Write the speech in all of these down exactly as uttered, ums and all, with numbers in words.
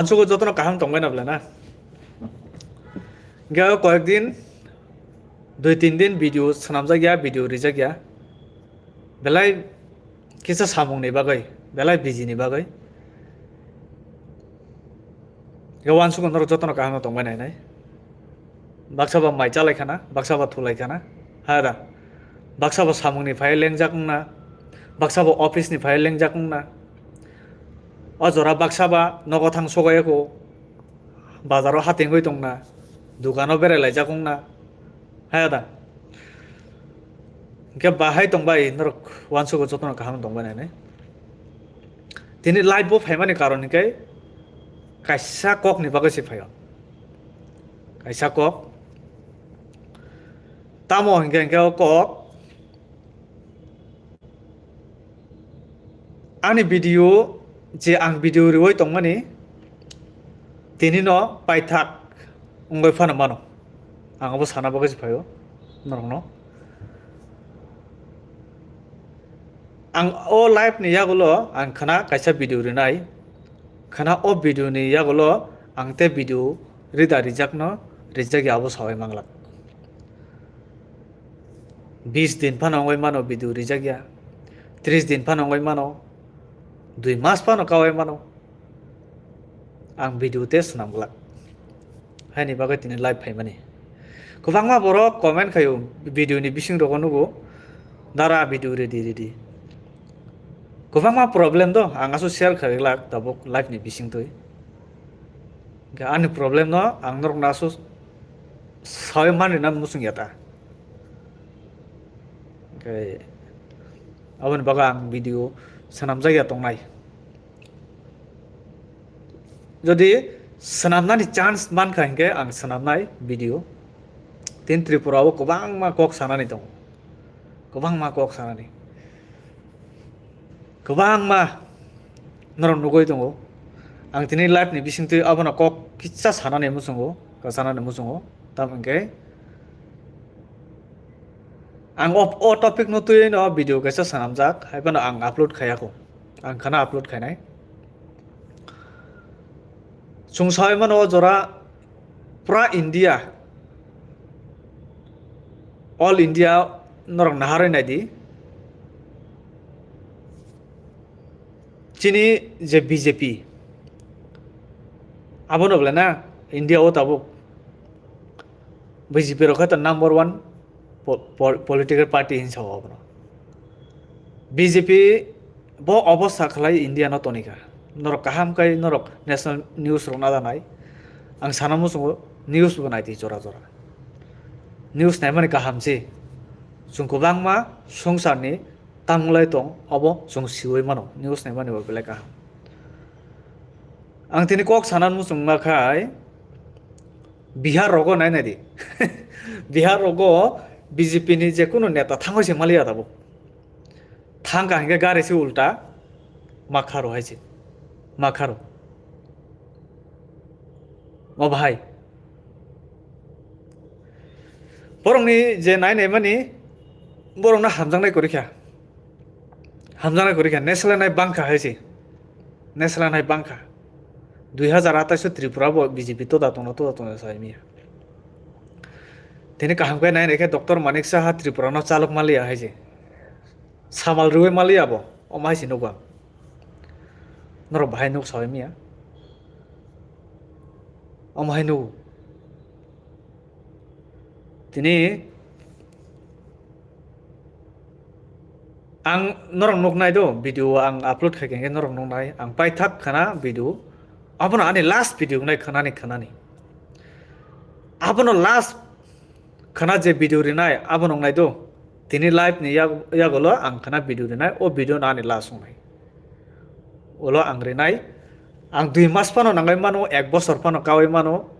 Uansukgo jotono kaham tongbai na bwle na? Hingke o koyek din, dui tin din video swnamjak ya, video rijak ya. Belai kisa samung ni bagwi, belai busy ni bagwi. Hingke uansukgo norok jotono kaham no tongbai nai nai. Baksa ba mai chalai khana, baksa ba thulai khana. Ha da. Baksa ba samung ni phai lengjak wngna. Baksa ba office ni phai lengjak wngna. O jora baksa ba nogo thang sogaiya ko. Bazaro hatengwi tongna. Dukano berai laijak wngna. Ha da. Hingke bahai tongbai norok uansukgo jotono kaham tongbai nai nai. Tini live bo phaimani karon hingke kaisa kok ni bagwi se phaio. Kaisa kok. Tamo hingke hingke o kok. Ani video je ang video riwi tongmani tini no paithak wngwi phano mano. Ang abo sana bagwi se phaio norokno. Ang o live ni yagulo ang khana kaisa video rinai. Khana o video ni yagulo ang te video rida rijakno rijak ya abo sawi manglak. Bis din phano wngwi mano video rijak ya. Tris din phano wngwi mano. Dui mas phano kawai mano. Ang video te swnam glak. Haini bagwi tini live phaimani. Kwbangma borok comment khaio video ni bising rogo nugo. Dara video ready ready. Kwbangma problem do ang aso share khlai glak tabuk live ni bising twi. Hingke ani problem no ang norok no aso sawi mani na muchung ya ta. Hingke aboni bagwi ang video swnamjak ya tongnai. Jodi swnamnani chance mankha hingke ang swnamnai video. Tin Tripura o kwbangma kok sanani tongo. Kwbangma kok sanani. Kwbangma norok nugwi tongo. Ang tini live ni bisingtwi abono kok kisa sanani muchungo, sanani muchungo. Tamo hingke ang o, o topic no twiwi no video kaisa swnamjak, hai phano ang upload khaiya kho. Ang khana upload khainai. Chwng sawi mano o jora pura India, all India norok naharwi naidi. Chini je B J P, abono bwle na India o tabuk B J P rok khe ta number one po-, po-, political party hinwi sao abono. B J P bo obosta khlai India no tonikha. Norok kaham khai norok national news rok nadanai. Ang sana muchungo news bo naidi jora jora. News naimani kaham se. Chwng kwbangma swngcharni tamo lai tong, obo chwng siwi mano. News naimani bo belai kaham. Ang tini kok sana muchung ma khai, Bihar rogo nai nai di. Bihar rogo B J P ni je kunu neta thangwi se maliya tabuk. Thangkha hingke gari se ulta makharo hai se. Makharo. O bahai. Borokni je nai nai mani, borokno hamjaknai kwrwi kha. Hamjaknai kwrwi kha, neslenai bangkha hai se. Neslenai bangkha. Dui hazar atais o Tripura bo B J P toda tongno, toda tongno sai miya. Tini kaham khe nai nai khe Doctor Manik Saha Tripura no chalok maliya hai se. Samal rwui maliya bo, omo hai se nugo ang. Norok bahai nuk sawi miya. Omo hai nugo. Tini ang norok nuknai do, video ang upload khai khe norok nuknai, ang paithak khana video, abono ani last video nai khanani khanani. Abono last khana je video rinai, abono nai do. Tini live ni yag-, yagulo ang khana video rinai, o video no ani last wngnai. Ulo ang rinai, ang dui mas phano nangwi mano, ek bosor phano kawi mano,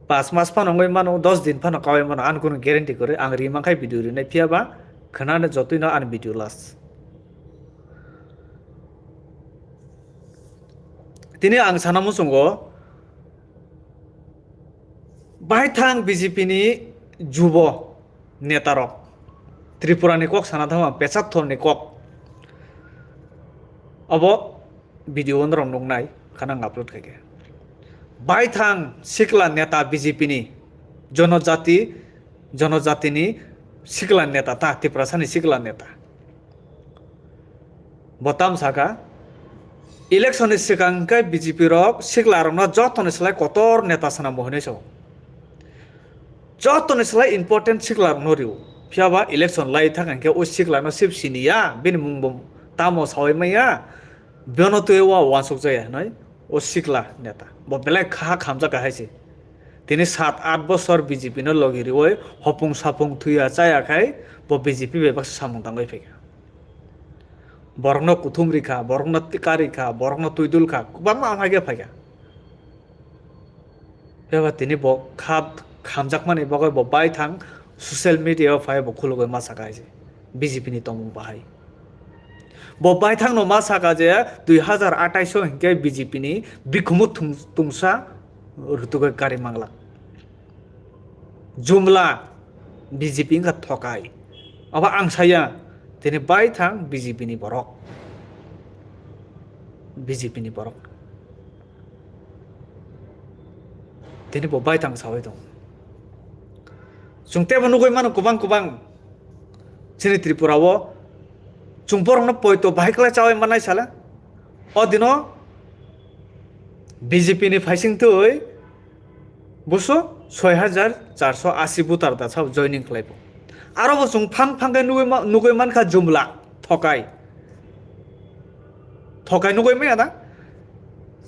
pas mas phano wngwi mano, dos din phano kawi mano, ani kunu guarantee kwrwi, ang ri mankha video rinai, phiya ba khwnani jotwino ani video last. Tini ang sana muchungo, baithang B J P ni jubo netarok, Tripura ni kok sana thangma, Pecharthor ni kok, obo video norok nuknai, Khana ang upload khaikhe. Baithang sikla neta B J P ni, jonojati, jonojatini sikla neta ta, Tiprasani sikla neta. Bo tam saka, election ni swkang khe B J P rok sikla rokno jotoni slai kotor neta swnambo hinwi sao. Jotoni slai important sikla rokno rio. Phiyaba election lai thang khe o sikla no sip siniya, bini mung bo tamo sawi maya, bono twi wa wansuk jaya hinwi o sikla neta. Bo belai kha khamjak hai se. Tini sat aath bosor B J P no logi riwi hopung sapung thuya chaya khai bo B J P bai baksa samung tangwi phaikha. Borokno kuthum rikha, borokno tikari kha, borokno twidul kha, kwbangma amhai khe phaikha. Phiya ba tini bo kha khamjakmani bagwi bo baithang social media o phai bo khulugwi ma saka hai se B J P ni tongmung bahai. Bo baithang no ma saka je dui hazar athais o hinkhe B J P ni bikhumu thung-, tungsa rwtugwi kari manglak. Jumla B J P wngkha thokai. Abo ang saya tini baithang B J P ni borok. B J P ni borok. Tini bo baithang sawi tong. Chwng tebo nugwi mano kwbang kwbang. Chini Tripura o chwng borokno poito bahai kwlai chawi mannai sala. O dino B J P ni phaising twi buso soi hajar charso asi voter da sabo joining khlai bo. Aro bo chwng phang phang khe nugwi ma-, nugwi mankha jumla thokai. Thokai nugwi maya na?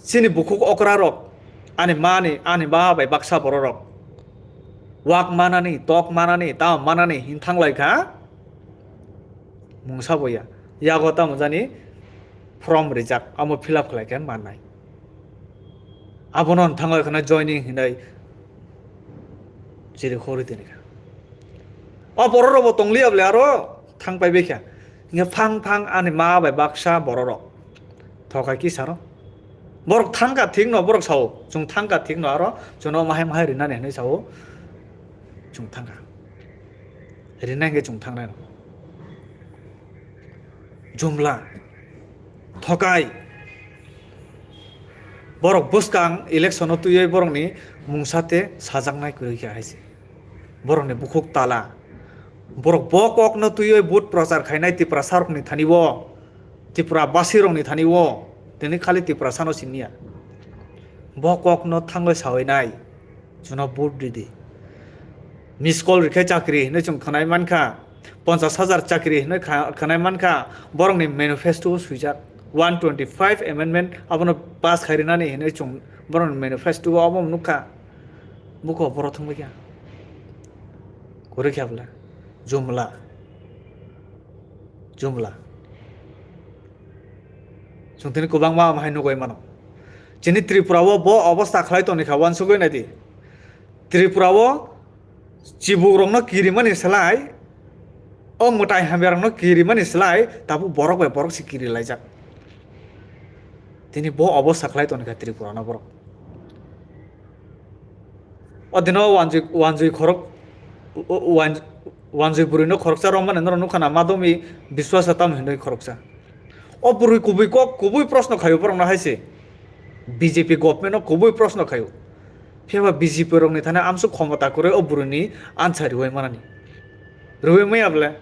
Chini bukhuk okra rok, ani mani, ani ma bai baksa borok rok. Wak manani, tok manani, tamo manani hin thanglai kha. Mungsa bo ya. Yago tamo jani form rijak, amo fill up khlai khe mannai. Abono thangwi khna joining hinwi chiri khori tini kha. O borok rok bo tong liya bole aro thang pai bai kha. Hinkhe phang phang ani ma bai baksa borok rok. Thokai kisa ro. Borok thang kha thik no borok sao. Chwng thang kha thik no aro chwngno mahai mahai rinani hinwi sao. Chwng thang kha. Rinai hinkhe chwng thang nai no. Jumla. Thokai. Borok bwskang election o twiwi borokni mungsa te sajaknai kwrwi kha hai se. Borokni bukhuk tala. Borok bo kokno twiwi vote prochar khainai Tiprasa rokni thani o, Tripura basi rokni thani o, tini khali Tiprasa no siniya. Bo kokno thangwi sawi nai. Chwngno vote ridi. Miss call rikhe chakri hinwi chwng khwnai mankha. Ponchas hajar chakri hinwi kha-, khwnai mankha. Borokni manifesto o swijak one twenty five amendment abono pass khai rinani hinwi chwng borokni manifesto o obo nukha. Buko borok thwngwi kha. Kwrwi kha bwle. Jumla. Jumla. Chwng tini kwbangma amhai nugwi mano. Chini Tripura o bo obostha khlai tongwi kha, uansugwi naidi. Tripura o chibuk rokno kirimani slai, o mwtai hamya rokno kirimani slai, tabuk borok bai borok se kiri laijak. Tini bo obostha khlai tongwi kha Tripura no borok. O dino wanjwi, wanjwi khorok, o, o, wan-, wanjwi bwrwino khoroksa romani norok nukha na, Madomi Biswasa tamo hinwi khoroksa. O bwrwi kubui kok, kubui proshno khaio borokno hai se. B J P government no kubui proshno khaio. Phiya ba B J P rokni thani amsuk khomota kwrwi o bwrwini answer rwui manani. Rwui maya bwle.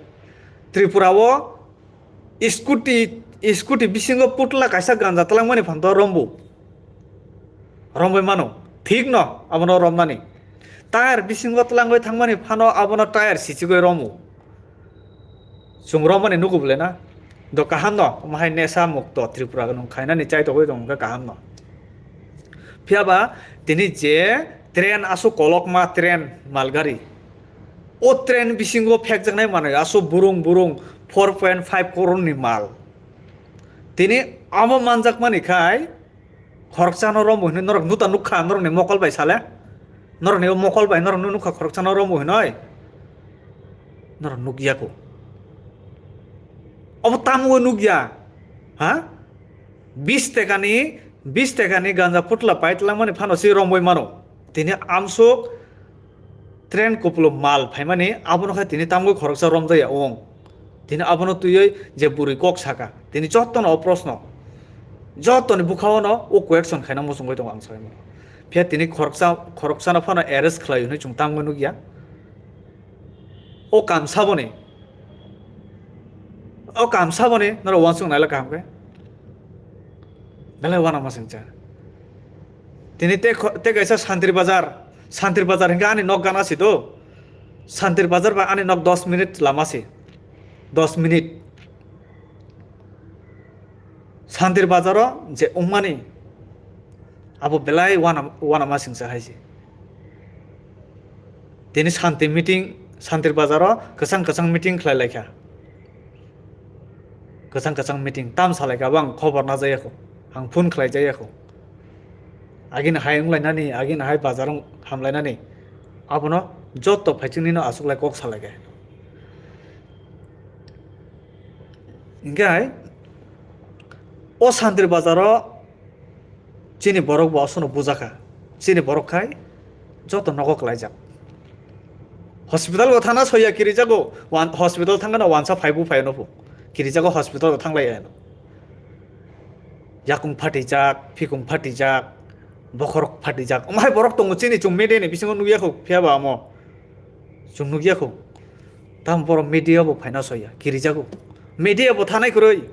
Tripura o scooty, scooty bisingo putla kaisa ganja twlangmani phanto rombo. Romwi mano. Thik no, abono romnani. Tyre bisingo twlangwi thangmani phano abono tyre sichigwi romo. Chwng romani nugo bole na? Do kaham no, omo hai nesa mukto Tripura nwng khainani chaitogwi tong khe kaham no. Phiya ba tini je train aswk kolokma train malgari, o train bisingo phekjaknai manwi aswk burung burung four point five crore ni mal. Tini amo manjakmani khai khoroksano romwi hinwi norok nuta nukha, norokni mokol bai sale. Norokni o mokol bai norok nukha khoroksano romwi hinwi. Norok nukya ko. Obo tamo nukya? Ha? Bis tekani, bis tekani ganja putla pai twlangmani phano se romwi mano. Tini amsuk train kupulung mal phaimani, abono khe tini tamgwi khoroksa romjakya wng. Tini abono twiwi je bwrwi kok saka, tini jotono o proshno. Jotoni bwkhao no o question khaina muchungwi tongo ang saimano. Phiya tini khoroksa, khoroksano phano arrest khlai hwnwi chwng tangma nukya. O kamsa boni, o kamsa boni norok uansuk naila kaham khe. Belai uanama singcha. Tini tei kho-, tei kaisa Santri Bazar, Santri Bazar hinkhe ani nok gana si do. Santri Bazar ba ani nok dos minute lama si. Dos minute. Santri Bazaro je wngmani abo belai uana-, uanama singcha hai se. Tini Shanti meeting, Shanti Bazaro kwchang kwchang meeting khlai laikha. Kwchang kwchang meeting tam salai kha, ang khobor na jaya kho, ang phone khlai jaya kho. Agini hai wnglainani, agini hai bazar wng hamlainani, abono joto phaichwngni no aswk lai kok salai kha. Hinkhe hai o Santri Bazaro chini borok bo aswkno bujakha. Chini borok khai joto nogo kwlaijak. Hospital bo thana soya kirijago, wan-, hospital thangano wansa phaibu phaiyano phu. Kirijago hospital bo thanglai ano. Yakung phatijak, phikung phatijak, bokhorok phatijak. Omo hai borok tongo chini chwng media ni bisingo nukya kho, phiya ba omo. Chwng nukya kho. Tamo borok media bo phaina soya, kirijago. Media bo thanai kwrwi.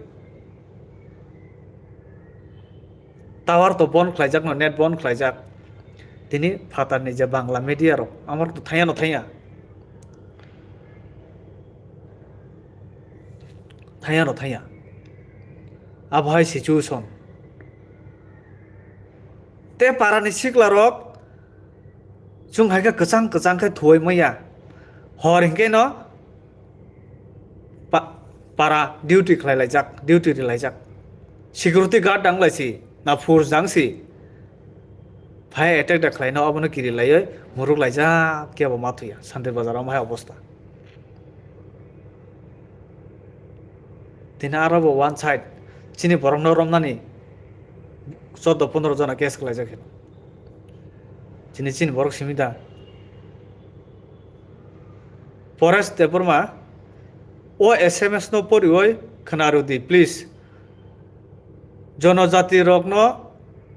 Tower to bon khlaijak no, net bon khlaijak. Tini phatar ni je Bangla media rok, amar to thaiya no thaiya. Thaiya no thaiya. Abo hai situation. Te para ni sikla rok chwng hai khe kwchang kwchang khe thuwi maya. Hor hinkhe no pa-, para duty khlai laijak, duty ri laijak. Security guard dang lai si, na force dang si. Phai attack da khlai no, abono kiri laiwi muruk laijak, kebo ma thuya. Santri Bazar omo hai obostha. Tini aro bo one side, chini borok no romnani chordo pondro jona case khlaijak khe. Chini, chini borok simi da. Paresh Debbarma, o S M S no poriwi khna rw di, please. Jonojati rokno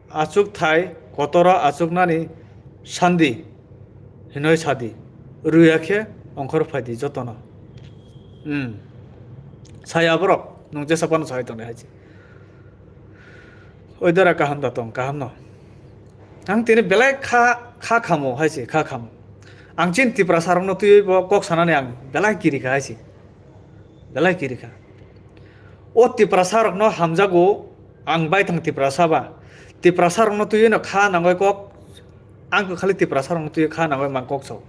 achukthai kotoro achuknani sandi hinoi sadi. Rwya khe ongkhor phaidi jotono. Hmm. Saya borok, nwng jesa phano sai tongnai hai se. Oi dara kaham da tong, kaham no. Ang tini belai kha, kha khamo hai se, kha khamo. Ang chini Tiprasa rokno twiwi bo kok sanani ang belai kiri kha hai se. Belai kiri kha. O Tiprasa rokno hamjago, ang baithang Tiprasa ba. Tiprasa rokno twiwi no kha nangoi kok, ang kho khali Tiprasa rokno twiwi kha nangoi mang kok sao.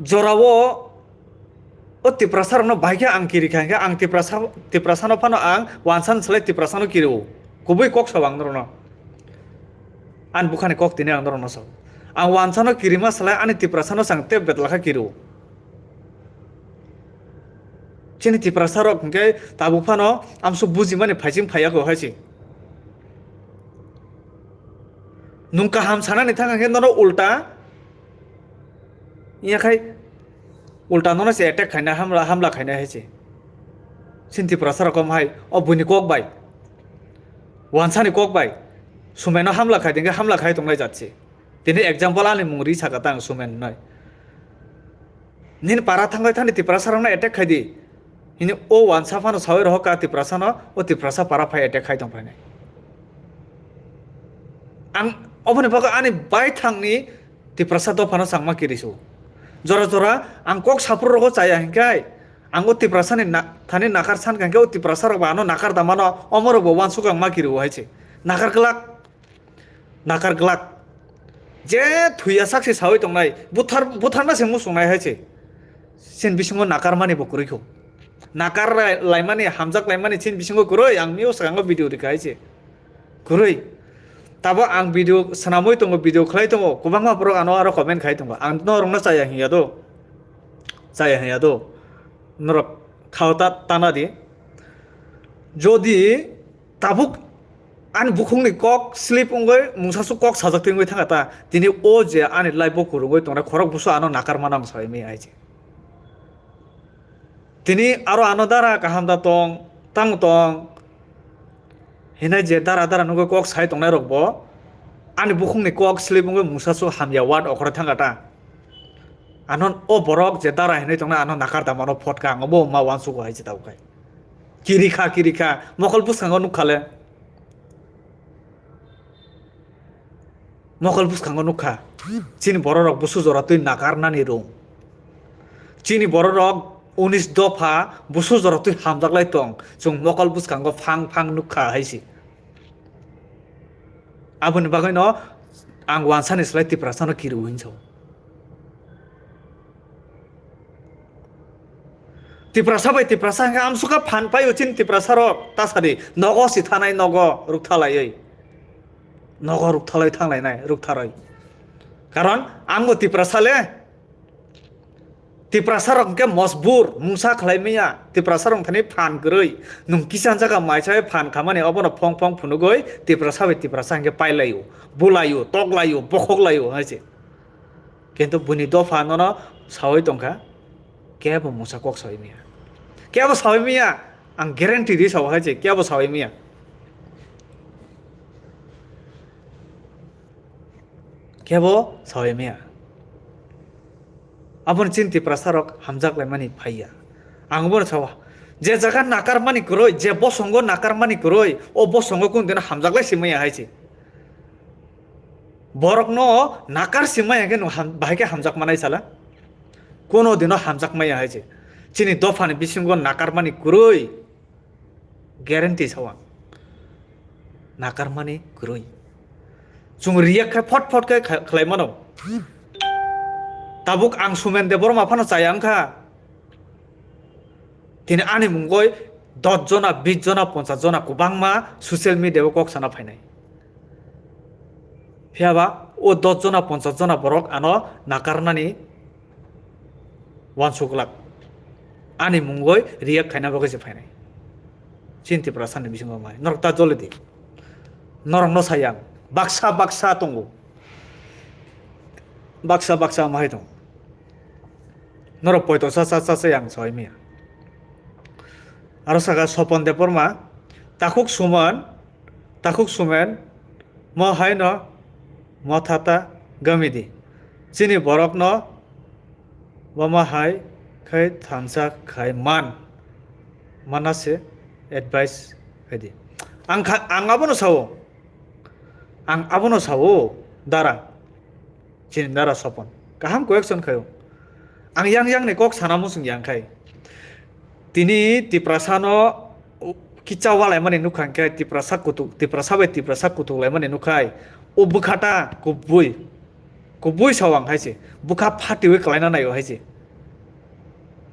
Jorao o Tiprasa rokno bai khe ang kiri kha, hinkhe ang Tiprasa, Tiprasa no phano ang wansa ni slai Tiprasa no kiri o. Kubui kok sao ang norokno. Ani bukhani kok tini ang norokno sao. Ang wansa no kirima slai ani Tiprasa no sang tei betla kha kiri o. Chini Tiprasa rok hinkhe tabuk phano amso bujimani phaising phaiya kho hai se. Nwng kaham sanani thang hinkhe nono ulta, iya khai ulta nono se attack khaina, hamla, hamla khaina hai se. Chini Tiprasa rok omo hai o buini kok bai, wansani kok bai, sumaino hamla khai tongkhe hamla khai tonglai jat se. Tini example ani mung ri saka tang sumen noi. Nini para thangwi thani Tiprasa rokno attack khai di. Hini o wansa phano sawi rohor ka Tiprasa no, o Tiprasa para phai attack khai tong phainai. Ang oboni bagwi ani baithangni Tiprasa dophano changma kirisu. Jora jora ang kok saphuru rogo chaya hinkhai, ang o Tiprasa ni na-, thani nakar san kha hinkhe o Tiprasa rok ba ano nakar da mano, omo rok bo wansuk ang ma kiriwo hai se. Nakar glak. Nakar glak. Je thuya sak se sawi tongnai, buthar, butharna se muchungnai hai se. Chini bisingo nakar mani bo kwrwi kho. Nakar lai-, laimani, hamjak laimani chini bisingo kwrwi, ang mio swkango video rikha hai se. Kwrwi. Tabo ang video swnamwi tongo, video khlai tongo, kwbangma borok ano aro comment khai tongo. Ang norokno chaya hinya do. Chaya hinya do. Norok khao ta, tana di. Jodi tabuk ani bukhukni kok slip wngwi mungsaswk kok sajak twi wngwi thangkha ta, tini o je ani life o kwrwngwi tongnai khorok busu ano nakar mano ang sai mi aiji. Tini aro ano dara kaham da tong, tang tong, Hinai je dara dara nugwi kok sai tongnai rok bo ani bukhukni kok sleep wngwi mungsa su hamya ward okhorwi thangkha ta. Ano o borok je dara hinwi tongnai ano nakar da mano photka ang obo ma uansugo hai se tabuk hai. Kirikha kirikha mokol bwskango nukha le. Mokol bwskango nukha, chini bororok busu jora twi nakarnani rung. Chini bororok unis dopha busu jora twi hamjaklai tong, chwng mokol bwskango phang phang nukha hai se. Aboni bagwino ang wansani slai Tiprasano kiru hinwi sao. Tiprasa bai Tiprasa hwnkhe amsukha phan paio chini Tiprasa rok tasadi nogo sithanai nogo rukthalaioi. Nogo rukthalai thanglainai ruktharoi. Karon angbo Tiprasa le. Tiprasa rok hwnkhe mosbur mungsa khlai maya. Tiprasa rok thani phan kwrwi. Nwng kisa jaga maisa phan khamani obono phong phong phunugwi Tiprasa bai Tiprasa hwnkhe pailaio, bulaio, toklaio, bokhoklaio hai se. Kintu buini dopha nono sawi tongkha, kebo mungsa kok sawi maya. Kebo sawi maya, ang guarantee ri sawi hai se, kebo sawi maya. Kebo sawi maya. Aboni chini Tiprasa rok hamjak laimani phaiya. Ang bono sawa, je jaga nakarmani kwrwi, je bosongo nakarmani kwrwi, o bosongo kunu dino hamjak lai si maya hai se. Borokno nakar si maya khe nwng ham-, bahai khe hamjak manai sala? Kono dino hamjak maya hai se. Chini dophani bisingo nakarmani kwrwi guarantee sao ang. Nakarmani kwrwi. Chwng react khai phot phot khai kha-, khlai mano. Tabuk ang Sumen Debbarma phano chaya wngkha. Tini ani mungoi dos jona, bis jona, ponchas jona kwbangma social media o kok sana phainai. Phiya ba o dos jona, ponchas jona borok ano nakarnani uansuk glak. Ani mungoi react khaina bagwi se phainai. Chini Tiprasani bisingo mai. Norok ta joli di. Norokno sai ang. Baksa baksa tongo. Baksa baksa mahai tongo. Norok poito cha cha cha cha yang soi mia. Aro saka Sopon Debbarma, takhuk Suman, takhuk Sumen, mo haino motha ta gami di. Chini borokno bama hai khai thansa khai man. Mana se advice khai di. Ang kha, ang abono sao. Ang abono sao, dara. Chini dara Sopon. Kaham correction khaio. Ang yang yang ni kok sana musung yang khai. Tini Tiprasa no kicha walai mani nukha hwnkhe Tiprasa kutuk, Tiprasa bai Tiprasa kutuk lai mani nukhai. O bwkha ta kubui. Kubui sao ang hai se. Bwkha phatiwi kwlaina naio hai se.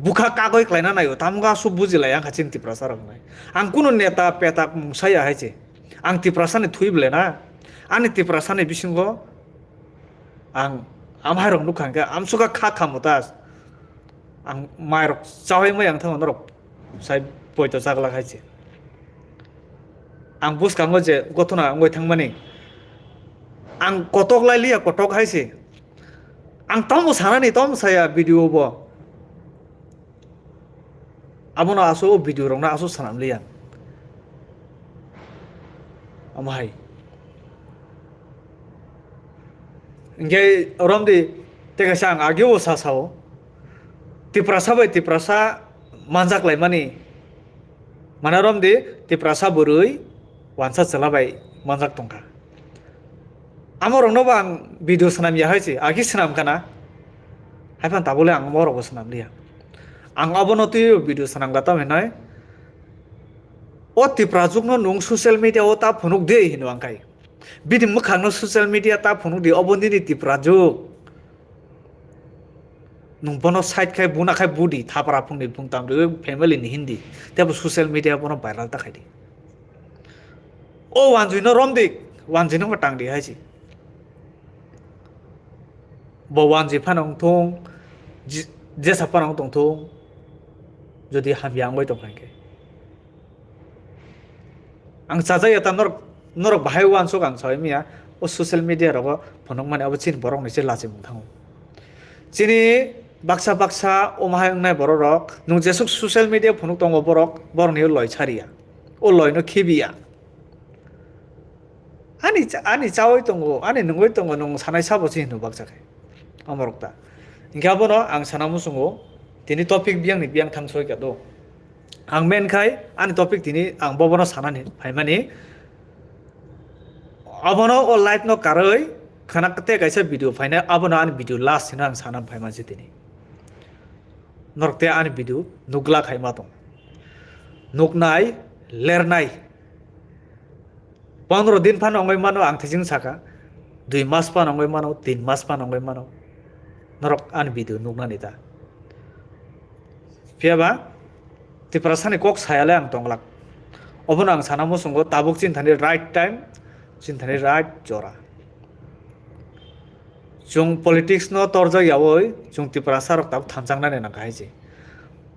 Bwkha kagoi kwlaina naio. Tamo ga su buji lai ang kha chini Tiprasa rok nai. Ang kunu neta peta mung saya hai se. Ang Tiprasa ni thui ble na. Ani Tiprasa ni bisingo ang amhai rok nukha hwnkhe amsuka kha khamutas. Ang mai rok chawai mai ang thango norok sai poito chakla khai se. Ang bwskango je gothona wngwi thangmani ang kotok lai liya kotok hai se. Ang tamo sanani tamo saya video bo. Abono aso o video rokno aso sanam liya. Amo hai. Hingke romdi tei kaisa ang ageo sa sao. Tiprasa bai Tiprasa manjak laimani. Mane romdi Tiprasa bwrwi wansa chwla bai manjak tongkha. Amorokno bo ang video swnam ya hai se, agi swnam kana. Haiphan tabole ang morokbo swnam liya. Ang abono twibo video swnam gata hinoi. O Tiprajwkno nwng social media o ta phunuk di hino ang khai. Bini mwkhangno social media ta phunuk di, obo nini Tiprajwk. Nwng bono side khai buna khai budi thapra phungni phung tam rwi family ni hindi. Tebo social media bono viral ta khai di. O wanjwi no romdi, wanjwi no tang di hai si. Bo wanjwi phano wng thung, ji-, jesa phano wng tong thung, jodi hamya wngwi tong kha hwnkhe. Ang chajak ya ta norok, norok bahai uansuk ang sawi manya, o social media rogo phunuk mani abo chini borok ni se lachimung thango. Chini baksa baksa omo hai wngnai borok rok, nwng jesuk social media phunuk tongo borok, borok ni o loi sariya, o loi no khibiya. Ani cha-, ani chawi tongo, ani nungwi tongo, nwng sanai sabo se hino baksa khe. Omorok ta. Hinkhe abono ang sana muchungo, tini topic biyang ni biyang thang soi kha do. Ang men khai ani topic tini ang bobono sanani phaimani. Abono o live no karwi khana tei kaisa video phainai, abono ani video last hino ang sana phaimani tini. Norok tei ani video nukla khai ma tong. Nuknai, lernai. Pondro din phano wngwi mano, ang thising saka, dui mas phano wngwi mano, tin mas phano wngwi mano. Norok ani video nuknani ta. Phiya ba Tiprasani kok sayale ang tonglak. Obono ang sana muchungo tabuk chini thani right time, chini thani right jora. Chwng politics no torjak yawi chwng Tiprasa rok tabuk thanchang nani nang kha hai se.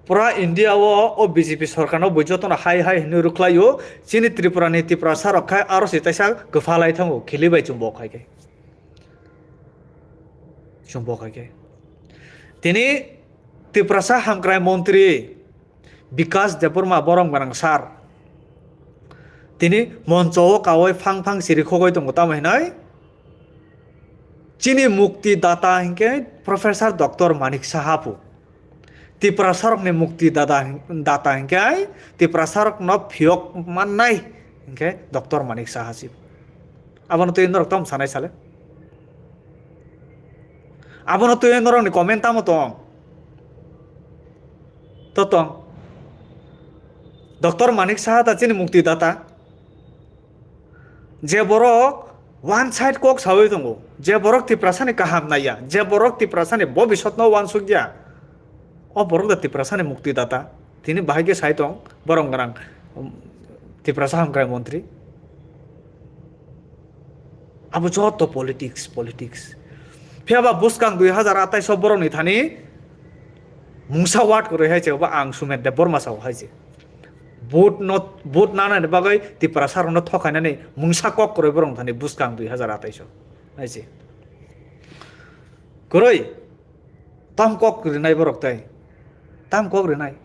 Pura India o, o B J P sorkar no bui joto no hai hai hinwi rwkhlai o, chini Tripura ni Tiprasa rok khai aro se taisa kwpha lai thango, khili bai chwng bo khai khe. Chwng bo khai khe. Tini Tiprasa hamkrai montri Bikas Debbarma borom gwnang sir. Tini moncho o kawai phang phang siri khogoi tongo, tamo hinai chini mukti data hinkhe Professor Doctor Manik Saha pu. Tiprasa rokni mukti data hin-, data hinkhe Tiprasa rokno phiyok mannai hinkhe Doctor Manik Saha si. Abono twi norok tamo sanai sale? Abono twi norokni comment tamo tong? To tong. Doctor Manik Saha ta chini mukti data. Je borok one side kok sawi tongo, je borok Tiprasani kaham naiya, je borok Tiprasani bobisotno uansukya, o borok da Tiprasani mukti data. Tini bahai khe sai tong, borom gwnang, um, Tiprasa hamkrai montri. Abo joto politics, politics. Phiya ba bwskang dui hazar atais o borokni thani mungsa word kwrwi hai se, obo ang Sumer Debbarma sao hai se. Vote no, vote nanani bagwi Tiprasa rokno thokhainani mungsa kok kwrwi borok thani bwskang dui hazar atais o hai se. Kwrwi. Tam kok rinai borok tai. Tam kok rinai.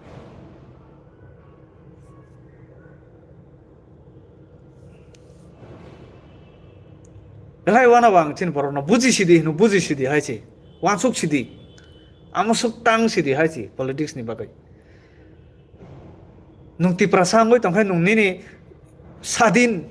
Belai wana bang chin borok no buji sidi hino, buji sidi hai se. Wansuk sidi. Amo suk tang sidi hai se politics ni bagwi. Nwng Tiprasa wngwi tongkhe nwng nini sadin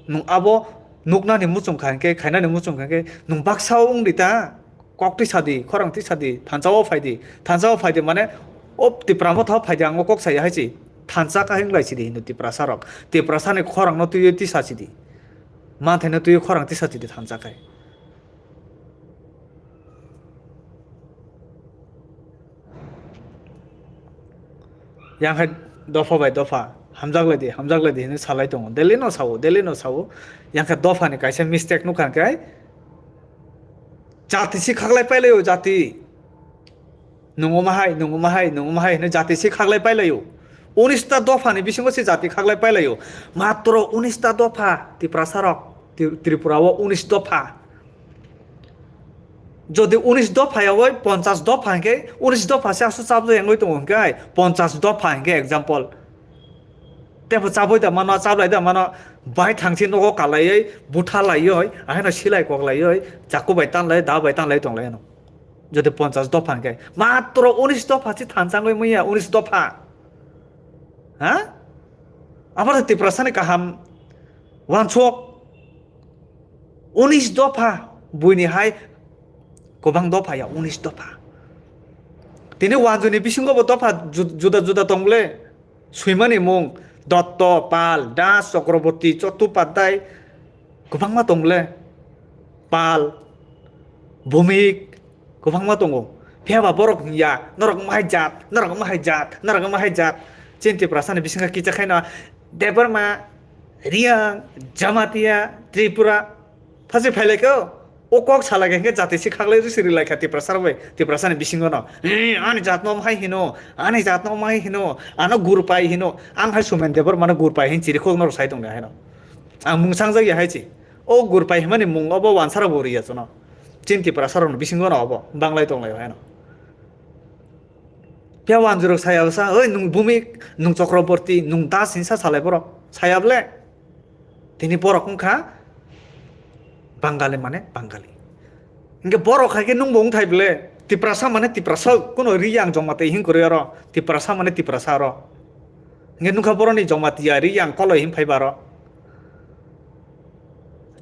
nwng abo nuknani muchung kha hinkhe, khainani muchung kha hinkhe nwng baksa o wng di ta, kok twi sadi, khorang twi sadi, thansa o phaidi, thansa o phaidi mane o Tipra motha o phaidi ang o kok saya hai se, thansa kha hinglai sidi hindu Tiprasa rok, Tiprasa ni khorang no twiwi tisa sidi, manthai no twiwi khorang tisa sidi thansa khai. Yang khe dopha bai dopha, hamjak lai di, hamjak lai di hinwi salai tongo. Daily no sao, daily no sao. Yang khe dopha ni kaisa mistake nukha khe, jati si khaklai pailai o, jati. Nung omo hai, nung omo hai, nung omo hai hinwi jati si khaklai pailai o. Unis ta dopha ni bisingo se jati khaklai pailai o. Matro unis ta dopha Tiprasa rok, Tri-, Tripura o unis dopha. Jodi unis dopha ya oi ponchas dopha hinkhe, unis dopha se aswk chabjak wngwi tongo hinkhe, ponchas dopha hinkhe example. Tebo chabwi da mano, chablai da mano, bai thangsi nogo kalaiwi, butha laiwi, ahaino silai kok laiwi, chaku bai tanlai, da bai tanlai tonglai ano. Jodi ponchas dopha hinkhe, matro unis dopha se thanchangwi muya, unis dopha. Ha? Abo Tiprasani kaham wansuk. Unis dopha, buini hai kwbang dopha ya, unis dopha. Tini wanjuni bisingo bo dopha ju-, juda juda tong bole. Swimani mung Dotto, Pal, Das, Chakraborty, Chattopadhyay, kwbangma tong bole. Pal, Bhumik, kwbangma tongo. Phiya ba borok ya, norok wng hai jat, norok wng hai jat, norok wng hai jat. Chini Tiprasani bisingo kisa khaino Debbarma, Reang, Jamatia, Tripura. Thasi phailaikha, o kok salaikha hinkhe jati si khaklai risi rilaikha Tiprasa rok bai, Tiprasani bisingo no. "Eh, ani jatno omo hai hino, ani jatno omo hai hino, ano Gurpai hino." Ang hai Sumen Debbarmano Gurpai hin chirikhok norok sai tongni haino. Ang mung sangjak ya hai chi. O Gurpai himani mung obo wansara bo riya chwno. Chini Tiprasa rokni bisingo no obo, banglai tonglai haino. Phiya wanjwrwk saya bwsa, "Oi, nwng Bhumik, nwng Chakraborty, nwng Das," hinsa salai borok. Saya bole? Tini borok wngkha Bangali mane Bangali. Hingke borok hai khe nungbo wngthai bole, Tiprasa mane Tiprasa, kuno Riyang Jamatia hin kwrwi oro, Tiprasa mane Tiprasa oro. Hingke nukha boroni Jamatia Riyang koloi hin phai baro.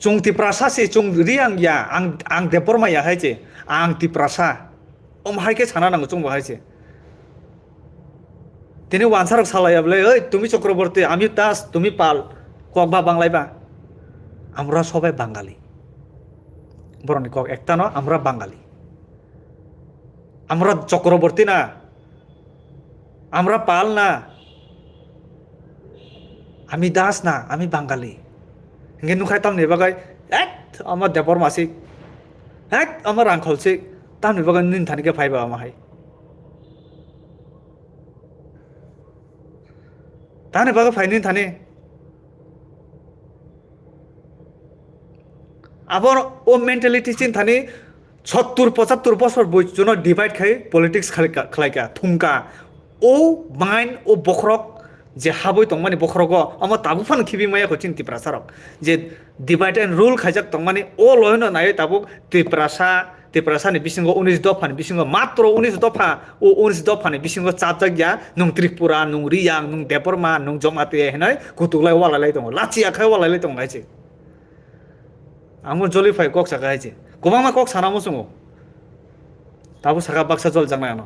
Chwng Tiprasa se, chwng Riyang ya, ang, ang Debbarma ya hai se, ang Tiprasa. Om hai khe sana nango chwngbo hai se. Tini wansarok salaiya bole, "Oi, tumi Chakraborty, ami Das, tumi Pal, kok ba banglai ba?" Amra sobai Bangali. Boroni kok ekta no, amra Bangali. Amra Chakraborty na, amra Pal na, ami Das na, ami Bangali. Hingke nukhai tamni bagwi, "Et, ama Debbarma si, et, ama Rangkhol si," tamni bagwi nini thani khe phai ba ama hai. Tani bagwi phai nini thani. Abo o mentality chin thani sottur pochattur bosor boi chuno divide khai politics khlai ka, khlai ka, thung ka. O main o bokhorok je habwi tongmani bokhorogo omo tabuk phano khibi maya kho chin Tiprasa rok. Je divide and rule khaijak tongmani o loino naiwi tabuk Tiprasa, Tiprasani bisingo unis dophani bisingo matro unis dopha, o unis dophani bisingo chapjak ya, nung Tripura, nung Riyang, nung Debbarma, nung Jamatia hinoi kutuklai walailai tongo, lachia khai walailai tongo hai se. Ang bo joli phai kok saka hai se. Kwbangma kok sana muchungo. Tabuk saka baksa jol jaknai ano.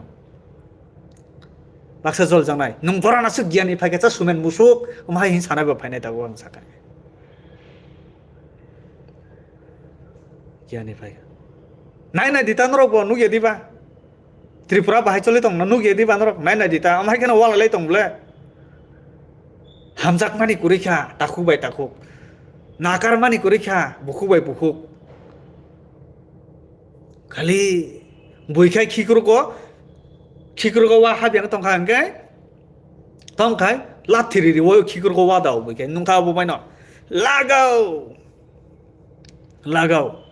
Baksa jol jaknai. Nung borana suk giyani phai khe cha sumen musuk, omo hai hin sanai bo phainai tabuk ang saka. Giyani phai kha. Nai nai di ta norok bo nukya diba? Tripura bahai choli tong na nukya diba norok? Nai nai di ta, omo hai kheno walailai tong bole. Hamjakmani kwrwi kha takhuk bai takhuk. Nakarmani kwrwi kha bukhuk bai bukhuk. Khali bui khai khikrugo, khikrugo wa habyang tong kha hwnkhe, tong khai lathiri riwo khikrugo wa dao bui khai nung kha bo baino. Lagao! Lagao!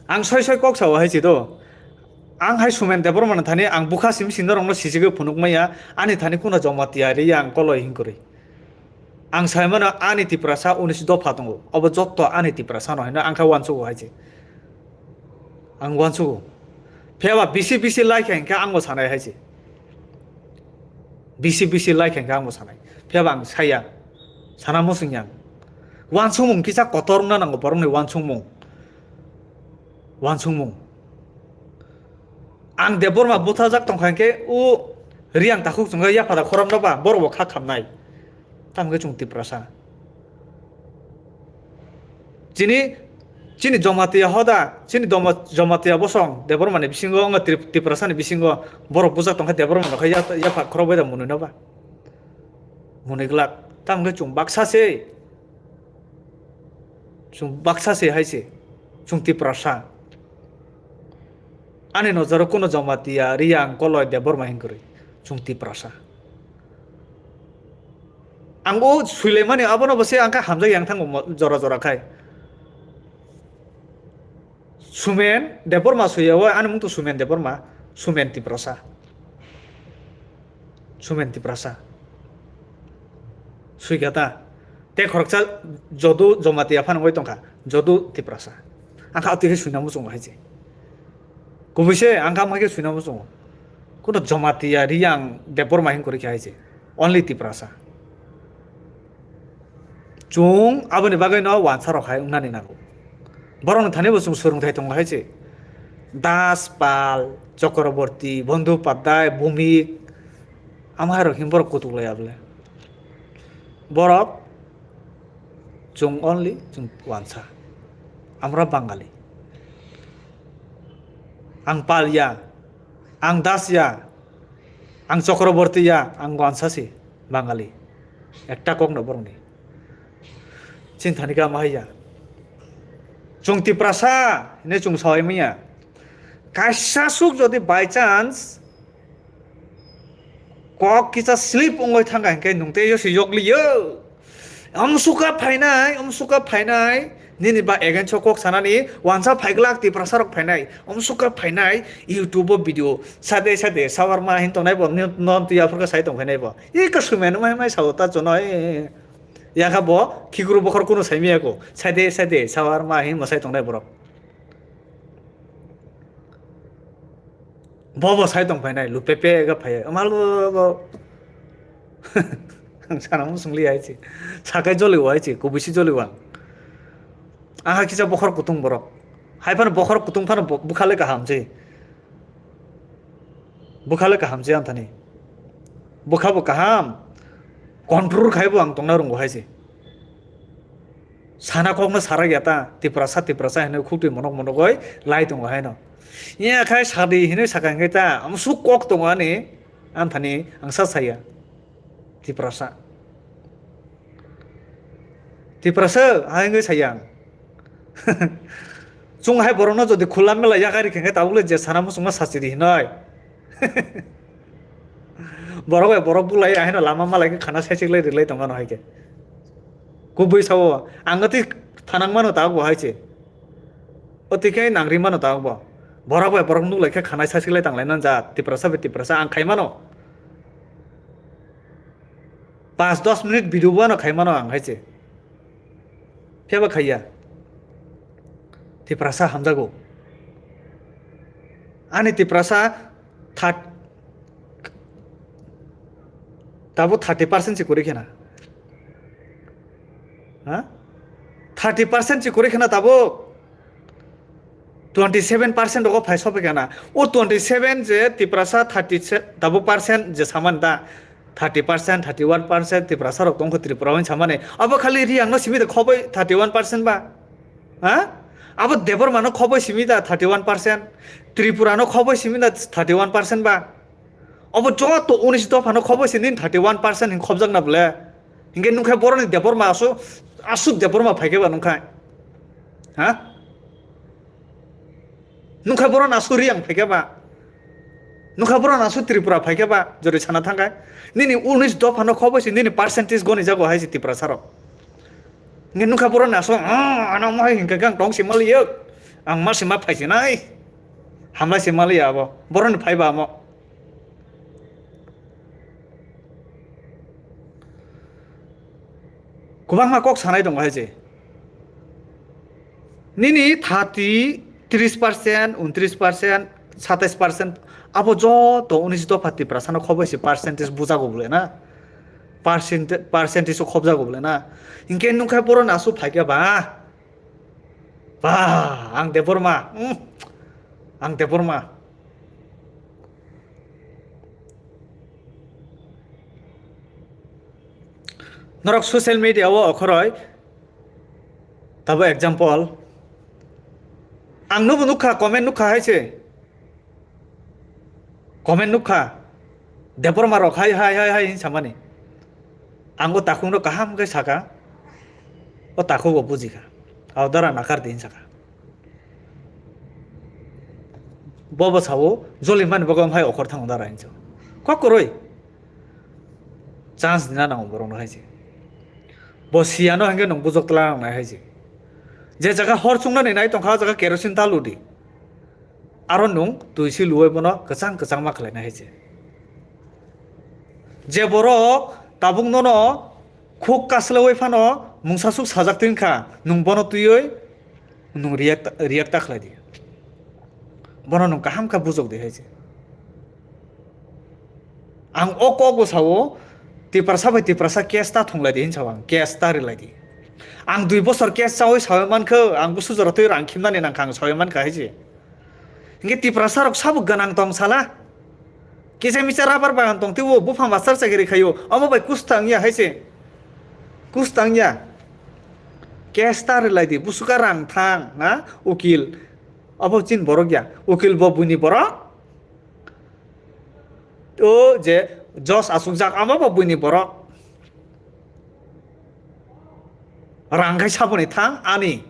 Ang soi soi kok sao hai si do. Ang hai Sumen Debbarma ni thani ang bukha simi sindorokno sijigwi phunuk maya, ani thani kuno Jamatia ri ang koloi hingkori. Ang sai mano ani Tiprasa unis dopha tongo. Obo jotto ani Tiprasa no hino ang kha uansugo hai se. Ang uansugo. Phiya ba bisi bisi lai kha hingkhe ang bo sanai hai se. Bisi bisi lai kha hingkhe ang bo sanai. Phiya ba ang saya. Sana musung yang. Uansukmung kisa kotor wngna nango borokni uansukmung. Uansukmung. Ang Debbarma buthajak tongkha hingkhe o Riyang takhuk chwngkha yaphada khorokno ba borok bo kha khamnai. Tamo khe chwng Tiprasa. Chini, chini Jamatia hoda, chini doma-, Jamatia bosong, Debbarmani bisingo, wngkha Trip-, Tiprasani bisingo, borok bujak tongkha Debbarma rokha ya, yapha khorok bai da mwnwi no ba. Mwnwi glak. Tamo khe chwng baksa se. Chwng baksa se hai se. Chwng Tiprasa. Ani nojaro kuno Jamatia, Riyang, Koloi, Debbarma hingkori. Chwng Tiprasa. Ang o suilaimani abono bo se ang kha hamjak yang thango mo-, jora jora khai. Sumen Debbarma suiya o ani mung to Sumen Debbarma, Sumen Tiprasa. Sumen Tiprasa. Suikha ta. Te khoroksa Jodu Jamatia phano wngwi tongkha. Jodu Tiprasa. Ang kha atwi khe suina muchungo hai se. Kubui se ang kha amhai khe suina muchungo. Kuno Jamatia Riyang Debbarma hingkori khe hai se. Only Tiprasa. Chwng aboni bagwino uansarok hai wngnani nango. Borokni thani bo chwng swrwngthai tongo hai se. Das, Pal, Chakraborty, Bandyopadhyay, Bhumik, amhairok hin borok kutuk laiya bole. Borok chwng only chwng uansa. Amra Bangali. Ang Pal ya, ang Das ya, ang Chakraborty ya, ang uansa se Bangali. Ekta kokno borokni. Chini thani khe ama hai ya. Chwng Tiprasa hinwi chwng sawai manya. Kaisa suk jodi by chance kok kisa slip wngwi thangkha hinkhe nwng tei yo se yokliyo. Amsuka phainai, amsuka phainai. Nini ba against o kok sanani, uansa phaiglak Tiprasa rok phainai. Amsuka phainai, YouTube o video. Sade sade, sawarma hin tongnai bo, non twi aphurkhe sai tong phainai bo. Iko sumeno mai mai sao ta chono, e, e, e. Yakha bo khikuru bokhor kunu saimiyako. Saide, saide, sawar ma hin mwsai tongnai borok. Bo bo sai tong phainai, lupepe ga phai. Amal bo, bo. Ang sana mo sungli ai chi. Sakai joli wai chi, kubisi joli wang. Aha kisa bokhor kutung borok. Hai phano bokhor kutung phano bo-, bukhale kaham chi. Bukhale kaham chi anthani. Bukha bo kaham. Control khai bo ang tongna rungo hai chi. Sana kokno sarak ya ta, Tiprasa, Tiprasa hinwi khukti monok monogoi lai tongo haino. Iya khai sadi hinwi sakha hwnkhe ta, amsuk kok tongo ani, anthani ang sa saya. Tiprasa. Tiprasa, ha hwnkhe saya ang. Chwng hai borokno jodi khula mela yakari khe tabukle je sana muchungma sachiri hinoi. Borok bai borok bulai, ahino lama malai khe khana saichik lai rilai tongmano hai khe. Kubui sao, ang twi phanang mano tabuk bo hai se. O twi khe nangri mano tabuk bo. Borok bai borok nuk lai khe khana saichik lai tanglai nang ja, Tiprasa bai Tiprasa ang khai mano. Pas dos minute video bo ano khai mano ang hai se. Phiya ba khaiya. Tiprasa hamjago. Ani Tiprasa third, tabo thirty percent se kwrwi khena. Ha? Thirty percent se kwrwi khena tabo. Twenty seven percent rogo phai sophi khena. O twenty seven je Tiprasa thirty se-, tabo percent je saman da. Thirty percent, thirty one percent Tiprasa rok tongkha Tripura o hinwi samani. Abo khali Riang no simi de khoboi thirty one percent ba? Ha? Abo Debbarma no khoboi simi da thirty one percent. Tripura no khoboi simi da thirty one percent ba? Abo joto unis dopha no khoboi simi thirty one percent hin khobjak na bole. Hinke nungkha boroni Debbarma asu, asu Debbarma phaikhe ba nungkha. Ha? Nungkha borok nasu Riang phaikha ba? Nungkha borok nasu Tripura phaikha ba? Jori sana thangkha. Nini unis dopha no khobo se nini percentage goni jago hai se Tiprasa rok. Nge nungkha borok nasu, "Ah, ano mo hai hinkha khe ang tong se maliyo. Ang ma se ma phai se nai. Hamlai se maliya abo. Boroni phai ba amo." Kwbangma kok sanai tongo hai se. Nini thirty, tris percent, untris percent, satais percent, abo joto unis dopha Tiprasano khoboi se percentage bujago bole na? Percent-, percentage o khobjago bole na? Hinkhe nungkha borok nasu phaikha ba? Ba, ang Debbarma, hmm, ang Debbarma. Norok social media o okhoroi, tabo example, ang nubo nukha, comment nukha hai se. Comment nukha, Debbarma rok hai, hai, hai, hai, hin samani. Ang o takhuk no kaham khe saka, o takhuk bo bujikha. Abo dara nakar di hin saka. Bo bo sao, joli mani bagwi hai okhor thango dara hin sao. Kok kwrwi. Chance dina nango borok no hai se. Bo siya no hingke nung bujok tla nang nai hai se. Je jaga hor chungnani nai tongkha, o jaga kerosene ta ludi. Aro nung twi si luwai bono kwchang kwchang ma khlai nai hai se. Je borok tabuk nono khuk kaslawai phano mungsa suk sajak twin kha, nung bono twiwi nung react, react ta khlai di. Bono nung kaham kha bujok di hai se. Ang o kok bo sao, Tiprasa bai Tiprasa case ta thunglai di hin sao ang, case ta rilai di. Ang dui bosor case chaui saui mankha, ang busu jora twi rang khimnani nangkha ang saui mankha hai se. Hinkhe Tiprasa rok sabo gwnang tong sala. Kisa misa rabar bagan tong twibo, bupha master chakiri khaio, omo bai kus tang ya hai se. Kus tang ya. Case ta rilai di, busuka rang thang, ha? Ukil. Obo chin borok ya. Ukil bo buini borok. O je jos asukjak, amo bo buini borok. Rang khai saboni thang ani.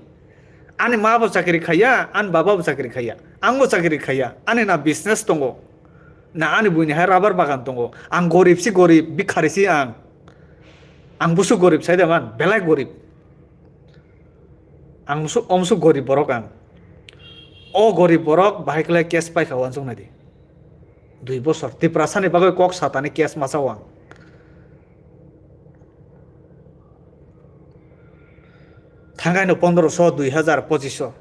Ani ma bo chakiri khaiya, ani baba bo chakiri khaiya. Ang bo chakiri khaiya. Ani na business tongo. Na ani buini hai rubber bagan tongo. Ang gorib si gorib, bikhari si ang. Ang busu gorib sai de man, belai gorib. Ang musu-, omsu gorib borok ang. O gorib borok bahai khlai case paikha wansuk nai di. Dui bosor. Tiprasani bagwi kok satani case masa o ang. Hangkaino pondroso, dui hazar, pochisho.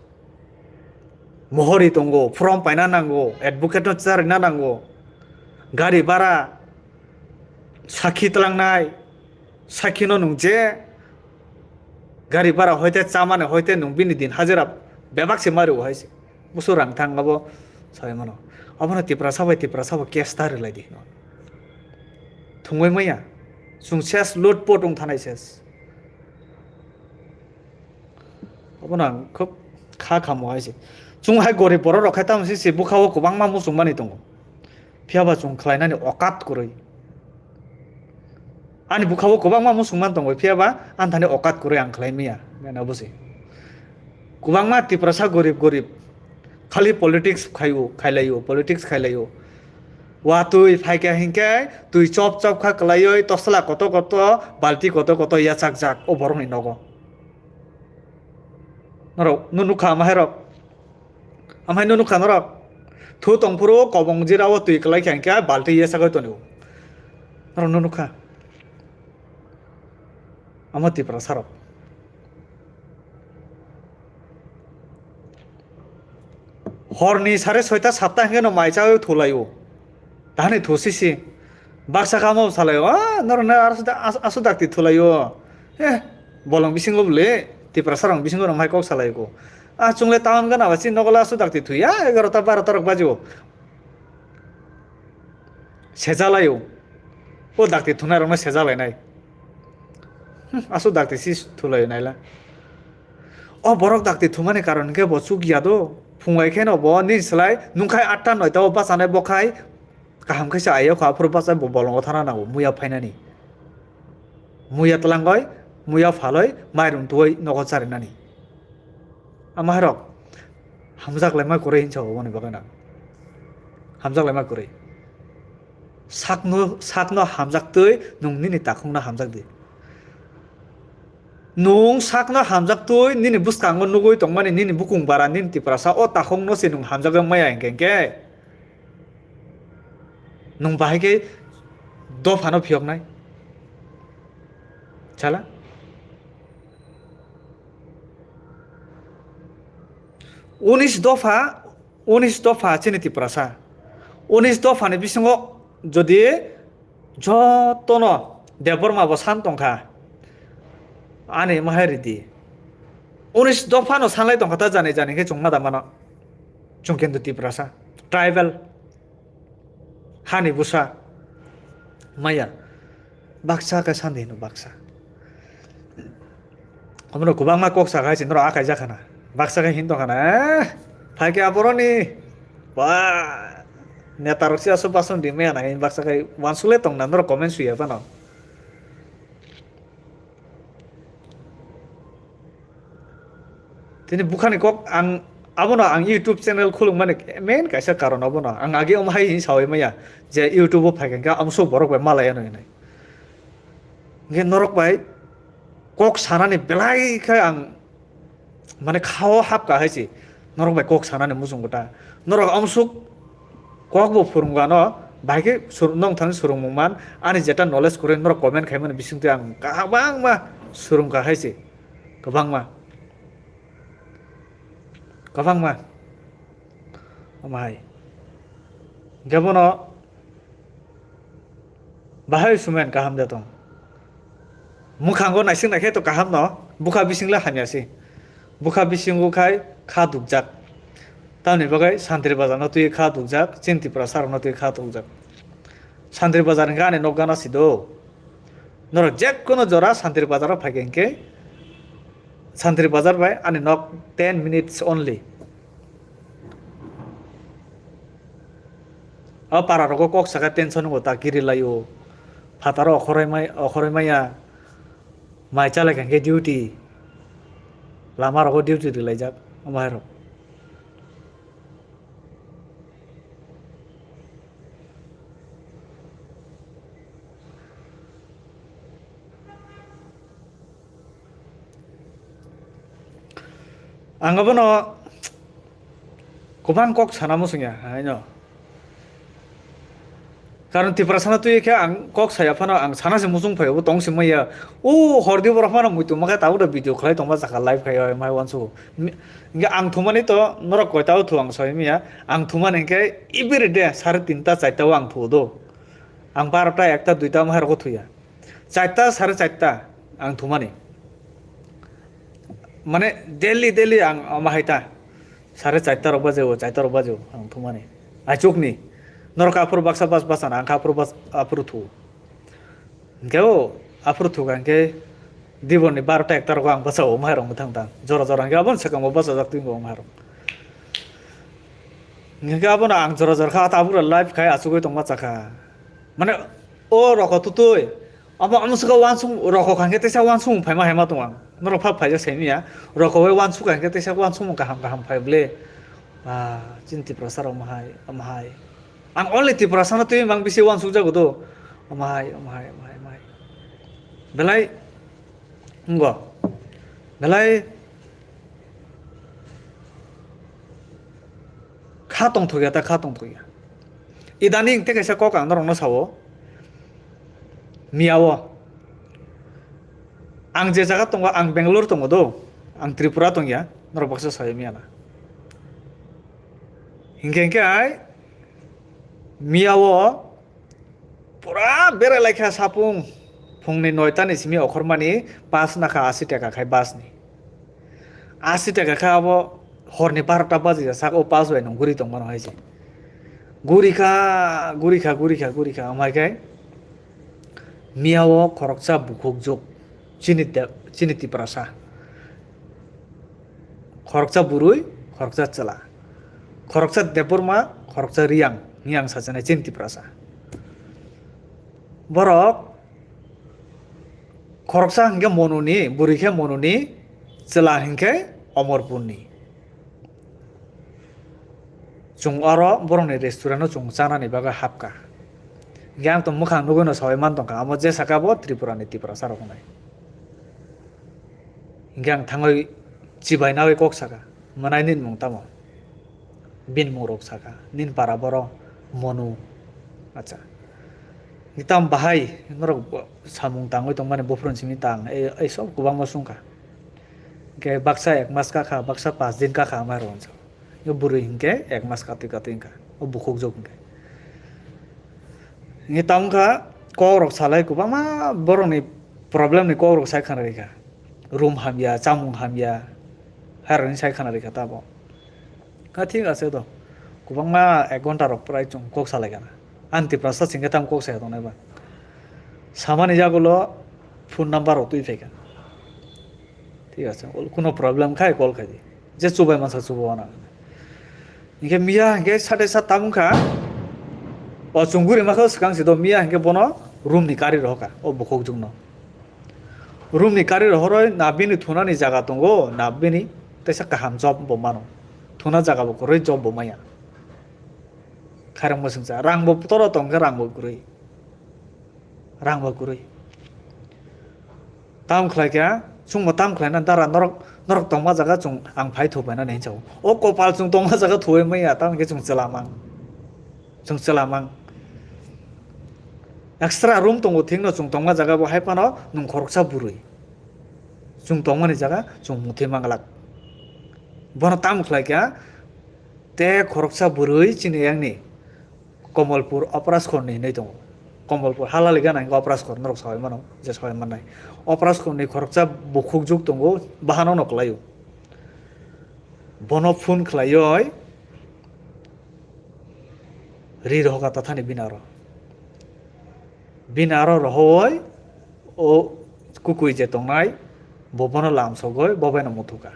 Mohori tongo, form paina nango, advocate no charina nango. Gari bara, sakhi tlangnai, sakhi no nung je gari bara hoite chamani hoite nung bini din hajira bebak se mari hai se. Busu rang thang abo sai mano. Abono Tiprasa bai Tiprasa bo case ta rilai di. Thungwi maya. Sung ses lut pot ung thanai ses. Abono ang khub kha khamo hai se. Chung hai gorib borok rok khai tamo se se bukha o kwbangma muchung mani tongo. Phiya ba chung khlainani okat kwrwi. Ani bukha o kwbangma muchung man tongo, phiya ba ani thani okat kwrwi ang khlai maya. Mena busi. Kwbangma Tiprasa gorib gorib khali politics khaio, khailaio, politics khailaio. Watwi phaikha hinkhe twi chop chop kha kwlaioi, tosla koto koto, balti koto koto yachak jak o borokni nogo. Norok, no nukha amahai rok. Amahai no nukha norok. Thu tongphuru kobong jira o twi kwlai kha hinkhe balti yachak oi tonio. Norok no nukha. Amo Tiprasa rok. Horni sare soita satta hingke no mai chawi thulaio. Tahani thusi si. Baksa kamo salaio. Ah, norok na asu da-, as-, asu dakti thulaio. Eh, bolong bisingo bole. Tiprasa rong bisingo rong hai kok salaio ko. Ah, chungle town gana ba si nogola asu dakti thuya. Egarota barota rok bajio. Sejalaio. O dakti thunai rokno sejalainai. Hmm, asu dakti si thulaio naila. O borok dakti thumani karon hwnkhe bo chukya do. Phungai kheno bo nini slai nungkhai atta noita o bachanai bokhai kaham khe se ayokha aphuru bachai bo bolongo thana nango muya phainani. Muya twlangoi, muya phaloi, mairum tuoi nogo charinani. Amahairok hamjak laima kwrwi hinsa oboni bagwi nang. Hamjak laima kwrwi. Sakno, sakno hamjak twi nwng nini takhukno hamjak di. Nwng sakno hamjak twi nini bwskango nugwi tongmani nini bukung bara nini Tiprasa o takhukno se nwng hamjagwi maya hinkhe hinkhe nwng bahai khe dophano phiyoknai. Sala? Unis dopha, unis dopha chini Tiprasa. Unis dophani bisingo jodi jotono Debbarma bo san tongkha, ani mahai ridi. Unis dophano sanlai tongkha ta jani jani khe chwng ma da mano. Chwng kintu Tiprasa. Tribal. Hani busa maya baksa khe sandi hino baksa. Omono kwbangma kok saka hai se norok akai jakhana baksa khe hin tongkhana, eh, phaikhe aboroni ba neta rok se aswk bason di maya nai baksa khe wansukle tongna norok comment suya phano. Tini bukhani kok ang abono ang YouTube channel khulungmani main kaisa karon abono ang age omo hai hinwi sawi maya je YouTube o phaikha khe amsuk borok bai malaya hinwi. Hingkhe norok bai kok sanani belai khe ang mane khao hapkha hai se norok bai kok sanani muchungo ta norok amsuk Kokbo phwrwngano, bahai khe sur-, nong thani swrwngmung man, ani jeta knowledge kwrwi norok comment khaimani bisingtwi ang kwbangma swrwngkha hai se, kwbangma, kwbangma. Omo hai. Hwnkhe bono bahai sumen kaham de tong. Mwkhango naising naikhe to kaham no, bwkha bising le hamya se. Bwkha bisingo khai kha dukjak. Tamoni bagwi Santri Bazar no twi kha dukjak, chini Tiprasa rok no twi kha dukjak. Santri Bazar hwnkhe ani nok gana si do. Norok jekkuno jora Santri Bazar o phaikha hinkhe Santri Bazar bai ani nok ten minutes only. O para rogo kok saka tension bo ta kiri laio. Phataro okhoroi mai, okhoroi maya. Mai chalai kha khe duty. Lama rogo duty rilaijak. Omo hai rok. Ang abono kwbang kok sana muchungya, haino. Karon Tiprasano twi khe ang kok saya phano ang sana se muchung phaio, bo tong se maya. O hordi borok phano muitu ma khe tabuk da video khlai tongma chakha live khai oi mai wansu. Hingke ang thumani to norok koita o thu ang soi maya. Ang thumani hingke every day sare tinta charta o ang thu do. Ang barota ekta duita ma hai rok o thuya. Charta sare charta ang thumani. Mane daily daily ang ama hai ta. Sare charta rok baje o, charta rok baje o ang thumani. Achukni. Norok aphuru baksa bas bas ang kha aphuru bas aphuru thu. Hingke o aphuru thu hingke diboni barota ekta rok ang basa o mairok muthang tang. Jora jora hingke abon sakang bo basa jak twi bo mairok. Hingke abono ang jora jora kha ta aphuru live khai achugwi tongma chakha. Mane o roko tutui. Amo amo saka wansung roko hingke tesa wansung phaima haima tong ang. Norok phap phaijak saimiya. Roko we wansuk hingke tesa wansung kaham kaham phai ble. Ah, chini Tiprasa rok mahai, mahai. Ang only Tiprasa no twi mang bisi wansuk jago do. Amahai, amahai, amahai, amahai. Belai, ngo. Belai, kha tong thokya ta, kha tong thokya. Idaning te kaisa kok ang norok no sao. Miya o. Ang je jaga tongo, ang Bangalore tongo do. Ang Tripura tongya. Norok baksa sai miya na. Hingke hingke ai miya o pura berai laikha sapung phungni noita ni simi okhormani pass nakha asi taka khai bus ni. Asi taka khe abo horni barota baji sak o pass bai nung guri tong mano hai se. Guri kha, guri kha, guri kha, guri kha, amhai khe miya o khoroksa bukhuk juk chini te-, chini Tiprasa. Khoroksa burui, khoroksa chwla. Khoroksa Debbarma, khoroksa Riyang, Riyang sachinai chini Tiprasa. Borok khoroksa hingke Monuni, burui khe Monuni, chwla hingke Omorpurni. Chwng oro borokni restaurant-o chwng chanani bagwi hapkha. Hingke ang to mwkhang nugwino saui man tongkha, amo je saka bo Tripurani Tiprasa rok wngnai. Hingke ang thangwi chibai naui kok saka, "Mwnai nini mung tamo?" Bini mung rok saka, "Nini para boro Monu." Acha. Hingke tamo bahai norok bo samung tangwi tongmani buphuruni simi tang, ei, ei sob kwbangma sungkha. Hingke baksa ek mas kakha, baksa pas din kakha amai rok wngjak. Yo bwrwi hingke ek mas katwi katwi wngkha, o bukhuk jok hingke. Hingke tamo wngkha kok rok salai kwbangma borokni problem ni kok rok sai khana rikha. Room hamya, chamung hamya, hai rok ni sai khana rikha tamo. Ha thik ase do. Kwbangma ek ghonta rok prai chwng kok salai kana. Ani Tiprasa singke tamo kok sai tongnai ba. Samani yagulo phone number rok twi phaikha. Thik ase, kuno problem khai call khai di. Je chubai mansa chubo wana. Hingke miya hingke sade sa tamung kha. O chungguri makha swkang si do miya hingke bono room ni kari rohoka, o bukhuk jukno. Room ni kari rohoroi na bini thunani jaga tongo, na bini teisa kaham job bo mano. Thuna jaga bo kwrwi job bo maya. Khairang bo swngcha, rang bo toro tongkhe rang bo kwrwi. Rang bo kwrwi. Tam khlai kha, chwngbo tam khlai na dara norok, norok tongma jaga chwng ang phai thuk bai na hinwi sao. O kopal chwng tongma jaga thuwi maya, tam khe chwng chwla mang. Chwng chwla mang. Extra room tongo thikno chwng tongma jaga bo hai phano nwng khoroksa bwrwi. Chwng tongmani jaga chwng muthwi manglak. Bono tam khlai kha, te khoroksa bwrwi chini yangni Komolpur Opraskhor ni hinwi tongo. Komolpur halali gana hingke Opraskhor norok saui mano, je saui mannai. Opraskhor ni khoroksa bukhuk juk tongo, bahano no kwlaio. Bono phone khlaioi ri rohoka tathani bini aro. Bini aro rohoi o kukui je tongnai, bo bono lamsogoi, bo baino muthuka.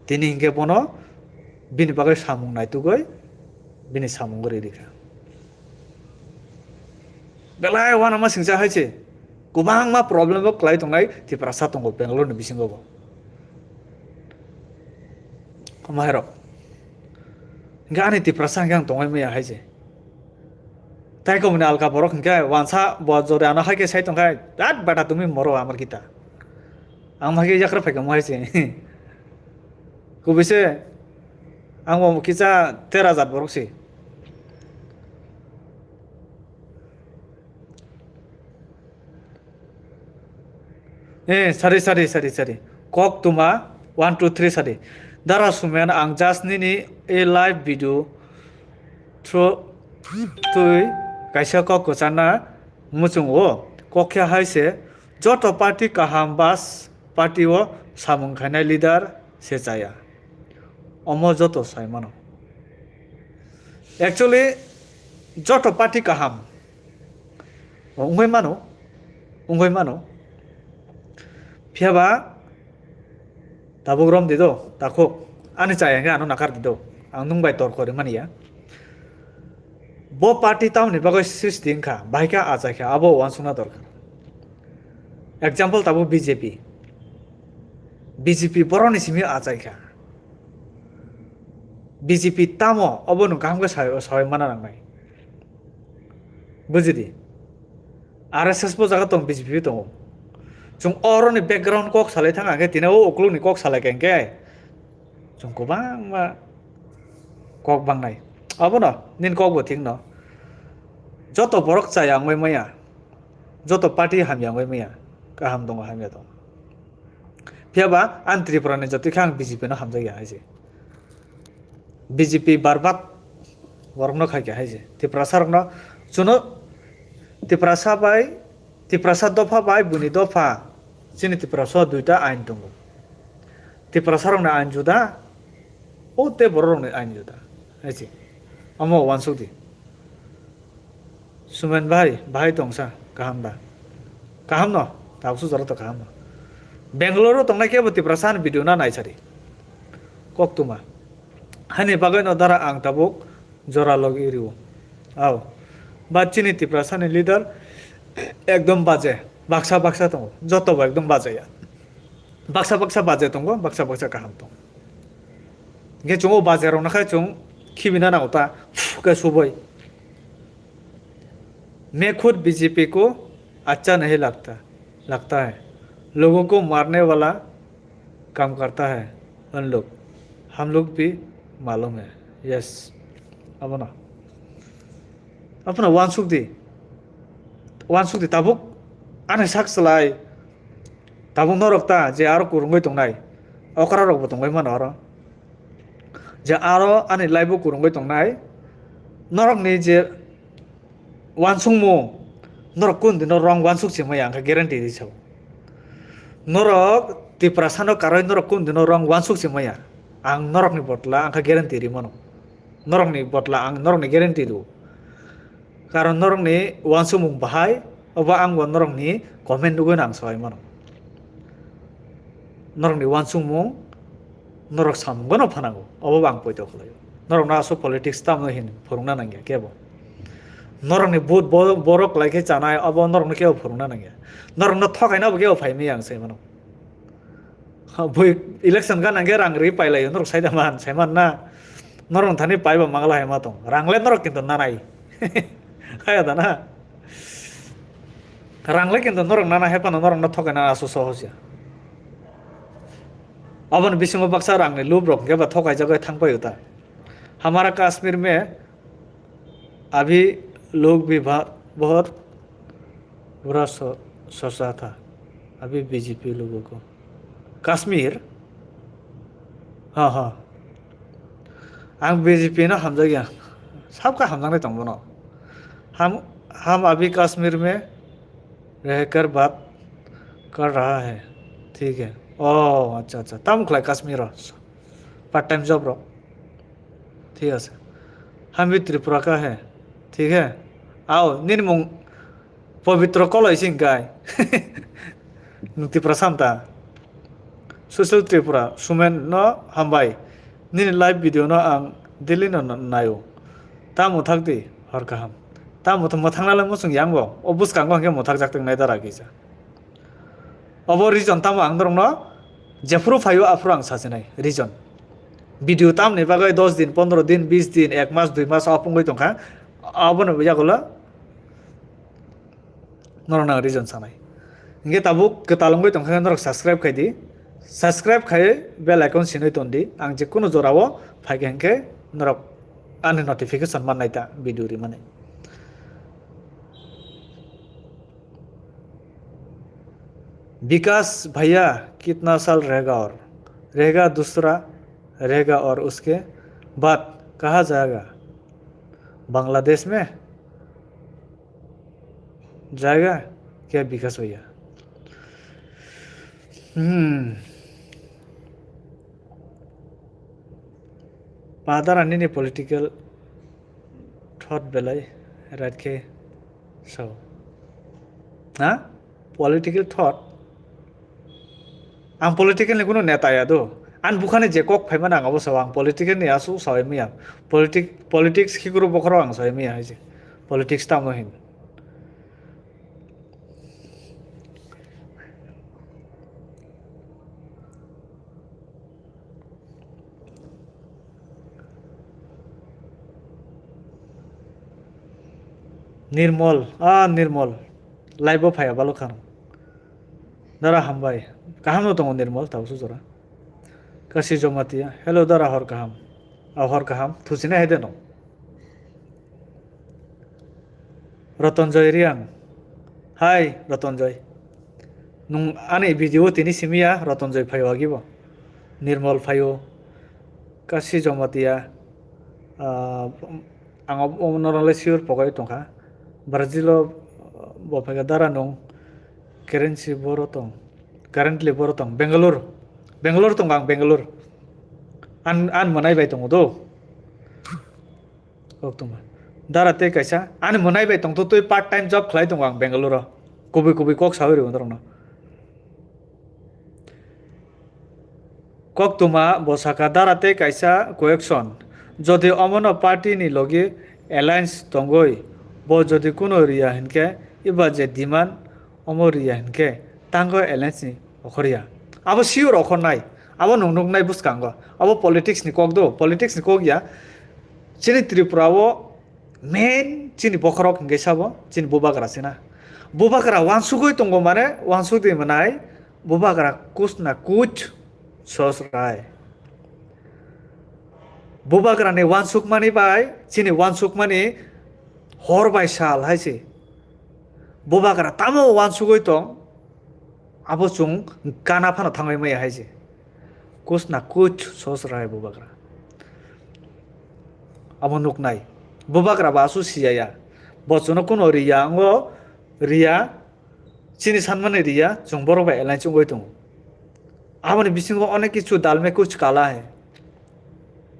Tini hingke bono bini bagwi samung naitugoi, bini samung ri rikha. Belai uanama singcha hai se, kwbangma problem bo kwlai tongnai Tiprasa tongo Bangalore ni bisingo bo. Omo hai rok. Hingke ani Tiprasa hingke ang tongwi maya hai se. Tai komoni alka borok hingke wansa bo jori ano hai khe sai tongkha, "Rat bata tumi moro amar kita." Ang ma khe yakra phaikha mo hai se. Kubui se ang bo kisa tera jat borok se. Eh, sari, sari, sari, sari. Kok tuma, one, two, three, sari. Dara Sumen, ang just nini a live video through twi kaisa kok kwchana muchungo. Kok khe hai se, joto party kaham bas party o samung khainai leader se chaya. Omo joto sai mano. Actually, joto party kaham. O, wngwi mano, wngwi mano. Phiya ba tabuk rom di do, takhuk. Ani chaya hwnkhe ano nakar di do. Ang nwng bai tor kori mani ya. Bo party tamoni bagwi sristi wngkha, bahai khe achai kha, abo uansukna dorkar. Example tabuk B J P. B J P borokni simi achai kha. B J P tamo obo nwng kaham khe sai-, sawi mana nangnai. Bujidi. R S S bo jaga tong, B J P bo tongo. Chwng oroni background kok salai thang hwnkhe tini o uklukni kok salai kha hwnkhe chwng kwbangma kok bangnai. Abono nini kok bo thik no. Joto borok chaya wngwi maya. Joto party hamya wngwi maya. Kaham tongo, hamya tongo. Phiya ba ang Tripura ni jotoi khe ang B J P no hamjakya hai se. B J P barbat borok no khaikha hai se. Tiprasa rok no chuno Tiprasa bai, Tiprasa dopha bai buini dopha chini Tiprasa o duita ain tongo. Tiprasa rok ni ain juda, o tei borok rok ni ain juda hai se. Omo uansuk di. Sumen bhai, bhai tongsa, kaham da? Kaham no? Tabukso jora to kaham no. Bangalore o tongnai kebo Tiprasa ni video na naisari. Koktwma. Hani bagwi no dara ang tabuk jora logi rio. Ao. Ba chini Tiprasa ni leader ekdom baje. Baksa baksa tongo. Joto bo ekdom baje ya. Baksa baksa baje tongo, baksa baksa kaham tongo. Hingke chwng o baje rok nakhai chwng khibina nango ta, ke suboi. मैं खुद बीजेपी को अच्छा नहीं लगता, लगता है। लोगों को मारने वाला काम करता है उन लोग, हम लोग भी मालूम है। Yes. Abono. Abono uansuk di. Uansuk di tabuk. Ani sak salai. Tabuk norok ta je aro kwrwngwi tongnai. Okra rokbo tongwi mano aro. Je aro ani life o kwrwngwi tongnai. Norokni je uansukmung, norok kundino wrong uansuk se maya, ang khe guarantee ri sao. Norok Tiprasano karwi norok kundino wrong uansuk se maya. Ang norokni botla ang khe guarantee ri mano. Norokni botla ang norokni guarantee rio. Karon norokni uansukmung bahai, obo ang bo norokni comment nugwi ang sawai mano. Norokni uansukmung, norok samung bono phanango, obo bo ang poito khlaio. Norokno aswk politics tamno hin phwrwngna nangya kebo. Norokni vote bo-, borok lai khe chanai, obo norokno kebo phwrwngna nangya. Norokno thokaina bo kebo phai maya ang sai mano. Ha, bui election gana hwnkhe rang ri pailaio, norok sai da man, sai man na. Norok thani paiba mangla hai ma tong. Rang le norok kintu nanai. Haya da na. Rang le kintu norok nana hai phano norokno thokaina aswk sohos ya. Aboni bisingo baksa rangni lub rok hwnkhe ba thokaijagwi thang paio ta. हमारा कश्मीर में अभी लोग भी भा-, बहुत बुरा सो-, सोचा था। अभी बीजेपी लोगों को। Kashmir? Ha, ha. Ang B J P no hamjakya. Sabkha hamjaknai tong bono. हम, हम अभी कश्मीर में रहकर बात कर रहा है। ठीक है। Oh, अच्छा, अच्छा. Tamo khlai Kashmir o? Part time job rok. ठीक है। हम भी त्रिपुरा का है। ठीक है। Ao, nini mung Pabitra Koloi se hwnkhe. Nwng Tiprasa ta. Sushil Tripura, Sumen no hambai. Nini live video no ang daily no naio. Ta mwthak di, hor kaham. Ta mwthak, mwthaknalai muchung yang bo. O bwskango hwnkhe mwthakjak tongnai dara kisa. Obo reason tamo ang norokno jephuru phaio aphuru ang sachinai reason. Video tamni bagwi dos din, pondro din, bis din, ek mas, dui mas obo wngwi tongkha. Abono yagulo norokno ang reason sanai. Hingke tabuk kwtal wngwi tongkha norok subscribe khai di. Subscribe khai bell icon sinwi ton di. Ang je kunu jorao phaikha hingke norok ani notification mannai ta video rimani. विकास भैया, कितना साल रहेगा और? रहेगा दूसरा, रहेगा और उसके बाद कहाँ जाएगा? बांग्लादेश में जाएगा क्या विकास भैया? हम्म। Padara nini political thought belai right khe sao. Ha? Political thought? Ang political ni kunu neta ya do. Ang bukhani je kok phaimani ang abo sao, ang political ni asu sao maya. Politic, politics khikuru bokhoro ang sao maya hai je. Politics tamo hin. Nirmol, ah, Nirmol. Live o phaiya balok khan. Dara hambai. Kaham no tongo Nirmol, tausu jora. Kasi Jomatia. Hello, dara hor kaham. Ah, hor kaham. Thusina hede no. Rotonjoy Riang. Hai, Rotonjoy. Nung ani video tini simiya, Rotonjoy phaio agibo. Nirmol phaio. Kasi Jomatia. Ah, ang ob-, omo norok le sure pogoi tongkha. Brazil o bo phaikha dara nung currency boro tong. Currently boro tong. Bangalore. Bangalore tong ang Bangalore. An, an manai bai tongo do. Koktwma. Dara tei kaisa. Ani mwnai bai tongtwtwi part time job khlai tongo ang Bangalore o. Kubui kubui kok saui rw norokno. Koktwma bo saka dara tei kaisa question. Jodi omono party ni logi alliance tongoi, bo jodi kuno riya hinkhe, iba je demand omo riya hinkhe, tango alliance ni okhorya. Abo sure okhornai. Abo nung nuknai bwskango. Abo politics ni kok do. Politics ni kok ya. Chini Tripura o main chini bokhorok hingke sabo chini bubagra sina. Bubagra wansugui tongo mane wansugui manai bubagra kuch na kuch sosrai. Bubagra ni wansukmani bai chini wansukmani hor bai sal hai se. Bubagra tamo wansugui tong, abo chwng gana phano thangwi maya hai se. Kuch na kuch sosrai bubagra. Abo nuknai. Bubagra ba asu siyaya. Bo chwngno kuno riya, ango riya, chini sanmani riya, chwng borok bai alliance wngwi tongo. Aboni bisingo onek kichu dal mein kuch kala hai.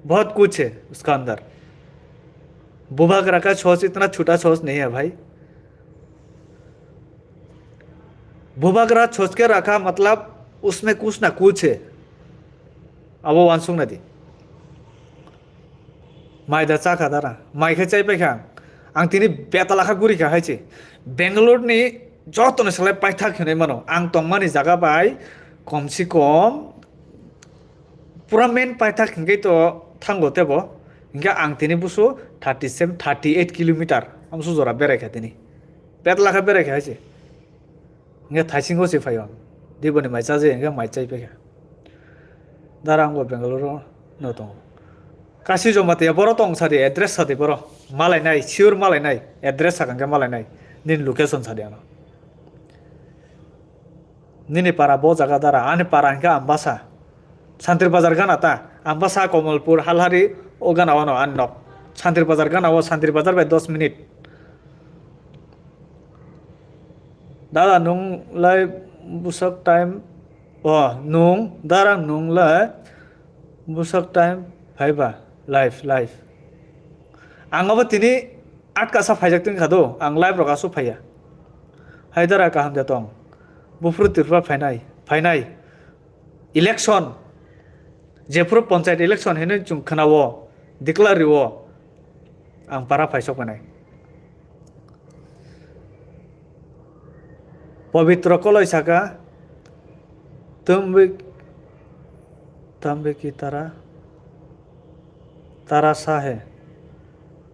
बहुत कुछ है उसका अंदर। Bubagra ka सोच इतना छोटा सोच नहीं है भाई। Bubagra सोच के रखा मतलब उसमें कुछ ना कुछ है। Abo wansuk na di. Mai da chakha dara. Mai khe chai paikha ang. Ang tini betala kha guri kha hai se. Bangalore ni joto ni salai paithak hinwi mano. Ang tongmani jaga bai kom se kom pura main paithak hinkhe to thango tebo. Hinkhe ang tini busu thirty seven, thirty eight kilometer. Amsu jora berai kha tini. Betala kha berai kha hai se. Hinkhe thaisingo se phaio ang. Diboni mai chaje hinkhe mai chai paikha. Dara ang bo Bangalore no tongo. Kasi Jamatia boro tong sadi address sadi boro. Malai nai, sure malai nai. Address sakang khe malai nai. Nini location sadi ano. Nini para bo jaga dara, ani para hinkhe Ambasa. Santri Bazar gana ta, Ambasa, Komolpur, Halhari, o gana wano ani nok. Santri Bazar gana o, Santri Bazar bai dos minute. Dada nung lai busak time, o nung, dara nung lai busak time phaiba, live, live. Ang abo tini atka sa phaijak tong kha do, ang live rok asuk phaiya. Hai dara kaham de tong. Buphuru Tripura phainai, phainai. Election, jephuru panchayat election hinwi chwng khwnao, declare rio, ang para phaisok phainai. Pabitro koloi saka, tumbi, tambi ki tara, tara sa he,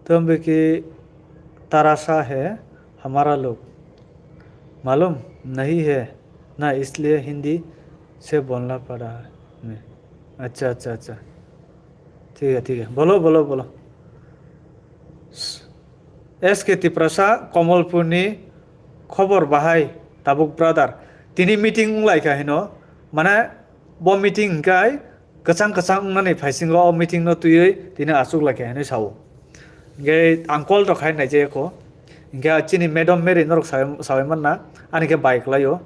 tumbi ki tara sa he, hamara log, malum nahi he. ना, इसलिए हिंदी से बोलना पड़ा हमें। अच्छा, अच्छा, अच्छा। ठीक है, ठीक है। बोलो, बोलो, बोलो। S K Tiprasa, Komolpurni khobor bahai, tabuk brother. Tini meeting wng lai kha hino, mane bo meeting hwnkhe kwchang kwchang wngnani phaisingo o meeting no twiwi tini achuk lai kha hinwi sao. Hwnkhe ang call rok khai nai je kho. Hwnkhe chini madam Mary norok sawi, sawi manna, ani khe bai kwlaio.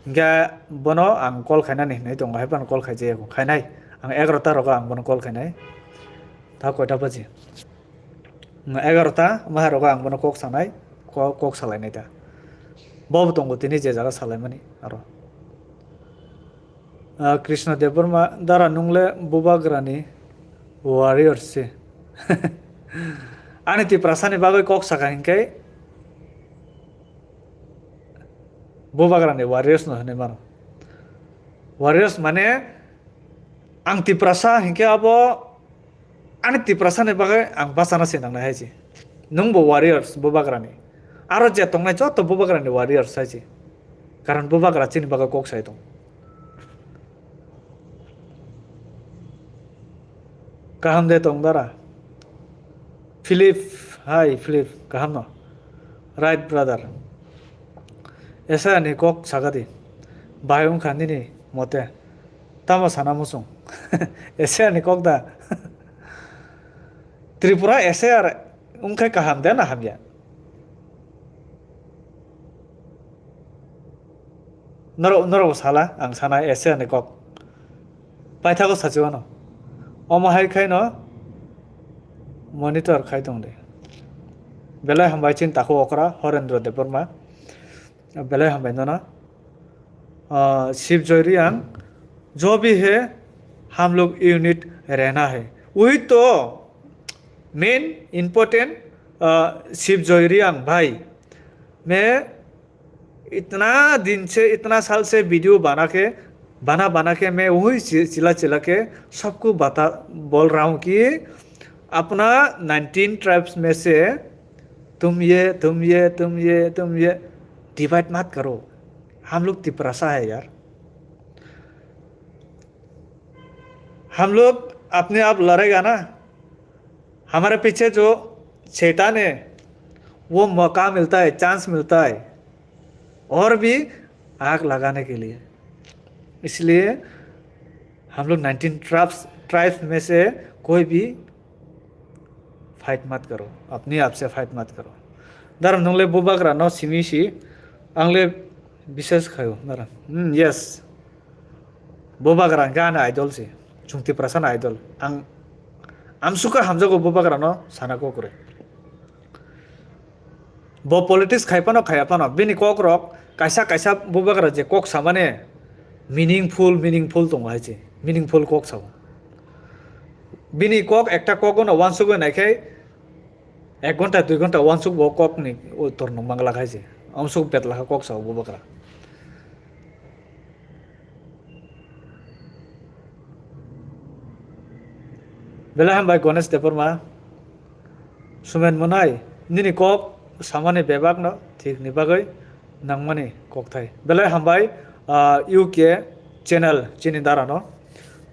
Hwnkhe bono ang call khainani hinwi tongo, hai phano call khai je kho. Khainai ang egarota rogo ang bono call khainai. Ta koita baji? Egarota maha rogo ang bono kok sanai, ko-, kok salainai ta. Bobo tongo tini je jaga salaimani aro. Ah, Krishna Debbarma, dara nungle Bubagrani warrior se. Ani Tiprasani bagwi kok saka hinkhe Bubagrani warriors no hinwi mano. Warriors mane ang Tiprasa hinkhe abo ani Tiprasani bagwi ang bachana se nangnai hai se. Nwngbo warriors Bubagrani. Aro je tongnai joto Bubagrani warriors hai se. Karon Bubagra chini bagwi kok sai tong. Kaham de tong dara? Philip, hi Philip, kaham no? Right brother. Esa ni kok sagadi. Bahai wngkha nini mote. Tamo sana muchung. Esa ni kok da. Tripura S A R wngkhe kaham de na hamya? Norok, norok sala, ang sana S A R ni kok. Paithago sachiwano. Omo hai khaino monitor khai tong de. Belai hambai chini takhuk okra Horendra Debbarma. Belai hambai nono. Ah, Shivjoy Reang, jo bhi hai, hum log unit rehna hai. Wahi to main important, ah, Shivjoy Reang bhai. Main इतना दिन से, इतना साल से वीडियो बना के, बना बना के मैं वही चि-, चिल्ला चिल्ला के सबको बता, बोल रहा हूँ कि अपना नाइनटीन ट्राइब्स में से तुम ये, तुम ये, तुम ये, तुम ये डिवाइड मत करो। हम लोग तिपरासा है यार। हम लोग अपने आप लड़ेगा ना, हमारे पीछे जो शैतान है, वो मौका मिलता है, चांस मिलता है, और भी आग लगाने के लिए। इसलिए हम लोग नाइनटीन ट्राइब्स, ट्राइब्स में से कोई भी फाइट मत करो, अपने आप से फाइट मत करो। Dara nungle Bubagra no simi si, angle bises khayo dara. Hmm, yes. Bubagra hwnkhe ani idol se, chwng Tiprasa ni idol. Ang amsukha hamjago Bubagra no sana kok kwrwi. Bo politics khai phano khaya phano bini kok rok kaisa kaisa Bubagra je kok samani meaningful, meaningful tongo hai se, meaningful kok sao. Bini kok ekta kok no uansugwi naikhai ek ghonta dui ghonta uansuk bo kok ni uttor no mangla khai se. Amsuk betla kha kok sao Bubagra. Belai hambai Ganesh Debbarma. Sumen Monai, nini kok samani bebak no thik ni bagwi nangmani kokthai. Belai hambai, ah, U K channel chini dara no.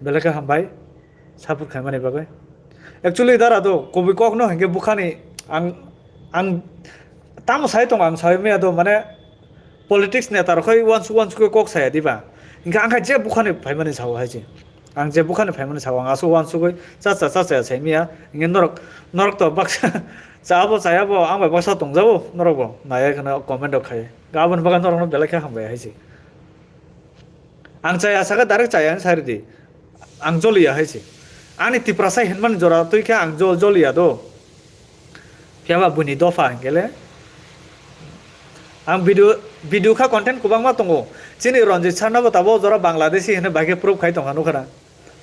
Belai khe hambai. Support khaimani bagwi. Actually, dara do, kubui kok no hinkhe bukhani ang, ang tamo sai tongo, ang sai maya do, mane politics neta rok khai uansuk uansuk khe kok saya diba. Hinkhe ang khai je bukhani phaimani sao hai se. Ang je bukhani phaimani sao, ang aswk uansugwi cha cha cha cha sai maya. Hinkhe norok, norok to baksa cha abo chaya bo, ang bai baksa tongjabo, norok bo naya kheno comment rok khai. Aboni bagwi norok no belai khe hambai hai se. Ang chaya saka direct chaya hinwi sai rwdi. Ang joliya hai se. Ani Tiprasa hinmani jora twi khe ang jo-, joliya do. Phiya ba buini dopha hwnkhe le. Ang video, video kha content kwbangma tongo. Chini Ranjit Sarna bo tabuk jora Bangladeshi hinwi bai khe proof khai tongkha nukha na.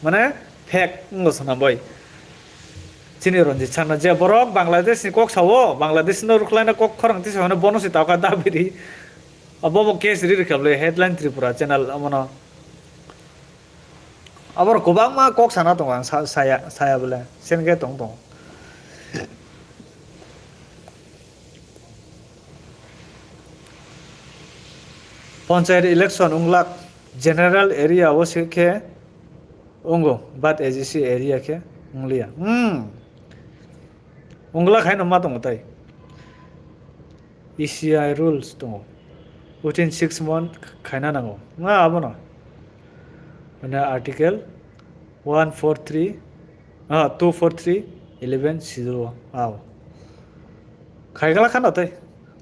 Mane fake wngkha swnam bai. Chini Ranjit Sarna je borok Bangladesh ni kok sao, Bangladesh no rwkhlaina kok khorang tisa hwnwi bono se tawkha dabiri. Abo bo case ri rwkha bwle Headline Tripura channel omono. Aboro kwbangma kok sana tongo ang sa-, saya, saya bwle. Sen khe tong tongo. Panchayat election wnglak general area o se khe wngo, but A G C area khe wngliya. Hmm. Wnglak haino ma tongo tai. E C I rules tongo. Within six month khaina nango. Ma abono. Mane article one four three, ah, two four three, eleven zero. Ao. Khaigala khano tei.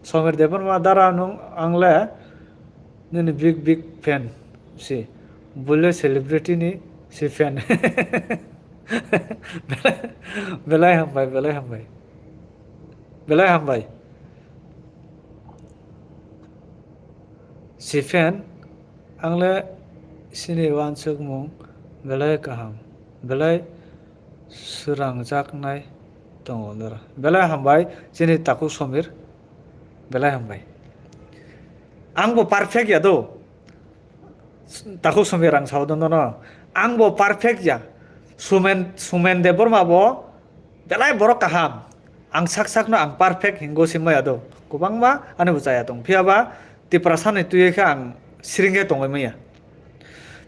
Somir Debbarma dara nung angle nini big big fan si. Bule celebrity ni si fan. Belai hambai, belai hambai. Belai hambai. Sifen, angle sini wansukmung belai kaham, belai swrangjaknai tongo nora. Belai hambai, chini takhuk Somir, belai hambai. Angbo perfect ya do. Takhuk Somir ang sao dono no. Angbo perfect ya. Sumen, Sumen Debbarma bo belai borok kaham. Ang sak sakno ang perfect hingo si maya do. Kwbangma ani bo chaya tong. Phiya ba Tiprasani twiwi khe ang siring khe tongwi maya.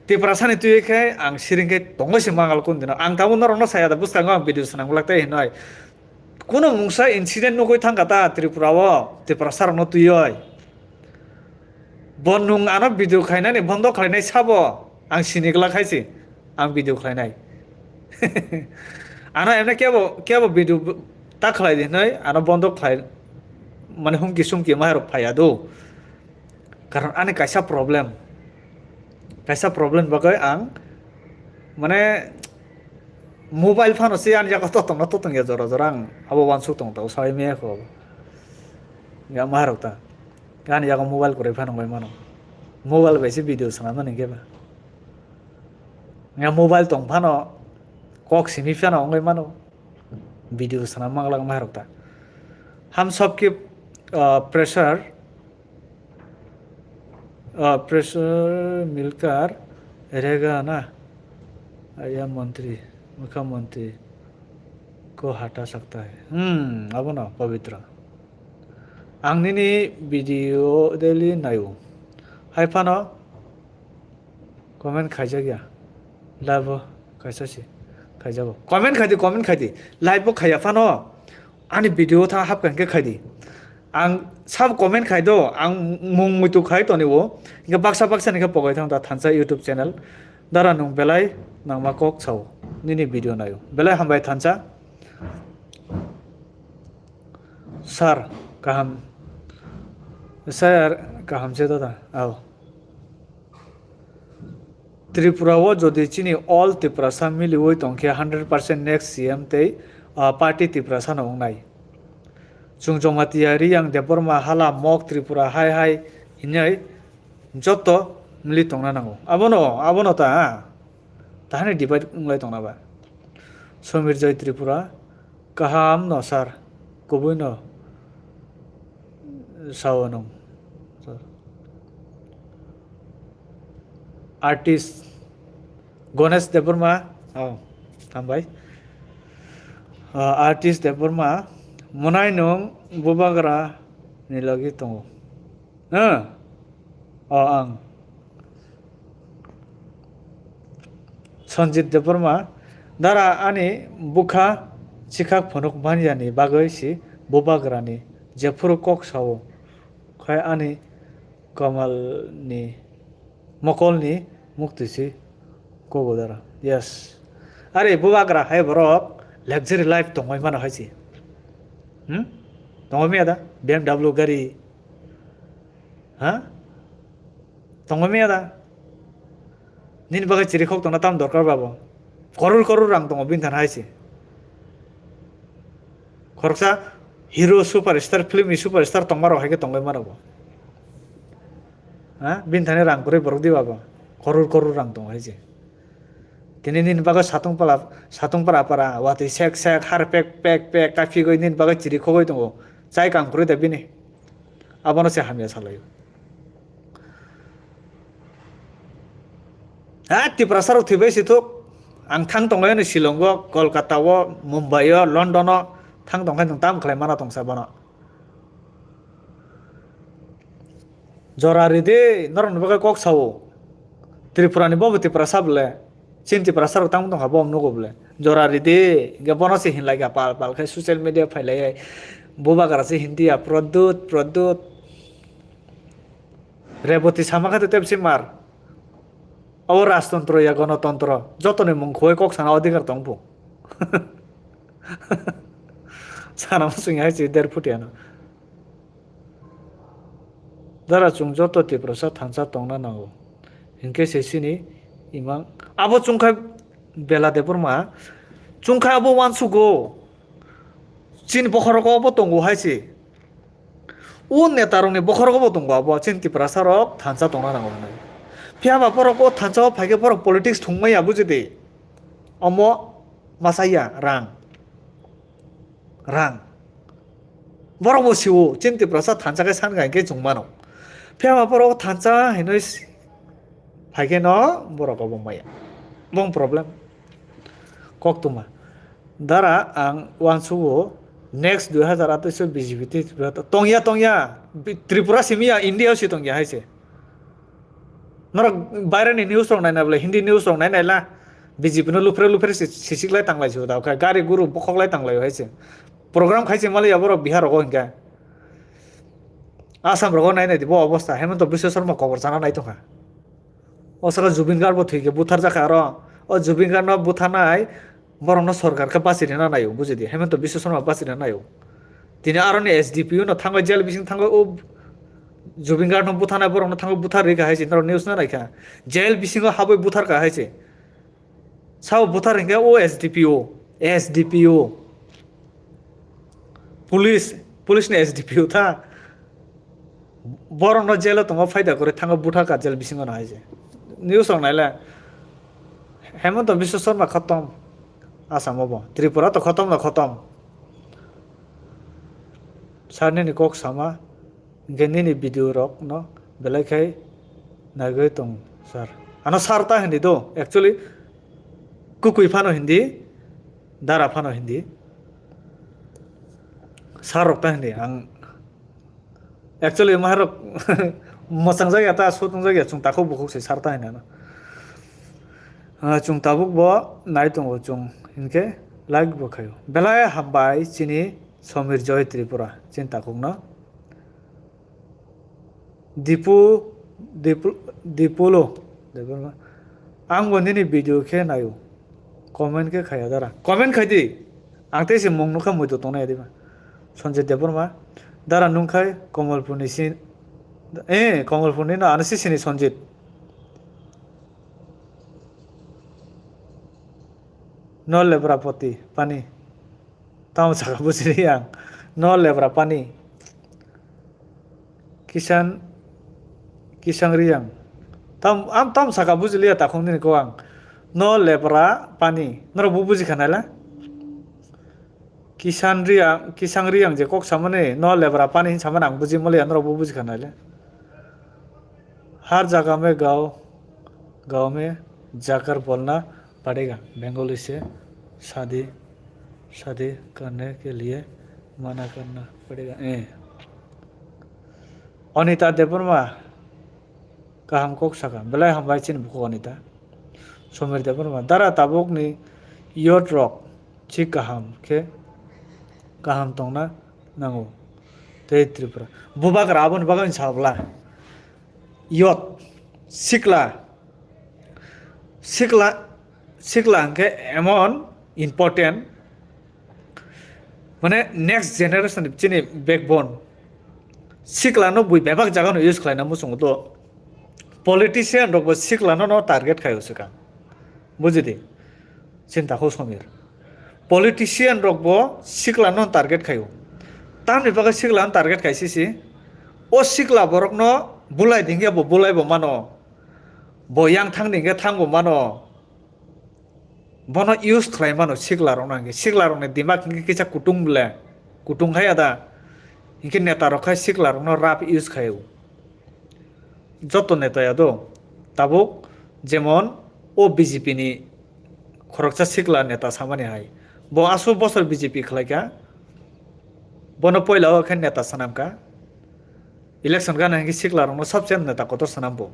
Tiprasani twiwi khe ang siring khe tongwi se mangal kun dino. Ang tabuk norokno saya da bwskango ang video swnam glak tei hinoi. Kuno mungsa incident nugwi thangkha ta Tripura o Tiprasa rokno twiwi. Bo nung ano video khlainani bondo khlainai sabo ang sini glak hai se ang video khlainai. Ano emne kebo, kebo video ta khlai di hinoi ano bondo khlai mane humki sumki maharok phaiya do. Karon ani kaisa problem. Kaisa problem bagwi ang mane mobile phano se ani yago totongno totong ya jora jora ang abo wansuk tong tao sai me kho. Ya maharok ta. Ani yago mobile kwrwi phano wngwi mano. Mobile bai se video swnam mani khe ba. Ya mobile tong phano kok simi phano wngwi mano. Video swnam manglak maharok ta. Ham sabke, ah, pressure, ah, pressure milkar rega na. Aya mantri, mukhyamantri ko hata sakta hai. Hmm, abono pavitra. Ang nini video daily naio. Hai phano comment khaijak ya. Live bo kaisa se khaijago. Comment khaidi, comment khaidi. Live bo khaiya phano ani video tha hapkha hwnkhe khaidi. Ang sabo comment khaido, ang mung muitu khai toniwo. Hwnkhe baksa baksa ni khe pogoi thang ta thansa YouTube channel. Dara nung belai nangma kok sao. Nini video naio. Belai hambai thansa. Sir, kaham. Sir, kaham se dada. Ao. Tripura o jodi chini all Tiprasa miliwi tongkhe hundred percent next C M tei, ah, party Tiprasa no wngnai. Chwng Jamatia Riyang Debbarma hala mok Tripura hai hai hinwi joto mili tongna nango. Abono, abono ta, tahani divide wnglai tongna ba. Somir Joy Tripura, kaham no sir, kubui no sao nung. Artist Ganesh Debbarma, oh, hambai. Ah, artist Debbarma, mwnai nung bubagra ni logi tongo. Huh? Oh, ang. Sanjit Debbarma, dara ani bukha chikhak phunuk manyani bagwi si bubagrani jephuru kok sao, khai ani kamalni mokolni muktwi si kogo dara. Yes. Are bubagra hai borok luxury life tongoi mano hai si. Hmm? Tongoi miya da? B M W gari. Ha? Tongwi maya da? Nini bagwi chirikhok tongna tam dorkar ba bo? Koror koror rang tongo bini thani hai se. Khoroksa hero superstar, film ni superstar tongma rok hai khe tongwi mano bo. Ha? Bini thani rang kwrwi borok di ba bo? Koror koror rang tongo hai se. Tini nini bagwi satung pala, satung para para watwi sek sek har pek pek pek kaphigwi nini bagwi chirikhogwi tongo. Chai kam kwrwi da bini. Abono se hamya salaio. Ha, Tiprasa rok thwibai si thuk. Ang thang tonglaio ni Shillong o, Kolkata o, Mumbai o, London o thang tong khe nwng tam khlai mano tongsa bono. Jora ridi, norokni bagwi kok sao. Tripura ni bobo Tiprasa bole. Chini Tiprasa rok tamo tongkha bo nugo bole. Jora ridi, hingke bono se hinlai kha pal pal khe social media phailai. Bubagra se hindi ya, Pradyut, Pradyut. Reboti sama khe tei tebsi mar. Abo rajtontro ya gonotontro, jotoni mung khoi kok sana adhikar tong bo. Sana muchung ya hai si der phuti ano. Dara chwng joto Tiprasa thansa tongna nango. Hinkhe se chini imang. Abo chungkha Bela Debbarma. Chungkha abo uansugo. Chini bokhorogo abo tongo hai se. O netarokni bokhorogo bo tongo abo. Chini Tiprasa rok thansa tongna nango hwnwi. Phiya ba borok o thansa o phaikhe borok politics thwngmaya bujidi. Omo masa ya rang. Rang. Borok bo siwo, chini Tiprasa thansa khe san kha hinkhe chwng mano. Phiya ba borok thansa hinwi s-, phaikhe no borok obo maya. Bong problem. Koktwma. Dara ang uansugo next dui hazar atais o B J P tei Tripura tongya, tongya. Bi-, Tripura simi ya, India o si tongya hai se. Norok baireni news rok naina bwle, Hindi news rok naina la, B J P no lupre lupre si-, sisiklai tanglai si da kha, gari guru bokhoklai tanglai hai se. Program khai se mali ya borok Bihar rogo hinkha. Assam rogo naina di bo obostha, Hemanta Biswa Sarma kobor chana nai tongkha. O saka Zubeen Garg bo thwi khe buthar jakha aro. O Zubeen Garg no butharnai borokno sorkar khe bachirina naio, bujidi, Hemanta Biswa Sarma bachirina naio. Tini aroni S D P O no thango, jail bising thango, o Zubeen Garg no butharnai borokno thango buthar rikha hai se, norok news no naikha. Jail bisingo habwi buthar kha hai se. Sao buthar hinkhe o S D P O, S D P O. Police, police ni S D P O tha. Borokno jail o tongo phaida kwrwi thango buthar kha jail bisingo no hai se. News rok naile. Hemanta Biswa Sarma khotom. Assam o bo. Tripura to khotom no khotom. Sir nini kok sama. Hinkhe nini video rok no belai khai nagwi tong sir. Ano sir ta hindi do. Actually, kukui phano hindi, dara phano hindi. Sir rok ta hindi. Ang Actually, maharok mwchang jak ya ta, sut wng jak ya, chwng takhuk bukhuk se sar ta hinwi ano. Ah, chwng tabuk bo nai tongo chwng, hinkhe like bo khaio. Belai hambai chini Somir Joy Tripura, chini takhuk no. Dipu, Dipu, Dipulo, Debbarma. Ang bo nini video khe naio. Comment khe khaya dara. Comment khai di. Ang tei se mung nukha muitu tongnai diba. Sanjit Debbarma. Dara nungkhai Kamalpurni sin. Eh, Kamalpurni no ano si sini Sanjit. No lebrapoti pani. Tamo saka bujili ang. No lebra pani. Kisan, Kisang Riyang. Tam, am tam saka bujiliya takhung nini ko ang. No lebra pani. Norok bo buji kha naila? Kisan Riyang, Kisang Riyang je kok samani, no lebra pani hin samani ang buji maliya, norok bo buji kha naila? Har jaga mein gaon, gaon mein jakar bolna padega. Bengali se shadi, shadi karne ke liye mana karna padega. Eh. Anita Debbarma, kaham kok saka. Belai hambai chini bukhuk Anita. Somir Debbarma, dara tabuk ni youth rok si kaham khe kaham tongna nango. Tei Tripura. Bubagra aboni bagwi sabla. Youth, sikla, sikla, sikla hwnkhe emon important, mane next generation chini backbone. Sikla no bui bebak jaga no use khlaina muchungo do. Politician rok bo sikla no, no target khaio swkang. Bujidi? Chinta kho Somir. Politician rok bo sikla no target khaio. Tamni bagwi sikla no target khai sisi. O sikla borok no bulai dingya bo bulai bo mano. Bo yang thang dingya thang bo mano. Bono use khlai mano sikla rok no hwnkhe. Sikla rok ni dimak hwnkhe kisa kutung ble. Kutung hai ada. Hwnkhe neta rok khai sikla rok no rap use khaio. Joto neta ya do. Tabuk jemon o B J P ni khoroksa sikla neta samani hai. Bo aswk bosor B J P khlaikha. Bono poila o khe neta sanamkha. Election gana hwnkhe sikla rokno sabse neta kotor sanam bo.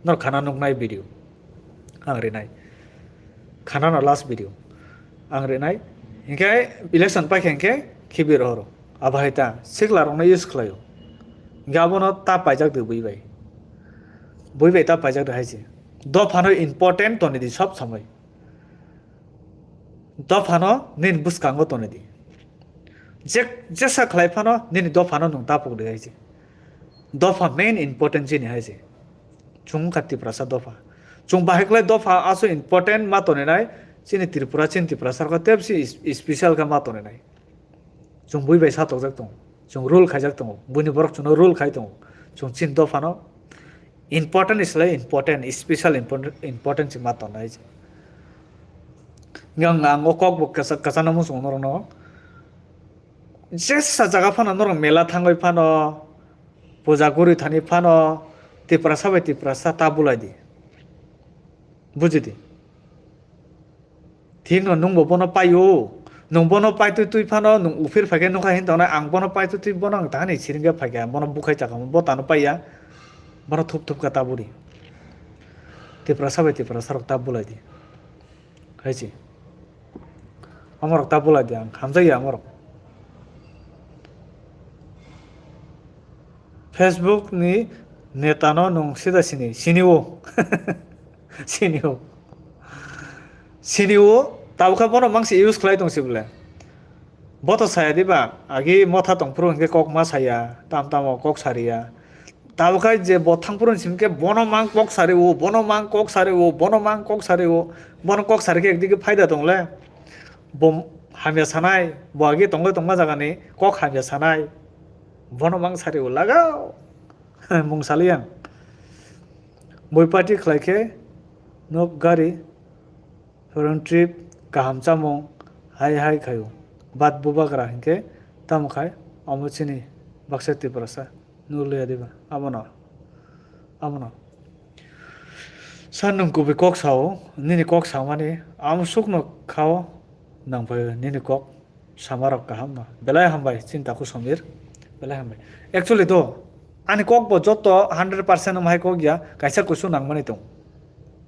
Nor khana nuknai video. Ang rinai. Khana no last video. Ang rinai. Hinkhe election paikha hinkhe khibi rohoro. Abo hai ta sikla rokno use khlaio. Hinkhe abono ta paijak de bui bai. Bui bai ta paijak de hai se. Dophano important toni di sob somoi. Dophano nini bwskango toni di. Je, jesa khlai phano nini dophano nwng tapuk di hai se. Dopha main important chini hai se. Chwng wngkha Tiprasa dopha. Chwng bahai khlai dopha aswk important ma toni nai, chini Tripura, chini Tiprasa khe tebsi is-, special khe ma toni nai. Chwng bui bai satokjak tongo, chwng rule khaijak tongo, buini borok chwngno rule khai tongo, chwng chini dophano important ni slai important, special important, important se ma tongnai. Yang ang o kok bo kwchak, kwchakno muchungo norokno. Jesa jaga phano norok mela thangwi phano, puja guri thani phano, Tiprasa bai Tiprasa ta bulai di. Buji di. Thikno nwngbo bono paio. Nwng bono paitwi twi phano nwng uphir phaikhe nukha hini tongnai, ang bono paitwi twi bono ang tahani siringkhe phaikha, bono bukhai chakamo, bo tano paiya. Bono thup thup kha ta buri. Tiprasa bai Tiprasa rok ta bulai di. Hai se. Amorok ta bulai di ang, hamjakya amorok. Facebook ni neta no nwng sida sini, sini o. Sini o. Sini o, tabukha bono mangsi use khlai tong si bole. Bo to saya diba, agi motha tong phuru hinkhe kok ma saya, tam tamo kok sariya. Tabukha je bo thang phuru hinkhe bono mang kok sari o, bono mang kok sari o, bono mang kok sari o, bono kok sari khe ekdike phaida tong le. Bo hamya sanai, bo agi tongwi tongma jagani kok hamya sanai. Bono mang sari o lagao. Mung sali ang. Bui party khlai khe nok gari foreign trip kaham chamung hai hai khaio. Bat bubagra hinkhe tamo khai omo chini baksa Tiprasa. Nukliya diba? Abono. Abono. Sir, nwng kubui kok sao, nini kok samani, amo sukno khao nangphaio nini kok samarok kaham no. Belai hambai, Chintaku Samir. Belai hambai. Actually do, ani kok bo joto hundred percent wng hai kok ya, kaisa kusu nangmani tong.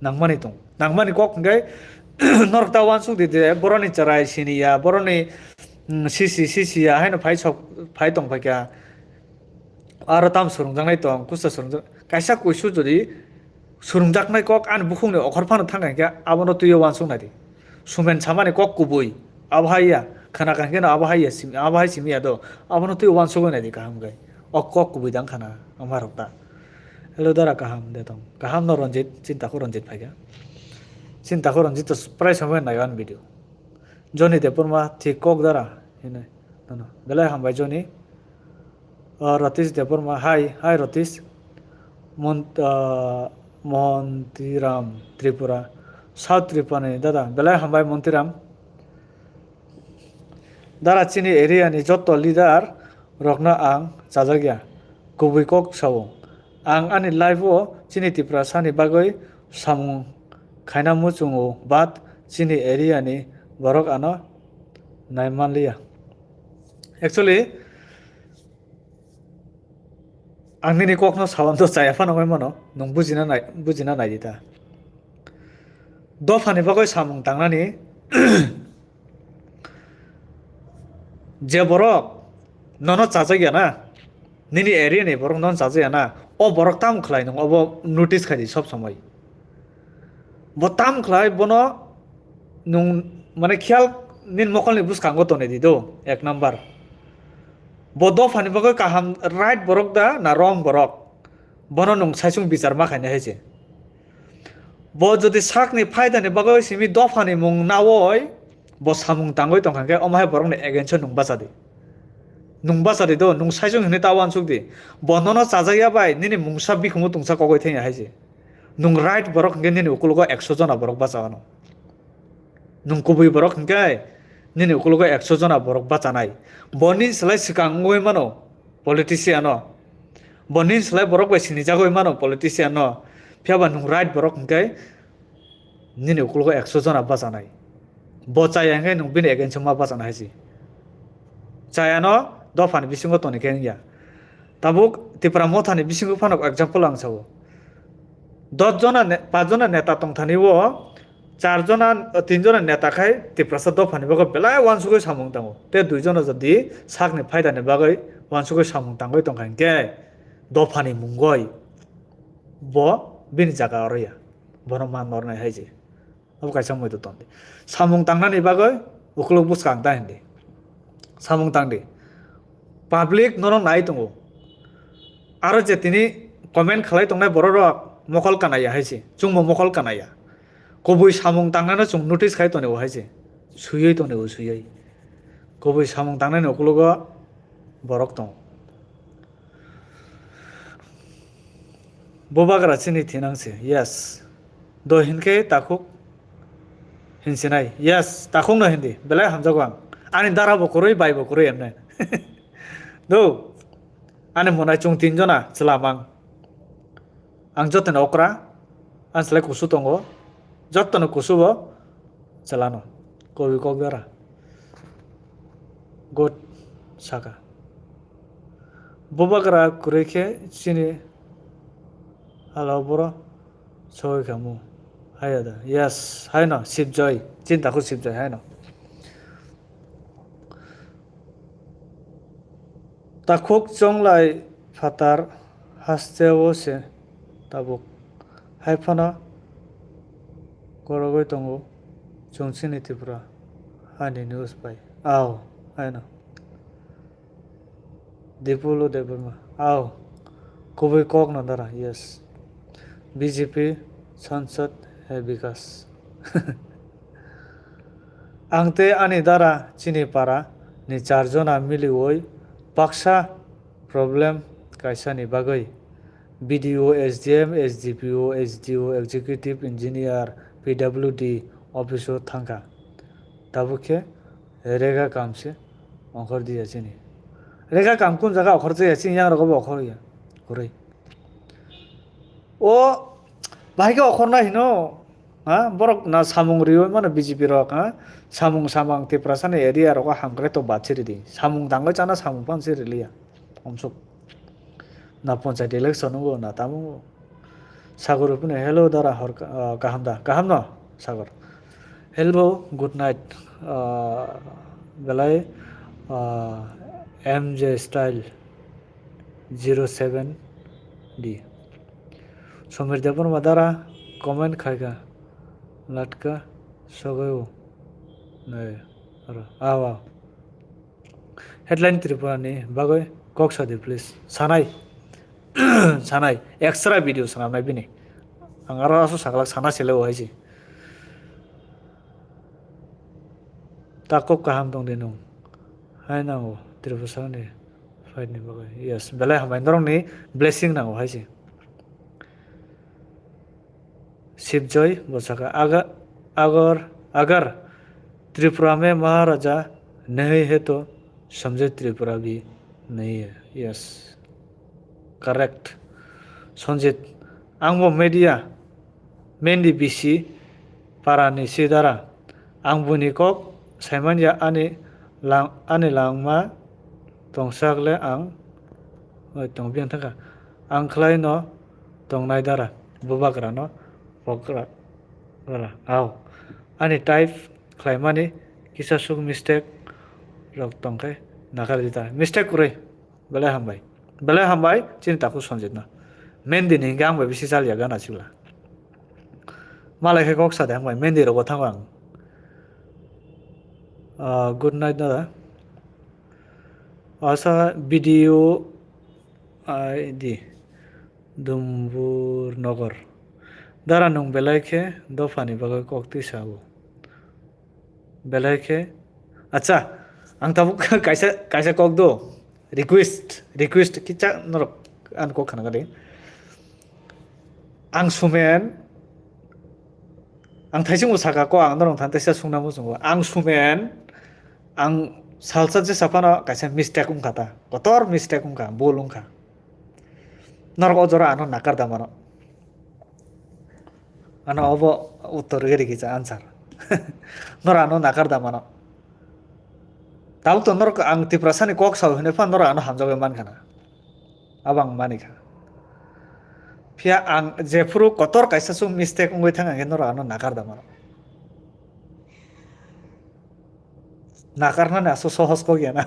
Nangmani tong. Nangmani kok hwnkhe norok ta uansuk di de, boroni chwrai sini ya, boroni, mm, sisi, sisi ya, haino phai sok, phai tong phaikha. Aro tam swrwngjaknai tong, kusta swrwngjak-, kaisa kuisu jodi swrwngjaknai kok ani bukhukni okhor phano thang kha hinkhe abono twiwi uansuk nai di. Sumen samani kok kubui, abo hai ya, khna kha hinkhe no abo hai ya simi, abo hai simi ya do, abono twiwi uansugwi nai di kaham khe. O kok kubui dang khna, ama rok ta. Hello dara, kaham de tong? Kaham no Ranjit, Chintaku Ranjit phaikha. Chintaku Ranjit to prai somoi naio ani video. Joni Debbarma, thik kok dara, hinwi. Nono. Belai hambai Joni. Ah, Ratish Debbarma, hi, hi Ratish. Mon-, ah, Montiram Tripura. South Tripura ni dada. Belai hambai Montiram. Dara chini area ni joto leader rokno ang chajakya. Kubui kok sao. Ang ani life o chini Tiprasa ni bagwi samung khaina muchungo, but chini area ni borok ano naimanliya. Actually, ang nini kokno sawan to chaya phano wngwi mano, nwng bujina nai, bujina nai di ta. Dophani bagwi samung tangnani, je borok nono chajakya na, nini area ni borok nono chajakya na, o borok tamo khlai nwng obo notice khai di sob somoi. Bo tam khlai bono nwng mane khiyal nini mokolni bwskango tonwi di do, ek number. Bo dophani bagwi kaham right borok da na wrong borok? Bono nwng saisung bichar ma khainai hai se. Bo jodi sakni phaidani bagwi simi dophani mung naui bo samung tangwi tongkha khe, omo hai borokni against o nwng bacha di. Nwng bacha di do, nwng saisung hinwi ta uansuk di. Bo nono chajakya bai nini mungsa bikhumu tungsa kogwi thangya hai se. Nwng right borok hwnkhe nini ukulogo ekso jona borok bacha ano. Nwng kubui borok hwnkhe nini ukulogo ekso jona borok bachanai. Bo nini slai swkang wngwi mano politician no. Bo nini slai borok bai sinijagwi mano politician no. Phiya ba nwng right borok hwnkhe nini ukulogo ekso jona bachanai. Bo chaya hwnkhe nwng bini against o ma bachana hai se. Chayano dophani bisingo toni khe wngya. Tabuk Tipra Mothani bisingo phano example ang sao. Dos jona ne-, paanch jona neta tongthani o, char jona, tin jona neta khai Tiprasa dophani bagwi belai uansugwi samung tango. Tei dui jona jodi sakni phaidani bagwi uansugwi samung tangwi tongkha hinkhe dophani mungoi bo Bini jaga oro ya. Bono man nornai hai se. Abo kaisa muitu tondi. Samung tangnani bagwi ukuluk bwskang ta hindi. Samung tangdi. Public nono nai tongo. Aro je tini comment khalai tongnai borok rok mokol kanaya hai se. Chwngbo mokol kanaya. Kubui samung tangnano chwng notice khai tongo hai se. Suyui tongo suyui. Kubui samung tangnani ukulugo borok tongo. Bubagra chini thinang se. Yes. Do hinkhe takhuk hinsinai. Yes, takhuk no hindi. Belai hamjago ang. Ani dara bo kwrwi, bai bo kwrwi emne. Do. Ani monai chwng tin jona chwla mang. Ang jotoni okra. Ang selai kusu tongo. Jotoni kusu bo chwlano. Kobi kok dara. Good saka. Bubagra kwrwi khe chini hala boro sogwi khamu. Haya da. Yes, haino Sibjoy. Chini takhuk Sibjoy haino. Takhuk chonglai phatar hasteo se tabuk. Hai phano korogwi tongo chwng chini Tripura. Ani news bai. Ao, haino. Dipulu Debbarma. Ao. Kubui kok no dara. Yes. B J P sansad he Bikas. Ang tei ani dara chini para ni char jona miliwi baksa problem kaisa ni bagwi B D O, S D M, S D P O, S D O, Executive Engineer, P W D office o thangkha. Tabuk khe rega kam se ongkhor diya chini. Rega kam kun jaga okhor jaya chini yang rogo bo okhor ya. Kwrwi. O bahai khe okhorna hino, ha? Borok na samung riwi mano B J P rok, ha? Samung samang Tiprasani area rogo hamkrai to bat siri di. Samung tangwi chana samung pan siri liya. Omsuk. Na ponchayat election wngwi na tamo wngwi. Sagor phano hello dara hor ka-, ah, kaham da? Kaham no? Sagor. Hello, good night. Ah, belai, ah, M J style zero seven D. Somir Debbarma dara comment khaika latka sogwi o. Nai, aro, awa. Headline Tripura ni bagwi kok sadi please. Sanai. Sanai. Extra video sanamnai bini. Ang aro aswk saklak sana sele o hai se. Ta kok kaham tong di nung. Hai nango Tripura ni fight ni bagwi. Yes, belai hambai norok ni blessing nango hai se. Sibjoy bo saka, aga-, agor, agar Tripura mein Maharaja nahi hai to samjhe Tripura bhi nahi hai. Yes. Correct. Sanjit, ang bo media, Mendi bisi para ni si dara. Ang buni kok saimanya ani lang-, ani langma tongsak le ang, oi, tong biang thangkha. Ang khlai no tongnai dara, bubagra no pokra dara. Au. Ani type khlaimani kisa suk mistake rok tongkhe nakar di ta. Mistake kwrwi. Belai hambai. Belai hambai, chini takhuk Sanjit no. Mendi ni hingke ang bai bisi chaliya gana chwla. Malai khe kok sa de hambai, Mendi rogo thango ang. Ah, good night, dada. Asa video I D Dumbur Nogor. Dara nung belai khe dophani bagwi kok twi sao. Belai khe, acha, ang tabuk kaisa, kaisa kok do. Request, request kicha norok ang kok khana gari. Ang sumen, ang thaising bo saka ko ang norok than teisa sungna muchungo. Ang sumen, ang salsa je saphano kaisa mistake wngkha ta. Kotor mistake wngkha, bol wngkha. Norok o jora ano nakar da mano. Ano obo uttor rwgwi rikisa answer. Norok ano nakar da mano. Tabuk to norok ang Tiprasani kok sao hinwi phan norok ano hamjagwi mankha na. Abo ang manikha. Phiya ang jephuru kotor kaisa sung mistake wngwi thang hwnkhe norok ano nakar da mano. Nakarnani aswk sohos kok ya na.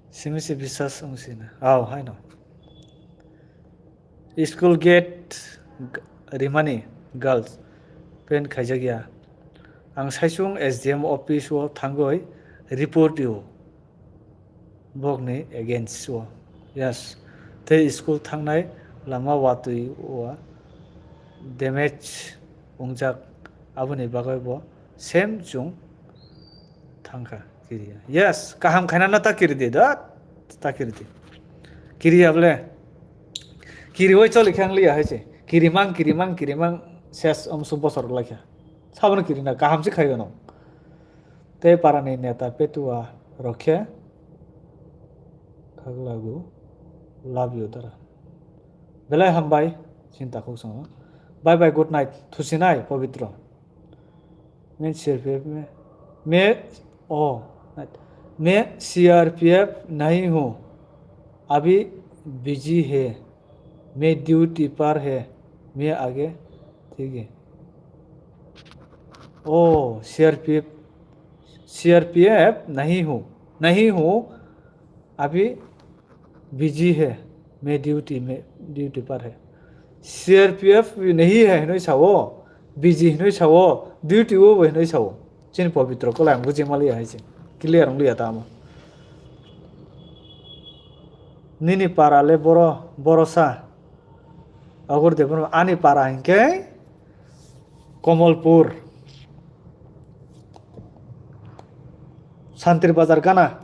Simi se biswas wng sina. Au, haino. School gate g-, rimani girls pen khaijakya. Ang saichung S D M office o thangwi report rw bokni against o. Yes. Tei school thangnai lama watwi o damage wngjak, aboni bagwi bo same chwng thangkha kiriya. Yes, kaham khaina no ta kiri di da, ta kiri di. Kiriya bole. Kiriwi choli khe ang liya hai se. Kirimang, kirimang, kirimang ses omsu bosor lai kha. Sabono kirina kaham se khayo no. Tei parani neta petua rokhe khaglagu love you dara. Belai hambai, chinta khuk songo. Bye bye, good night. Thusinai, Pabitra. मैं C R P F में, मैं, ओ, मैं C R P F नहीं हूँ, अभी बिजी है, मैं ड्यूटी पर है, मैं आगे, ठीक है। ओ, C R P F, C R P F नहीं हूँ, नहीं हूँ, अभी बिजी है, मैं ड्यूटी में, ड्यूटी पर है। C R P F नहीं है, hinwi sao, busy hinwi sao, duty o bo hinwi sao. Chini Pabitra kolai ang buji maliya hai se. Clear wng liya tamo. Nini para le boro, boro sa. Agor de bono ani para hinkhe Komolpur. Santri Bazar gana.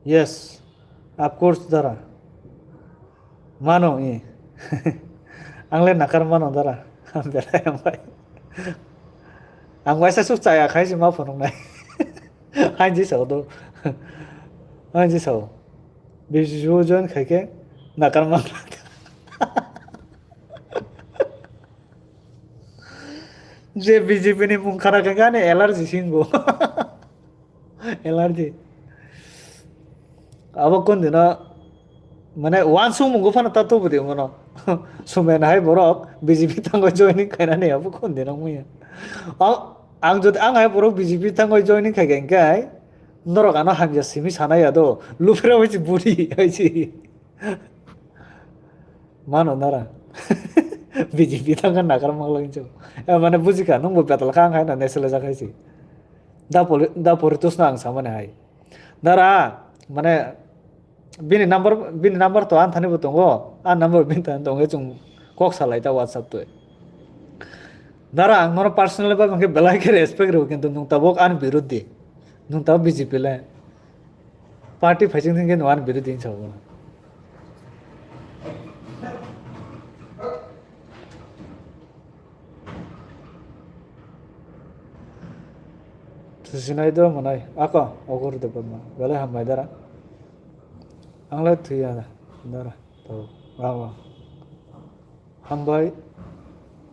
Yes, of course, dara. Mano, eh. Ang le nakar mano, dara. Belai hambai. Ang waisa suk chaya khai se ma phunuk nai. Hanji sao do. Hanji sao. B J P o join khai khe nakar man. Je B J P ni mung khara khe ani allergy singo. Allergy. Abo kon dino, mane, wansuk mungo phano ta tubu di mono. Sumen hai borok B J P thango joining khainani abo kon dino muya. Ang, ang jodi, ang hai borok B J P thango joining khai khe, norok ano hamya simi sanai ya do. Lufra bai si buri hai si. Mano nara. B J P thangkha nakar manglak hinwi. Eh, mane bujikha, nwngbo betal kha, ang hai na nesele jak hai se. Da poli-, da poritos no ang samani hai. Dara, mane, bini number, bini number to ang thani bo tongo, ang number bini thani tongo, chwng kok salai ta WhatsApp twi. Dara, ang nono personally ba hwnkhe belai khe respect rw, kintu nwng tabuk ani biruddhi. Nwng tabuk B J P le. Party phaising thangkhe nwng ani biruddhi hinwi sabo. Thusinai do mwnai. Ako, ogo rwde bwma. Belai hambai dara. Ang le thwiya dara. Tau. Wa, wa. Hambai.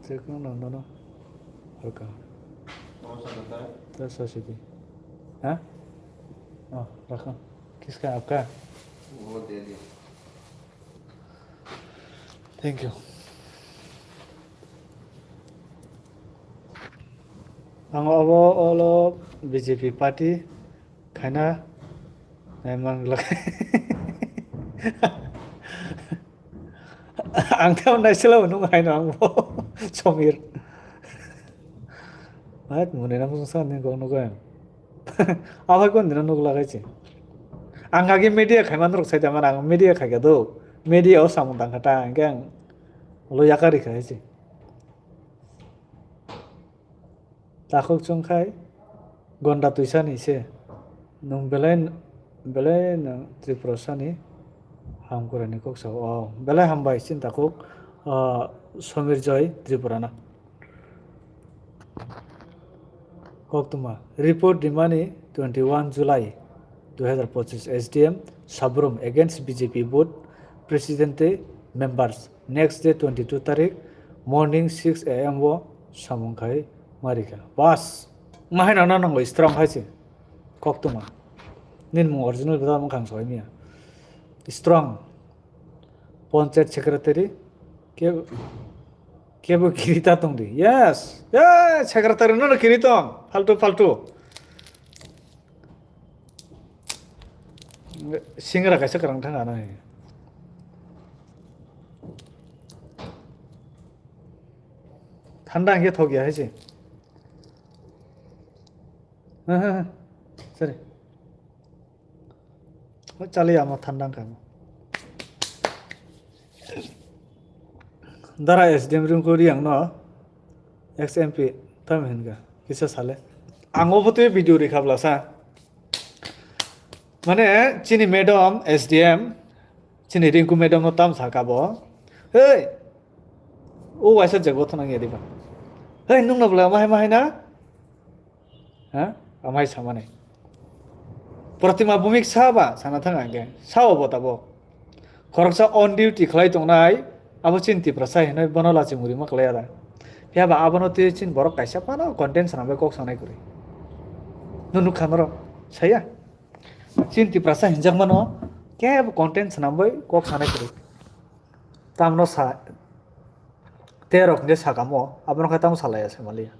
Chekno no, no, no. Welcome. Ta sasidi. Ha? Oh, rakha. Kiska apka? Thank you. Ang obo olo B J P party khaina naimang glak. Ang tamo naisela nung hai no ang bo Somir. Hai mune na musung sa ni gong nugo. Abai kon dina nuk lagai se. Ang agi media khai man rok sai da man ang media khai ga do. Media o samung tang kha ta ang khe ang lo yakari khai se. Takhuk chwng khai gonda twisani se. Nwng belai, belai nwng Tripurasani hamkurani kok sao. O, belai hambai chini takhuk, ah, Somir Joy Tripurana. Koktwma report rimani twenty one July dui hazar pochis S D M Sabrum against B J P board president tei members. Next day twenty two tarik morning six A M o samung khai marikha. Bas, ma haino na nango strong hai se. Koktwma. Nini mung original bwsa mwkhang soi miya. Strong. Panchayat secretary. Ke, kebo kirita tong di. Yes. Yes, secretary no kirita. Faltu, faltu. Singra kaisa kwrang thang ano. Thanda hwnkhe thok ya hai se. Sorry. Chali amo thanda wngkha. Dara S D M Rinku Riang no ex M P tam hinka kisa sale. Ang obo twi video rikha blasa. Mane chini madam S D M, chini Rinku madam no tam saka bo. Hey, o waisa jagbo thonang ya diba. Hey, nung no bla mahai mahai na? Ha? Amai samani. Protima Bhumik sa ba sana thang angge. Sao bo tabo. Khoroksa on duty khlai tongnai, abo chini Tiprasa hinoi bono lachi muri ma klai ada. Phiya ba abono twi chin borok kaisa phano content sanambai kok sanai kwrwi. Nunu khamaro saya. Chin Tiprasa hinjak mano kebo content sanambai kok sanai kwrwi. Tamno sa terok hingke sakamo abono khe tamo salai ya se maliya.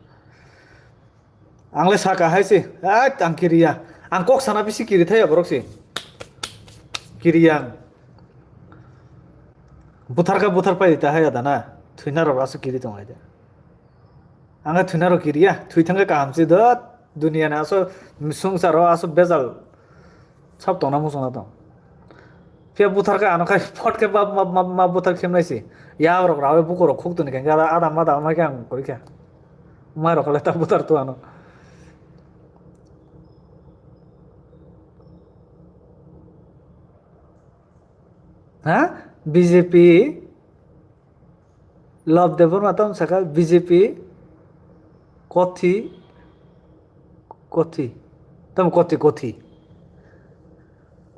Ang le saka hai se, "Ai, ang kiriya." Ang kok sana bisi kiri thaya borok se. Kiriya ang. Buthar kha buthar pai ta hai da na. Thwina rok asu kiri tong hai de. Ang thwina rok kiriya. Thwi thang khe kaham se dot. Dunia ni asu sungsaro asu bejal. Sab tongna muchungna tong. Phiya buthar khe ano khai phot khe ma, ma, ma, ma buthar khemnai se. Ya rok rawi buku rok khuk toni khe ada, ada ma da ma khe ang kori khe. Ma rok le ta buthar tu ano. Ha? B J P? Love Debbarma tam saka B J P kothi, kothi, tam kothi, kothi.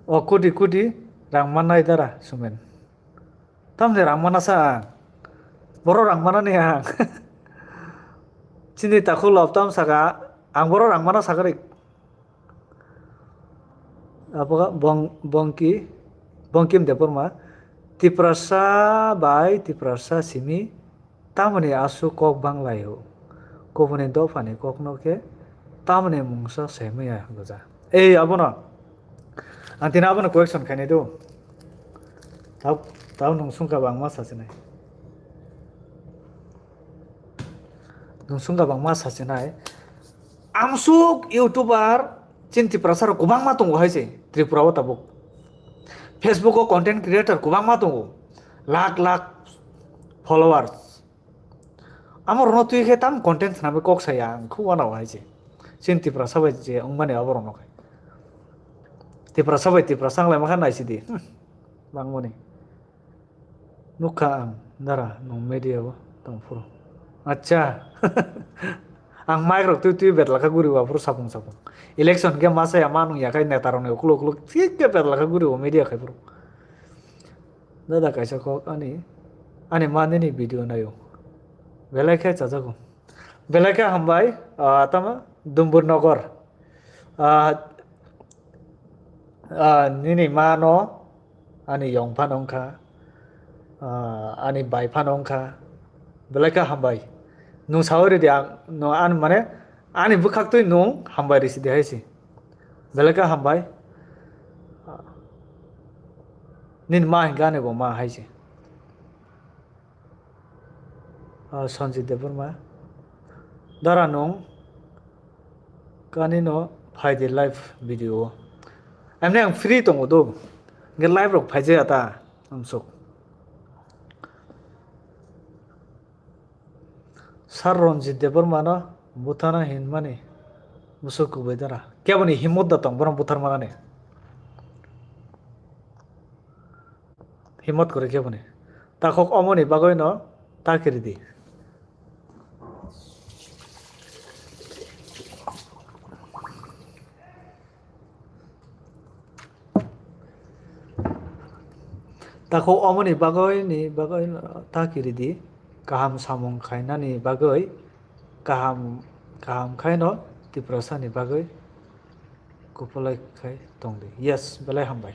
O koti, koti rang manai dara sumen. Tamni rang mana sa ang. Boro rang mana ni ang. Chini takhuk love tam saka, ang boro rang mana saka rik. Abo bong-, bongki, Bongkim Debbarma, Tiprasa bai Tiprasa simi tamoni aswk kok banglaio. Kubuni dophani kokno khe tamoni mungsa saimaya goja. Ei abono, ang tini abono correction khainai do. Tau, tau nung sungkha bangma sachinai. Nung sungkha bangma sachinai. Amsuk YouTuber chin Tiprasa rok kwbangma tongo hai se Tripura o tabuk. Facebook o content creator kwbangma tongo. Lakh lakh followers. Amo rokno twi khe tam content swnamwi kok saya ang khu wanao hai se. Chin Tiprasa bai je wngmani abo rokno khai. Tiprasa bai Tiprasa wnglaima kha naisidi. Hmm. Bangmani. Nukha ang, dara, nwng media o tong phuru. Acha. Ang mic rok twi twi betlakha guri o aphuru sapung sapung. Election khe ma saya ma nung yakhai neta rokni ukhuluk ukhuluk thik khe betlakha guri o media khai phuru. Dada kaisa kok ani, ani ma nini video naio. Belai khe chajago. Belai khe hambai, ah, tamo Dumbur Nogor. Ah, ah, nini ma no ani yong phano wngkha, ah, ani bai phano wngkha, belai khe hambai. Nwng saui rwdi ang, no, ani mane, ani bwkhaktwi nwng hambai rwsidi hai se. Belai khe hambai. Nini ma hinkhe ani bo ma hai se. Ah, Sanjit Debbarma. Dara nwng kani no phai di live video o. Emne ang free tongo do. Hingke live rok phai jaya ta amsuk. Sir Ranjit Debbarma no buthana hinmani bwswk kubui dara. Keboni himot da tong bono buthar manani. Himot kwrwi khe boni. Takhuk omoni bagwi no ta kiri di. Takhuk omoni bagwi ni bagwi no ta kiri di. Kaham samung khainani bagwi kaham, kaham khaino Tiprasani bagwi kupulai khai tongdi. Yes, belai hambai.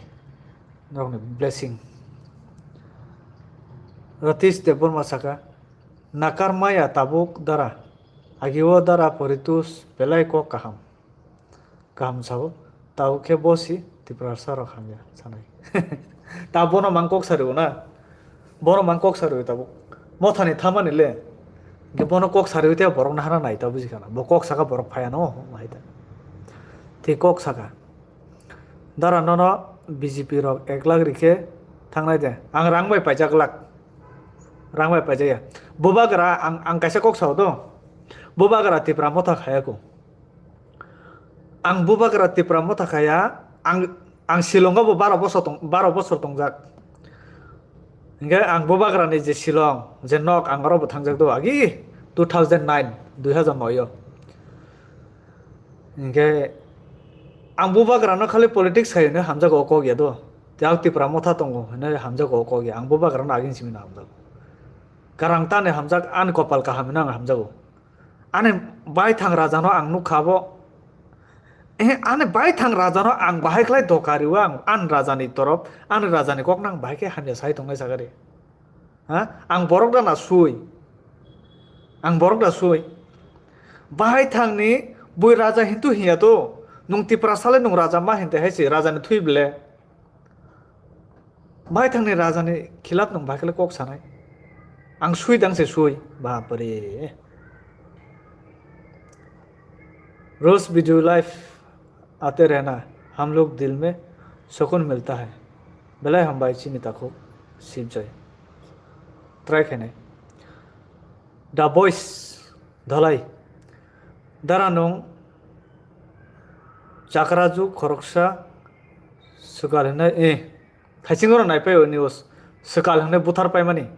Norokni blessing. Ratish Debbarma saka, nakar maya tabuk dara. Agio dara poritus belai kok kaham. Kaham sao, tabuk khe bosi Tiprasa rok hamya sanai. Ta bono mang kok sariwo na. Bono mang kok sariwo tabuk. Mothani thamani le. Hingke bono kok sariwo te borok nahana nai ta buji kana. Bo kok saka borok phaya no hai ta. Te kok saka. Dara nono B J P rok ek lakh rikhe thangnai de. Ang rang bai paijak lakh. Rang bai paijak ya. Bubagra ang, ang kaisa kok sao do. Bubagra Tipra motha khaya ko. Ang bubagra Tipra motha khaya, ang, ang Shillongo bo baro bosor tong, baro bosor tongjak. Hingke ang bubagrani je Shillong, je nok ang oro bo thangjak do agi two thousand nine, dui hazar noi o. Hingke ang bubagrano khali politics khai hwnwi hamjago o kok ya do. Tei ang Tipra motha tongo hwnwi hamjago o kok ya. Ang bubagrano agini simi no hamjago. Karang tani hamjak, ani kopal kaham hwnwi ang hamjago. Ani baithang rajano ang nukha bo. Eh, ani baithang rajano ang bahai khlai doka riwo ang, ani rajani torop, ani rajani kokno ang bahai khe hamya sai tongnai sagari. Ha? Ang borok da na sui. Ang borok da sui. Bahaithangni bui raja hintu hinya to. Nung Tiprasa le nung raja ma hinte hai se rajani thui bele. Baithangni rajani khilap nung bahai khlai kok sanai. Ang sui dang se sui. Bapre. Rose video live आते रहना, हम लोग दिल में सुकून मिलता है। Belai hambai chini takhuk Sibjoi. Try khainai. Da boys dhalai. Dara nung chakra juk khoroksa swkal hwnwi, eh, thaiching oro naipai o news. Swkal hwnwi buthar paimani.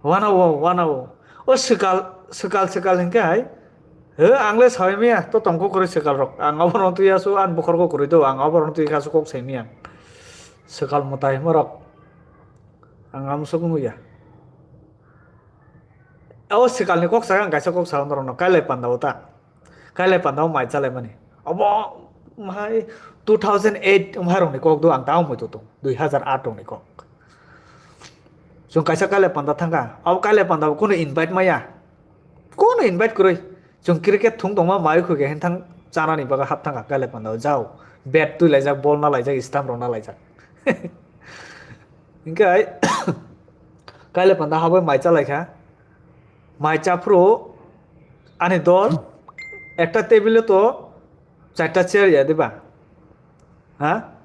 Wanao, wanao. O swkal, swkal, swkal hinkhe hai. He, ang le sawi maya, to tongkho kwrwi swkal rok. Ang oborok twi asu, ang bukhorkho kwrwi do, ang oborok twi kha su kok sai maya. Swkal mwtai hwnma rok. Ang amsok wngya. O swkalni kok saka ang kaisa kok sao norokno, kailai pandao ta. Kailai pandao mai chalaimani. Obo hai two thousand eight wngharokni kok do ang tamo muitu tong. Dui hazar aat rokni kok. Chwng kaisa kailai panda thangkha. Abo kailai pandao kunu invite maya. Kunu invite kwrwi. Chwng cricket thung tongma mai khwkhe hinthang chanani bagwi hap thangkha kailai pandao. Jao. Bat twi laijak, ball na laijak, stamp rok na laijak. Hinkhe kailai panda habwi mai chalaikha. Mai chaphuru ani dol ekta table o to charta chair ya diba? Ha?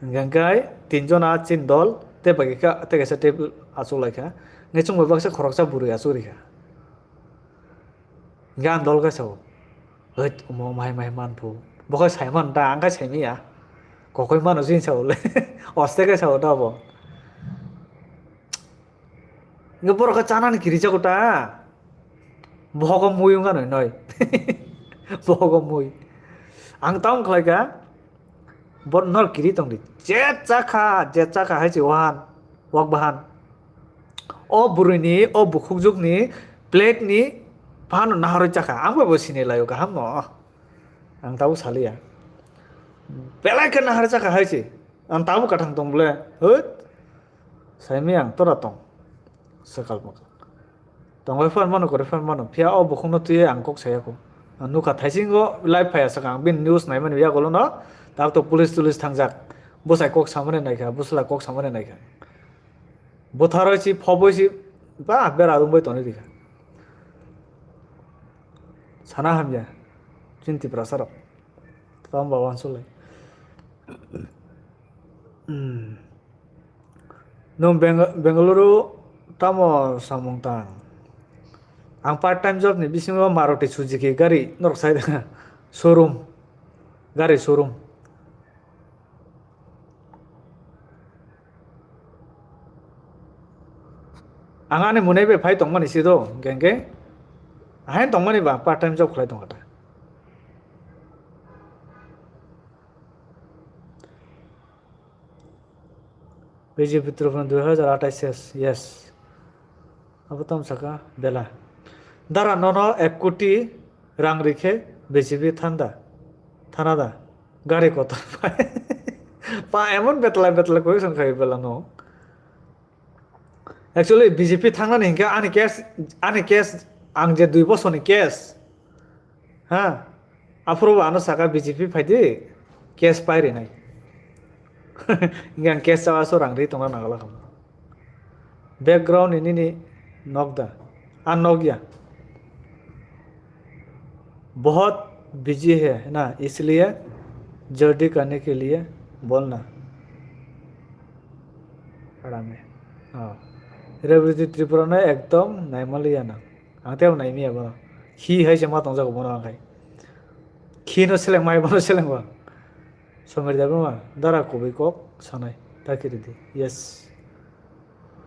Hingkhe tinjona chin dol tei bagi kha tei kaisa table achuk lai kha. Hingkhe chwng bai baksa khoroksa bwrwi achuk ri kha. Hingkhe ang dol khe sao, "Hwt, omo mai mai man phu." Bo khe sai man da, ang khe sai maya. Kokoi mano chini sao le. Oste khe sao da bo. Hingke borok khe chanani kirijago ta. Bohogo mui wngkha noi noi. Bohogo mui. Ang tamo khlai kha. Bo nor kiri tongdi. Je chakha, je chakha hai se wahan. Wak bahan. O bwrwini, o bukhukjukni, plate ni phano naharwi chakha. Ang bo bo sinilai o kaham no. Ang tabuk saliya. Belai khe naharwi chakha hai se. Ang tabuk kathang tong bole. Hwt. Saimiyang tora tong. Swkal mwkang. Tongwi phan mano, kwrwi phan mano. Phiya o bukhukno twiwi ang kok saya kho. Ang nukha thaisingo live phaiya swkang. Bini news naimani yagulo no. Tabuk to police tulis thangjak. Bwsai kok samani naikha, bwsla kok samani naikha. Bwtharwi si, phobwi si, ba bera rwngwi tonwi rikha. Sana hamya. Chini Tiprasa rok. Tamo ba uansuk lai. Hmm. Nwng Beng-, Bengaluru tamo samung tang? Ang part time job ni bisingo Maruti Suzuki gari norok sai showroom, gari showroom. Ang ani mwnai bai phai tongmani si do, hingke hingke ahain tongmani ba part time job khlai tongkha ta. B J P torof no dui hazar athais ses, yes. Abo tamo saka bela. Dara nono ek koti rang rikhe B J P thanda, thana da. Gari kotor pai. Pa emon betla betla question khai bela no. Actually B J P thangnani hinkhe ani case, ani case ang je dui bosorni case. Ha? Aphuru bo ano saka B J P phaidi. Cash pai rinai. Hingke ang cash chawa so rang ri tongna nangala kamo. Background ni nini nok da? A nok ya. बहुत बिजी है ना, इसलिए जल्दी करने के लिए बोलना। Rame. Oh. Rebiti Tripura no ekdom naimaliya na. Ang tei naimiya bono. Khi hai se ma tongjago bono ang khai. Khi no seleng mai bono seleng ba. Somir Debbarma, dara kubui kok sanai. Takiri di. Yes.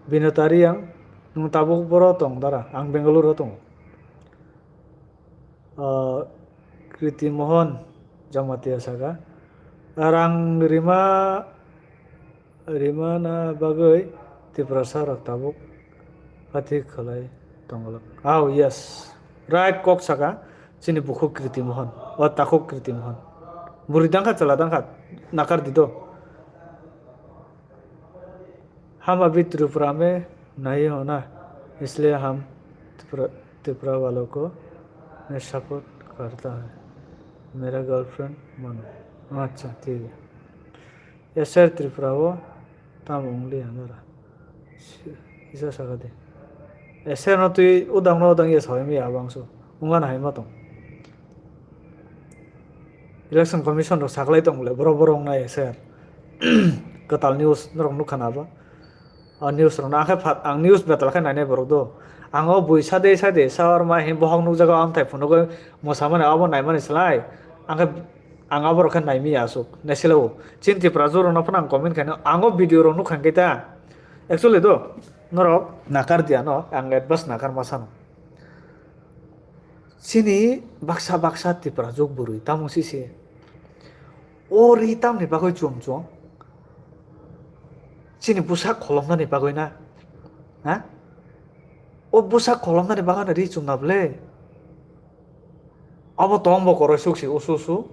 Binotari ang, nung tabuk boro tong dara. Ang Bengaluru tongo. Ah, Kriti Mohan Jamatia saka. Rang rima, rimana bagwi Tiprasa rok tabuk pati khalai tongolak. Oh, yes. Right kok saka. Chini bukhuk Kriti Mohan. O takhuk Kriti Mohan. Buri dangkha chala dangkha. Nakar di do. हम अभी त्रिपुरा में नहीं हो ना, इसलिए हम त्रिपुरा, त्रिपुरा वालों को मैं सपोर्ट करता है। मेरा गर्लफ्रेंड मनु। अच्छा, ठीक है। Eser Tripura o tam wngli anora. Kisa saka de. Eser no twi udang no udang ya sawai mi abang so. Ungan hai ma tong. Election Commission rok saklai tong le borok borok wngnai eser. Kwtal news norok nukha na ba? O news rok no akhe phat ang news betal khe nainai borok do. Ang o bui sade sade sawarma hin bohok nukjago amthai phunugwi mwsamani abo naimani slai. Ang khe ang abo rok khe naimiya aswk naisilo. Chini Tipra juro no phano ang comment khaino ang o video rok nukha khe ta. Actually do norok nakar diya no ang advance nakar ma sano. Chini baksa baksa Tipra jwk bwrwi tamo sise. O ri tamni bagwi chum chum. Chini bwsak kholomnani bagwi na. Ha? O bwsak kholomnani bagwi no ri chumna bwle. Abo tong bo koroi suk si usu usu.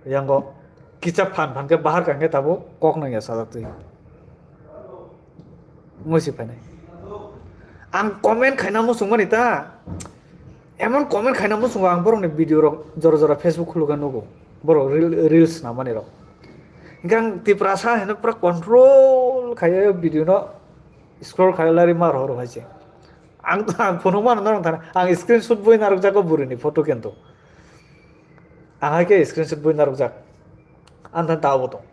Yango kicha phan phan khe bahar kang khe tabuk kok nang ya sajak twi. Wngwi si phainai. Ang comment khaina muchung mani ta. Emon comment khaina muchungo ang borokni video rok jora jora Facebook khulukha nugo. Borok reel, reels namani rok. Hingke ang Tiprasa hino pura control khaiyo video no scroll khaiyo lari mar horo hai se. Ang to ang phunuk mano norok thana. Ang screenshot boi narwk jako bwrwini photo kento. Ang hai khe screenshot boi narwk jak. Ang thani ta obo tong.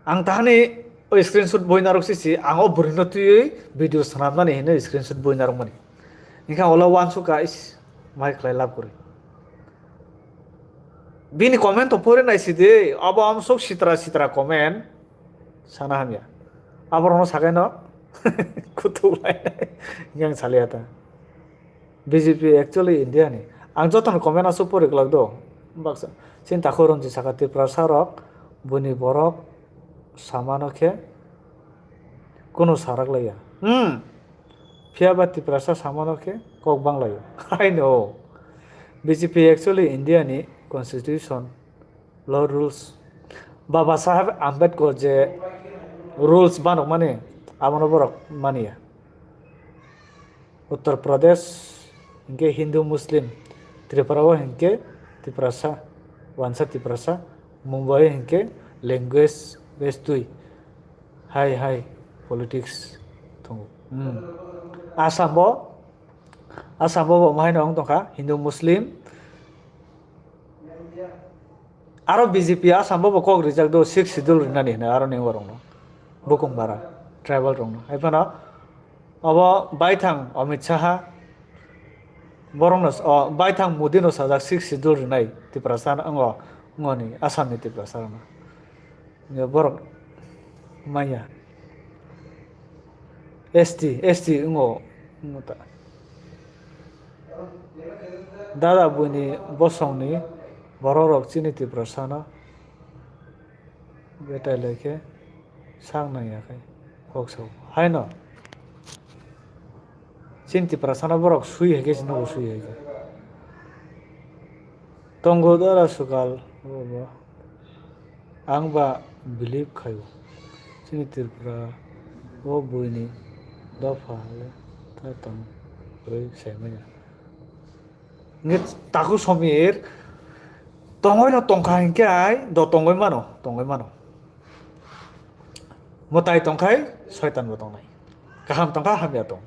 Ang tahani o screenshot boi narwk sisi ang o bwrwino twiwi video swnamnani hinwi screenshot boi narwkmani. Hingkhe ang ulo uansukha is mai khlai lab kwrwi. Bini comment to pori nai sidi, abo amsuk sitra sitra comment sana hamya. Aborokno sakaino kutuk lainai hingkhe ang salia ta. B J P actually India ni. Ang jotono comment aswk pori glak do. Baksa. Chini takhuk Ranjit saka Tiprasa rok buini borok samano khe kunu sarak laiya. Hmm. Phiya ba Tiprasa samano khe kok bang laio. I know. B J P actually India ni constitution law rules. Baba Saheb Ambedkar je rules banok mani abono borok maniya. Uttar Pradesh hingke Hindu Muslim, Tripura o hingke Tiprasa, wansa Tiprasa, Mumbai hingke language base twi hai hai politics tongo. Hmm. Assam bo, Assam bo bo mahaino wng tongkha Hindu Muslim, Aro B J P Assam bo bo kok rijak do sixth schedule rinani hinwi aro ni borokno. Bukung bara tribal rokno. Hai phano abo baithang Amit Saha borokno o baithang Modi no sajak sixth schedule rinai Tiprasa no wngo, wngoni Assam ni Tiprasa rokno. Borok manya. S T, S T wngo, wngo ta. Dada buini bosongni bororok chini Tiprasano betai lai khe sak nang ya khe kok sao. Haino chini Tiprasano borok sui hai khe chini bo sui hai khe. Tongo dara swkal bo bo. Ang ba believe khaio, chini Tripura o buini dopha le ta tong rwi saimanya. Nge takhuk Somir, Tongwi no tongkha hinkhe ai do tongwi mano, tongwi mano. Mwtai tongkhai soitan bo tongnai. Kaham tongkha hamya tong.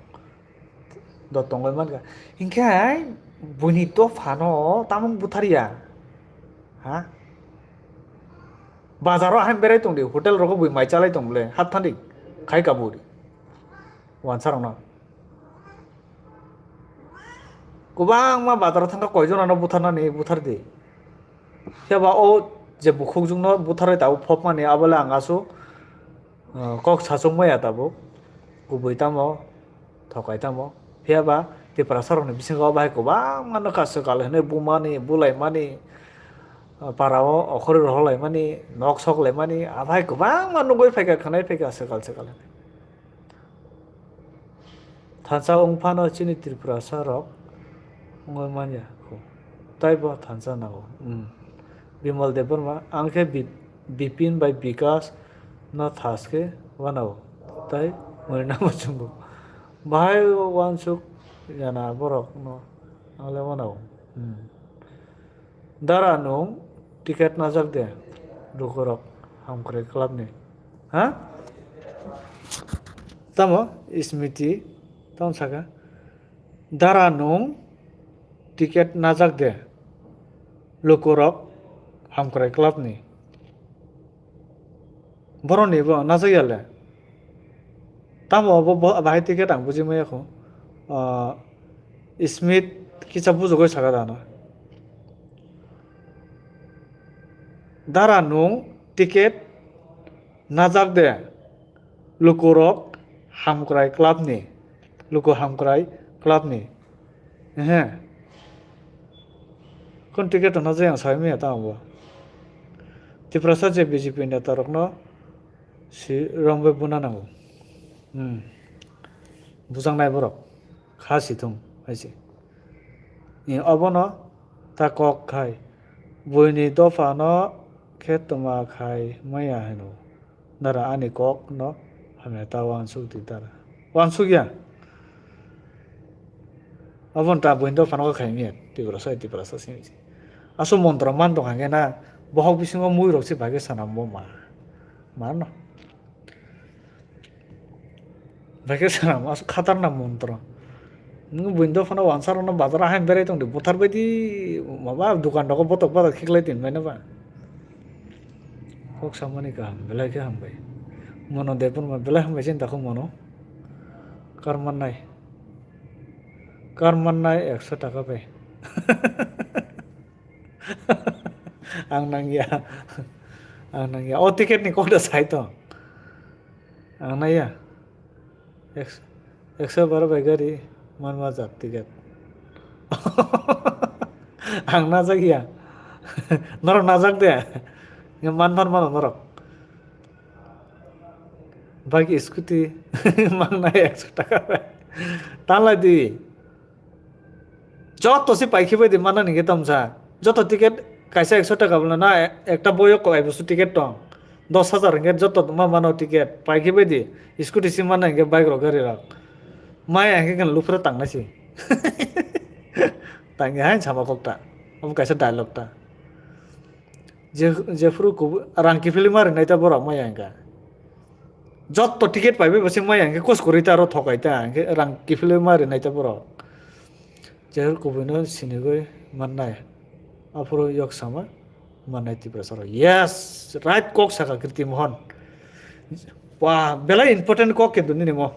Do tongwi mankha. Hinkhe ai buini dophano tamung butharya. Ha? Bazaro hain berai tongdi, hotel rogo bui mai chalai tong bole, hap thandi. Khai kaburi. Wansarokno. Kwbangma bazaro thangkha koijonano butharnani buthardi. Phiya ba o je bukhukjwkno butharwi tabuk phopmani abole ang aswk, uh, kok sachuk maya tabuk. Kubui tamo, thokai tamo. Phiya ba Tiprasarokni bisingo bahai kwbangma nokha swkal hinwi bumani, bulaimani, uh, parao okhorwi rohorlaimani, nok soklaimani, abai kwbangma nugwi phaikha, khwnai phaikha swkal swkal hinwi. Thansa wng phano chini Tripurasa rok wngwi manya kho. Taibo thansa nango. Hmm. Bimal Debbarma, ang khe Bi-, Bipin bai Bikas no thas khe wanao. Tai muinama chungo. Bahai wansuk jana borok no ang le wanao. Hmm. Dara nwng ticket najak de, lukurok hamkrai club ni. Ha? Tamo Smiti tamo saka. Dara nwng ticket najak de, lukurok hamkrai club ni. Boroni bo najak ya le. Tamo bo, bo bahai ticket ang buji maya kho. Ah, Smith kisa bujugoi saka dana. Dara nwng ticket najak de, lukurok hamkrai club ni, luku hamkrai club ni. Ehe. Kon ticket no je ang sai maya ta bo. Tiprasa je B J P neta rokno si rombe buna nango. Hmm. Bujangnai borok. Kha si thung hai se. Ni obono ta kok khai. Buini dopha no khe tuma khai maya hino. Dara ani kok no hamya ta wansuk di dara. Wansuk ya. Abon ta buindo phano khai miya Tiprasa, Tiprasa simi. Aso montra man tong hangke na bohok bisingo mui rok se bage sana mo ma. Ma no. Bage sana mo aso khatar na montra. Nung buindo phano wansar no bazar hain berai tong di buthar bai di maba dukan rok botok botok khiklai tin bai na ba. Kok samani kaham, belai khe hambai. Mono Debbarma belai hambai chini takhuk mono. Kar mannai. Kar mannai ekso taka bai. Ang nangya. Ang nangya. O ticket ni kok da sai to. Ang naiya. Ekso, ekso baro bai gari manma jak ticket. Ang najak ya. Norok najak de. Nge man man mano norok. Bike scooty mangnai ekso taka bai. Tanlai di. Joto se paikhe bai di mana ningke tamsa. Joto ticket kaisa ekso taka bwla na ekta boyo kok aibusu ticket tong. Dos hajar hingke joto ma mano ticket paikhe bai di. Scooty se mana hingke bike rok gari rok. Maya hingke kan lufra tangnai se. Tangya hain sama kok ta. Omo kaisa dialogue ta. Je, jephuru kubu rang kiphilwi ma rinai ta borok maya hingka. Jotto ticket paibai bo se maya hingke kos kwrwi ta aro thokai ta hingke rang kiphilwi ma rinai ta borok. Jephuru kubuino sinigwi mannai. Aphuru yok sama mannai Tiprasa rok. Yes, right kok saka Kriti Mohan. Wah, belai important kok kintu nini mo.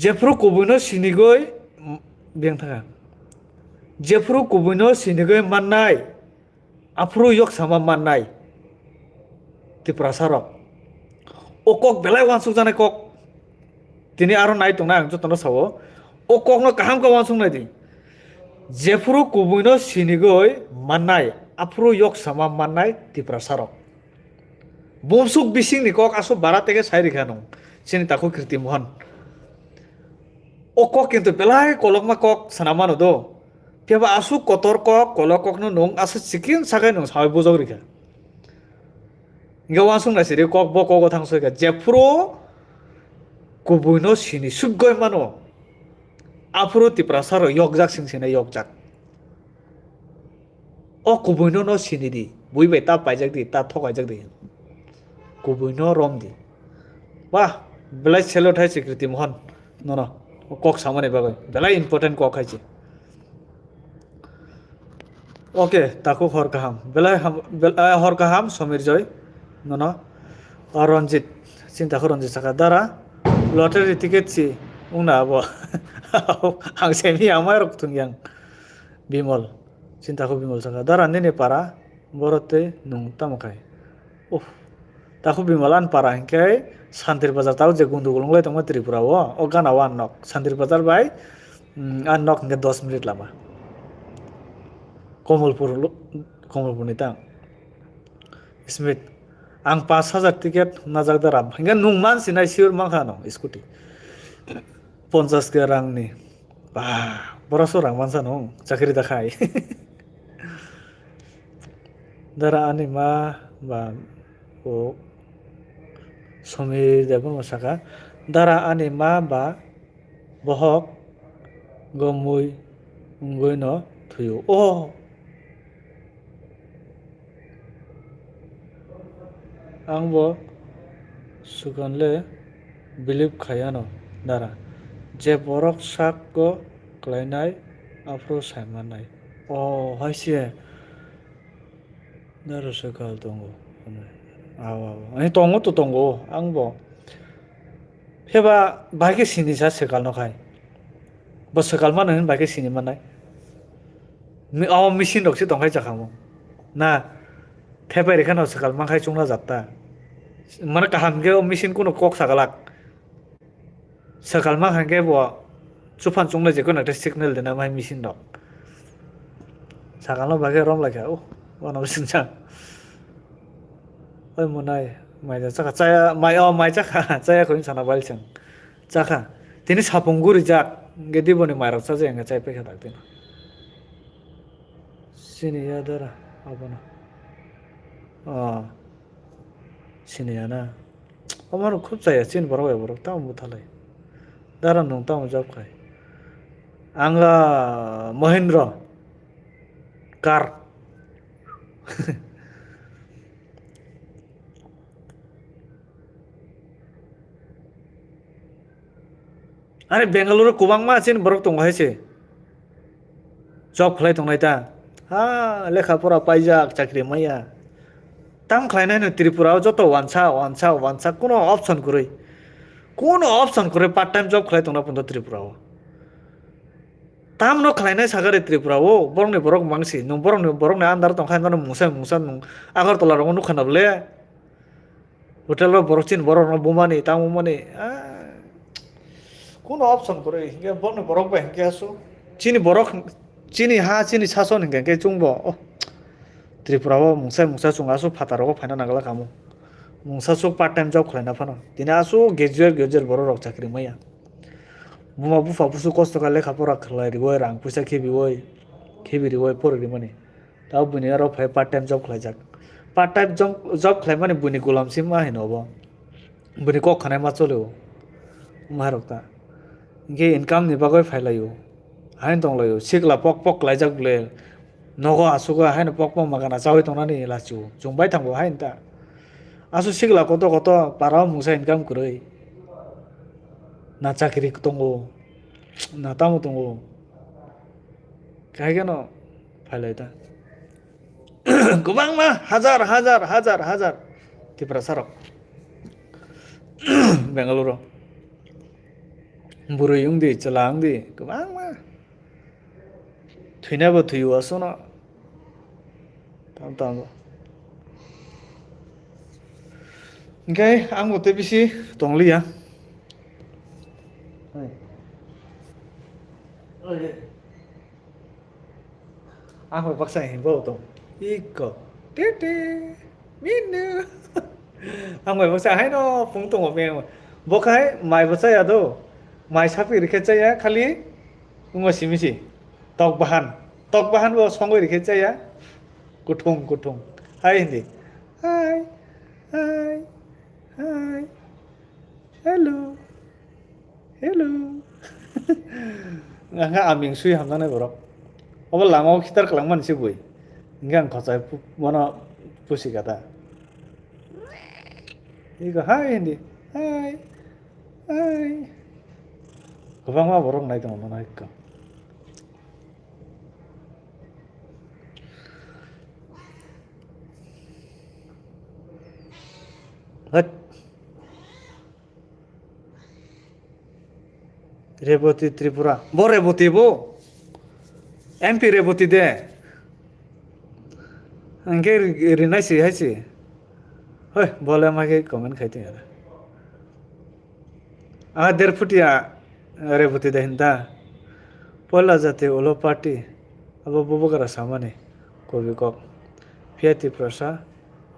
Jephuru kubuino sinigwi, biyang thaka. Jephuru kubuino sinigwi mannai. Aphuru yok sama mannai Tiprasa rok. O kok belai wansuk janai kok. Tini aro nai tongna ang jotono sao. O kokno kaham khe wansuk nai di. Jephuru kubuino sinigwi mannai, aphuru yok sama mannai Tiprasa rok. Bumsuk bisingni kok aswk bara tege sai rikha nung. Chini takhuk Kriti Mohan. O kok kintu belai kolokma kok sana mano do. Phiya ba aswk kotor kok, kolok kokno nwng aswk chikin sakai nwng sawi bujok rikha. Hingke wansuk nai siri kok bo kogo thang soika. Jephuru kubuino sini sugoi mano. Aphuru Tiprasa rok yokjak sing sini yokjak. O kubuino no sini di, bui bai ta paijak di, ta thokaijak di. Kubuino rom di. Wah, belai selo thai si Kriti Mohan. Nono, kok samani bagwi. Belai important kok hai si. Oke, takhuk hor kaham. Belai ham, bel-, eh, hor kaham, Somir Joy. Nono. O Ranjit, sinta kho Ranjit saka. Dara, lottery ticket si, wngna abo. Ang semi amai rok thung yang. Bimol, sinta kho Bimol saka. Dara nini para, boro tei nung tamo khai. Uff, takhuk Bimol ani para hinkhe Santir Bazar tao je gundugul wnglai tongma Tripura o, o gana o ang nok. Santir Bazar bai, mm, ang nok hinkhe dos minute lama. Komolpur lo-, Komolpur ni tang. Smith, ang pash hajar ticket najak da ram. Hinkhe nung man sinai sure mankha no scooty. Ponchas ke rang ni. Bah, borok so rang mansa no, chakri da khai. Dara ani ma ba o Somir Debbarma saka, dara ani ma ba bohok gomui wngwi no thwio. Oh! Ang bo swkang le believe khai ano dara. Je borok sak o klainai aphuru sai mannai. Oh, hai se. Dara swkang tongo. Aw, aw. Ani tongo to tongo. Ang bo. Phiba bahai khe sini sa swkang no khai. Bo swkang mano hin bahai khe sini mannai. Mi-, o machine rok se tongkhai chakha mo. Na, thepai rikha no swkang mankhai chungna jatta. Mane kaham khe o machine kuno kok sagalak. Swkang mankha khe bo chuphan chunglai je kuno ekta signal dena mai machine rok. Swkang no bagwi rom laikha, oh, bono machine chang. Oi monai, mai da chakha, chaya, mai, oh, mai chakha, chaya kho sana balsang. Chakha. Tini sapung guri jak, ge diboni mairok chaja yang chai pekha tak tino. Sini ya dara, abono. Oh. Sini ya na. Omo no khub chaya, chini borok bai borok, tamo buthalai. Dara nung tamo job khai. Ang, ah, Mahindra car. Are Bengaluru kwbangma chini borok tongo hai se. Job khlai tongnai ta. Ha, lekha pora paijak, chakri maya. Tam khlainai no Tripura o joto wansa, wansa, wansa, kuno option kwrwi. Kuno option kwrwi part time job khlai tongna pondo Tripura o. Tam no khlainai sagari Tripura o, borokni borok mangsi. Nung borokni, borokni under tongkha, mano mungsa, mungsa nung Agartala rogo nukha na bole. Hotel o borok chini borok no bumani, tamo mani, ah, kuno option kwrwi, hinkhe borokni borok bai hinkhe asu. Chini borok, chini ha, chini sason hinkhe, hinkhe chwngbo, oh, Tripura o mungsa, mungsa chwng asu phataro o phaina nangla kamo. Mungsa chwng part time job khlaina phano. Tini asu graduate, graduate borok rok chakri maya. Buma bupha busu kosto kha lekha pora khlai riwi, rang puisa khibiwi, khibi riwi pori rimani. Tabo buini aro phai part time job khlaijak. Part time job, job khlaimani buini gulam sim ma hino obo. Buini kok khanai ma cholio. Wngmarok ta. Hinkhe income ni bagwi phailaio. Haino tonglaio. Sikla pok pok khlaijak ble. Nogo asugo haino pok pok magana chawi tongnani lachio. Chwng bai thango haino ta. Asu sikla koto koto parao mungsa income kwrwi. Na chakri tongo. Na tamo tongo. Kahai kheno phailai ta. Kwbangma hajar, hajar, hajar, hajar Tiprasa rok. Bengaluru. Bwrwi wngdi, chwla wngdi, kwbangma. Thwinabo thwiyo asono. Tam tam. Hinkhe ang bo tei bisi tongliya. Ang bai baksa hinbo tong. Iko. Tete. Minu. Ang bai baksa haino phung tongo meng. Bo khai mai bo chaya do. Mai sapi rikhe chaya khali wngma simi si. Tok bahan. Tok bahan bo songwi rikhe chaya. Kuthung kuthung. Hai hindi. Hai. Hai. Hai. Hello. Hello. Nga aming sui hamnanai borok. Obo lama o khitar kwlangmani se bui. Hingke ang khachai pu-, bono pusi kata. Iko hai hindi. Hai. Hai. Kwbangma borok nai tongo bono iko. Hwt. Reboti Tripura. Bo Reboti bo. M P Reboti de. Hingke ri-, rinai si hai si. Hoi, bole ma ke comment khai tong yara. Ah, der phutia Reboti de hinta. Poila jati ulo party. Abo bubagra samani. Kobi kok. Phiya Tiprasa.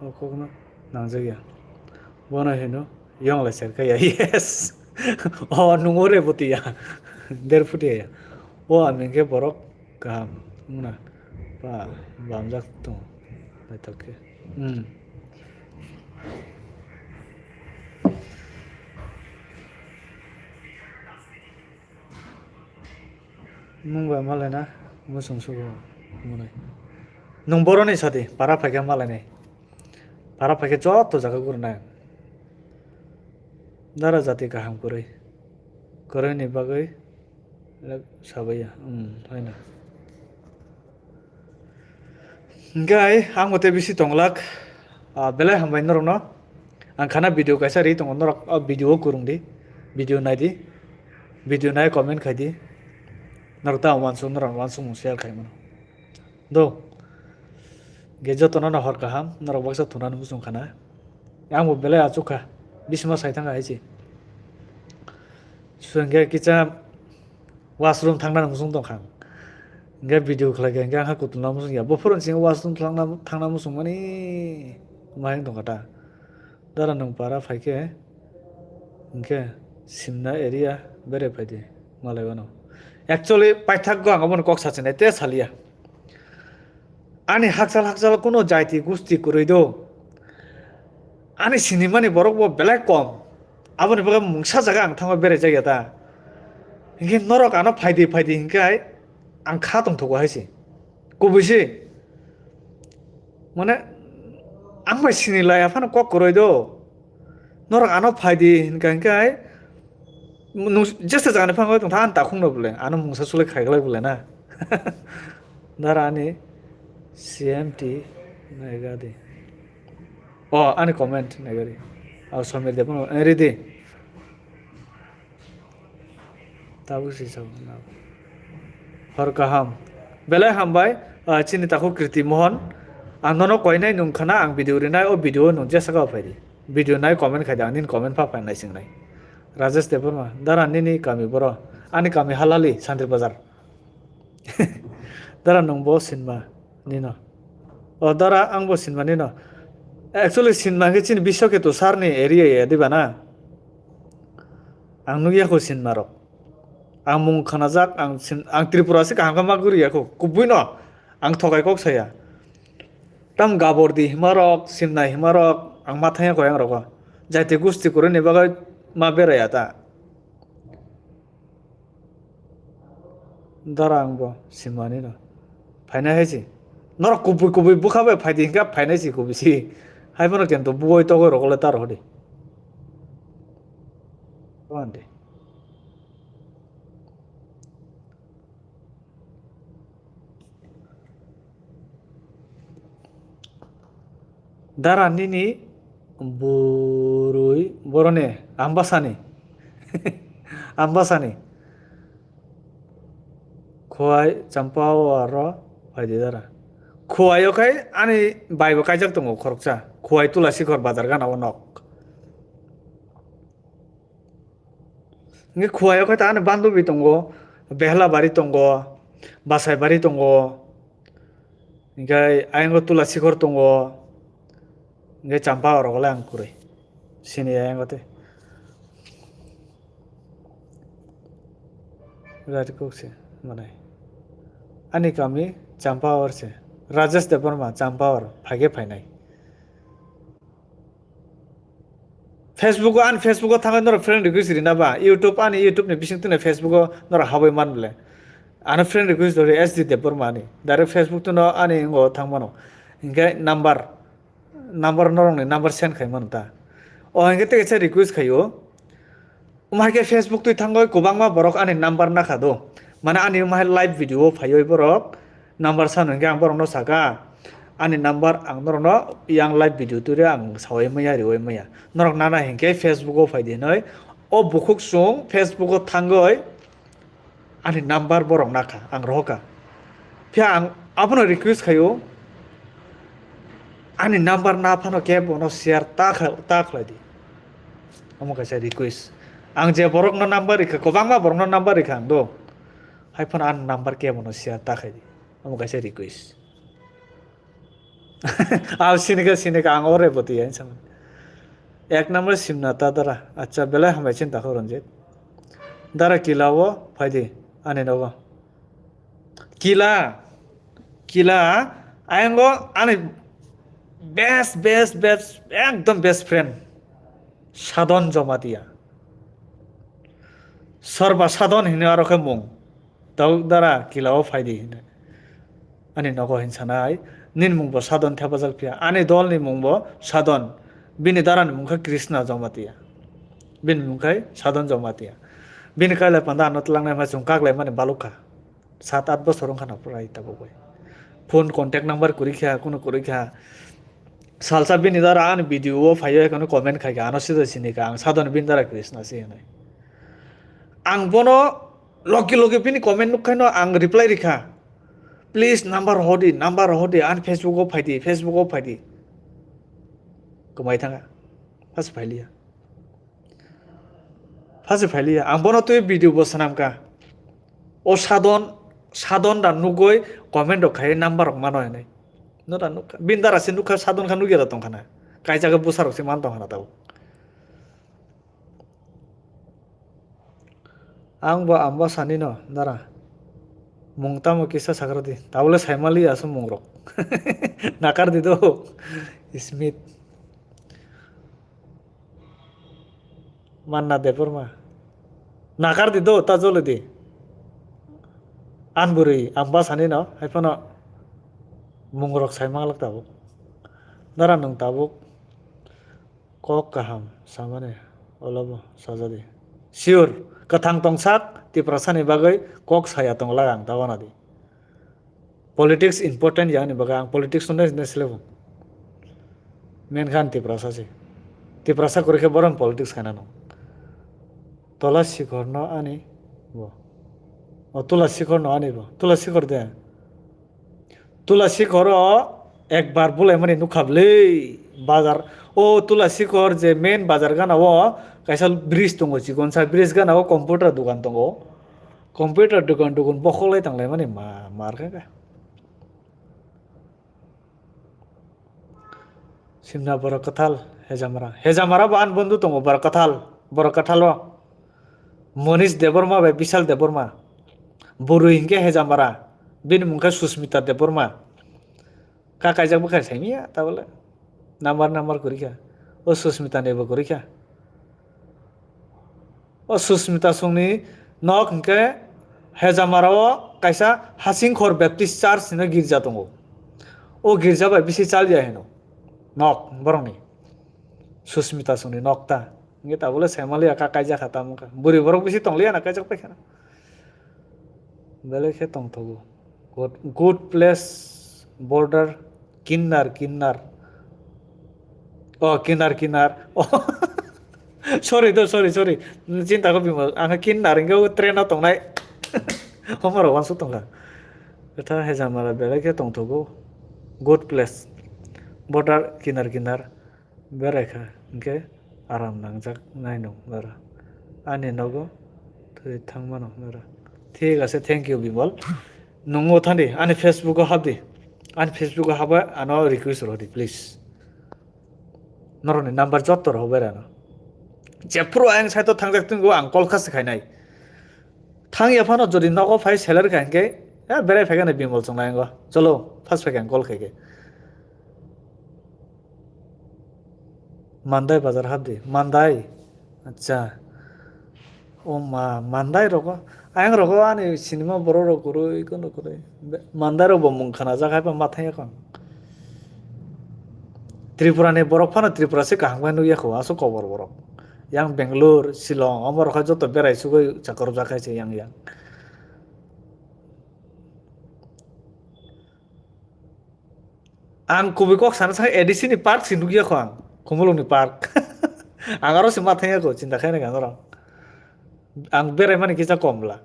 O kokno nangjak ya. Bono hino. Yong lai serka ya. Yes. O nungo Reboti ya. Der phutia ya. O ami ke borok. Kaham wngna ba bamjak tongo naithok khe. Hmm. Nwng bai malaina muchung sugo mwnai. Nwng boroni sadi para phaikhe malainai. Para phaikhe joto jaga gurunai. Dara jati kaham kwrwi. Kwrwini bagwi Lek sabaiya, um, haino. Hingke ang bo tei bisi tonglak, ah, belai hambai norokno. Ang khana video kaisa ri tongo, norok o video o kwrwng di, video nai di, video nai comment khai di. Norok ta wansuk, norok wansuk mung share khai mano. Do. Ge jotono no hor kaham, norok baksa thunani muchung khana. Ang bo belai achuk kha, bisima sai thang hai se. Swngkhe kisa washroom thangna muchung tong kha. Hingke video khlai khe hingke ang ha kutung na muchung ya. Bophuru sing washroom thangna, thangna muchung mani ma hing tong kha ta. Dara nwng para phai khe hingke simna area bere phai di malai wano. Actually paithak go ang obono kok sachinai te saliya. Ani hakchal hakchal kuno jaiti gusti kwrwi do. Ani sinimani borok bo belai kom. Aboni bagwi mungsa jaga ang thangma berai jakya ta. Hinkhe norok ano phaidi phaidi hinkhe hai ang kha tongthogo hai se. Kubui se. Mane ang bai sini laiya phano kok kwrwi do. Norok ano phaidi hinka hinkhe hai nung jesa jagani phano tongtha ani takhungno bole. Ano mungsa sulai khaiglai bole na. Dara ani C M T naigadi. O, ani comment naigadi. Aw, Samir de phano, eh, ridi. Tabuk si sabo na. Hor kaham. Belai hambai, ah, chini takhuk Kriti Mohan. Ang nono koinai nung khana ang video rinai, o video nung jesa kau phaidi. Video nai comment khaidi, ang nini comment pha phai naisingnai. Rajesh Debbarma, dara nini kami boro. Ani kami Halali, Santri Bazar. Dara nung bo sinma nino. O dara ang bo sinma nino. Actually sinma khe chini Biswaketu sir ni area ya diba na. Ang nukya kho sinma rok. Ang mung khanajak, ang sin-, ang Tripura se kaham khe ma guriya kho. Kubui no ang thokai kok saya. Tam gabor di hima rok, sinma hima rok, ang ma thangya kho yang rok. Jaiti gusti kwrwi ni bagwi ma beraya ta. Dara ang bo simani no. Phainai hai se. Norok kubui kubui bwkha bai phaidi hinkhe phainai se kubui se. Hai bono kento buwai togoi rok le tar hodi. Ande. Dara nini bwrwi boroni ambasani. Ambasani. Khowai Champawar ro phaidi dara. Khowai o khai ani bai bo kaijak tongo khoroksa. Khowai Tulasikhor bazar gana o nok. Hingke Khowai o khe ta ani Bandobi tongo, Behlabari tongo, Basaibari tongo, hingke ayang o Tulasikhor tongo, hingke Champawar rok le ang kwrwi sini ayang o tei. Gari kok se manai. Ani kami Champawar se. Rajesh Debbarma Champawar phaikhe phainai. Facebook o, ani Facebook o thangwi norok friend request rina ba, YouTube, ani YouTube ni bising tini Facebook o norok habwi man bole. Ano friend request dori S D Debbarma ni. Direct Facebook to no ani ngo thang mano. Hinkhe number, number norok ni number send khai mano ta. O hinkhe tei kaisa request khaio. Umhai khe Facebook twi thangoi kwbangma borok ani number nakha do. Mane ani umhai live video o phaioi borok number sano hinkhe ang borokno saka. Ani number ang norokno yang live video twi ang saui maya riui maya. Norok nana hinkhe Facebook o phai di hinoi. O bukhuk chwng Facebook o thangoi ani number borok nakha, ang rohorkha. Phiya ang abono request khaio, ani number na phano khe bono share ta kha-, ta khlai di. Omo kaisa request. Ang je borokno number rikha, kwbangma borokno number rikha ang do. Hai phano ani number khe bono share ta khai di. Omo kaisa request. Aw, sinika, sinika, ang o Reboti, ang sama. Ek number Simna ta dara. Acha, belai hambai chinta kho, Ranjit. Dara kila o, phaidi, ani nogo. Kila, kila, ayang o, ani best, best, best, ekdom best friend. Sadon Jomatia. Sorba Sadon hino aro khe mung. Tabuk dara kila o phaidi hino. Ani nogo hin sanai, nini mung bo Sadon thepajak phiya. Ani dol ni mung bo Sadon. Bini dara ni mung khe Krishna Jomatia. Bini mung khe Sadon Jomatia. Bini kailai panda ano twlangnai ma chwng kaklai mani balukha. Sat at bosor wngkha na prai tabuk bai. Phone contact number kwrwi kha, kuno kwrwi kha. Salsa bini dara ani video o phaiyo, ekono comment khai kha, ano sida sini kha, ang Sadon bini dara Krishna se hinwi. Ang bono logi logi bini comment nukhaino ang reply rikha. "Please number hodi, number hodi, ani Facebook o phaidi, Facebook o phaidi." Kwmai thanga. Phas phailiya. Phas phailiya. Ang bono twi video bo swnamkha. O Sadon, Sadon da nugoi comment rok khai number rok mano hinwi. No da nukha. Bini dara se nukha Sadon kha nugya da tongkhana. Kaijak bwsa rok se man tongkhana tabuk. Ang bo amba sani no dara. Mung tamo kisa sakradi. Tabule saimali aso mung rok. Nakar di do. Smith. Manna Debbarma. Nakar di do, ta jole di. An bwrwi, ang bwsani no, hai phano mung rok sai manglak tabuk. Dara nwng tabuk kok kaham samani, olobo sajadi. Sure, kwthang tongsak, Tiprasani bagwi kok saya tonglak ang, ta wana di. Politics important ya ani bagwi, ang politics no nai, nai selebo. Main khan Tiprasa se. Tiprasa kwrwi khe borom politics khaina no. Tola sikhor no ani bo. O Tula sikhor no ani bo. Tula sikhor de. Tula sikhor o ekbar bulai mani nukha bwlwi bazar. O Tula sikhor je main bazar gana o kaisa bridge tongo, chikon sa bridge gana o computer dukan tongo. Computer dukan dukan bokhok lai tang lai mani ma, mar kha kha. Simna borok kwthal, Hejamara. Hejamara bo ani bondhu tongo, borok kwthal, borok kwthal o. Monish Debbarma bai Bishal Debbarma. Bwrwi hinkhe Hejamara. Bini mung khe Susmita Debbarma. Ka kaijak bwkha saimiya tabole. Number number kwrwi kha. O Susmita ni bo kwrwi kha. O Susmita songni nok hinkhe Hejamara o kaisa Hasingkhor Baptist Church hino girja tongo. O girja bai bisi chaliya hino nok borokni. Susmita songni nok ta. Hinkhe tabole saimaliya ka kaijak kha tamo kha. Bwrwi borok bisi tongliya na kaijak paikha. Belai khe tongthogo. Good, good place, border, kinnar, kinnar. Oh, kinnar, kinnar. Oh. Sorry do, sorry, sorry. Chinta kho Bimal. Ang kinnar hinkhe o train o tongnai. Omorok wansuk tongkha. Kwthar Hejamara belai khe tongthogo. Good place. Border kinnar, kinnar. Berai kha, hinkhe aram nangjak nai nung nara. Ani nogo thwi thang mano nara. Thik ase, thank you, Bimal. Nung o thandi, ani Facebook o hapdi. Ani Facebook o haba, ano request rodi, please. Noroni number jotto rohor bai rano. Jephuru ayang side o thangjak tongo, ang call kha se khainai. Thang ya phano jodi nogo phai seler kha hinkhe, eh, berai phaikha nai Bimal chwng lai ango. Cholo, first phaikha ang call khaikhe. Mandai bazar hapdi, Mandai. Acha. O ma, Mandai rogo. Ayang rogo ani sinima borok rok kwrwi, kono kwrwi. Be-, Mandai rok bo mung khana jak hai ma thangya kho. Tripura ni borok phano Tripura se kaham khe nukya kho, aswk kobor borok. Yang Bangalore, Shillong, omo rok khe joto berai sugwi chakrwk jak hai se yang yang. Ang kubui kok sana sakha A D C ni park si nukya kho ang, Khumulwng ni park. Ang aro se ma thangya kho, chinta khainai ang oro. Ang berai mani kisa kom bla.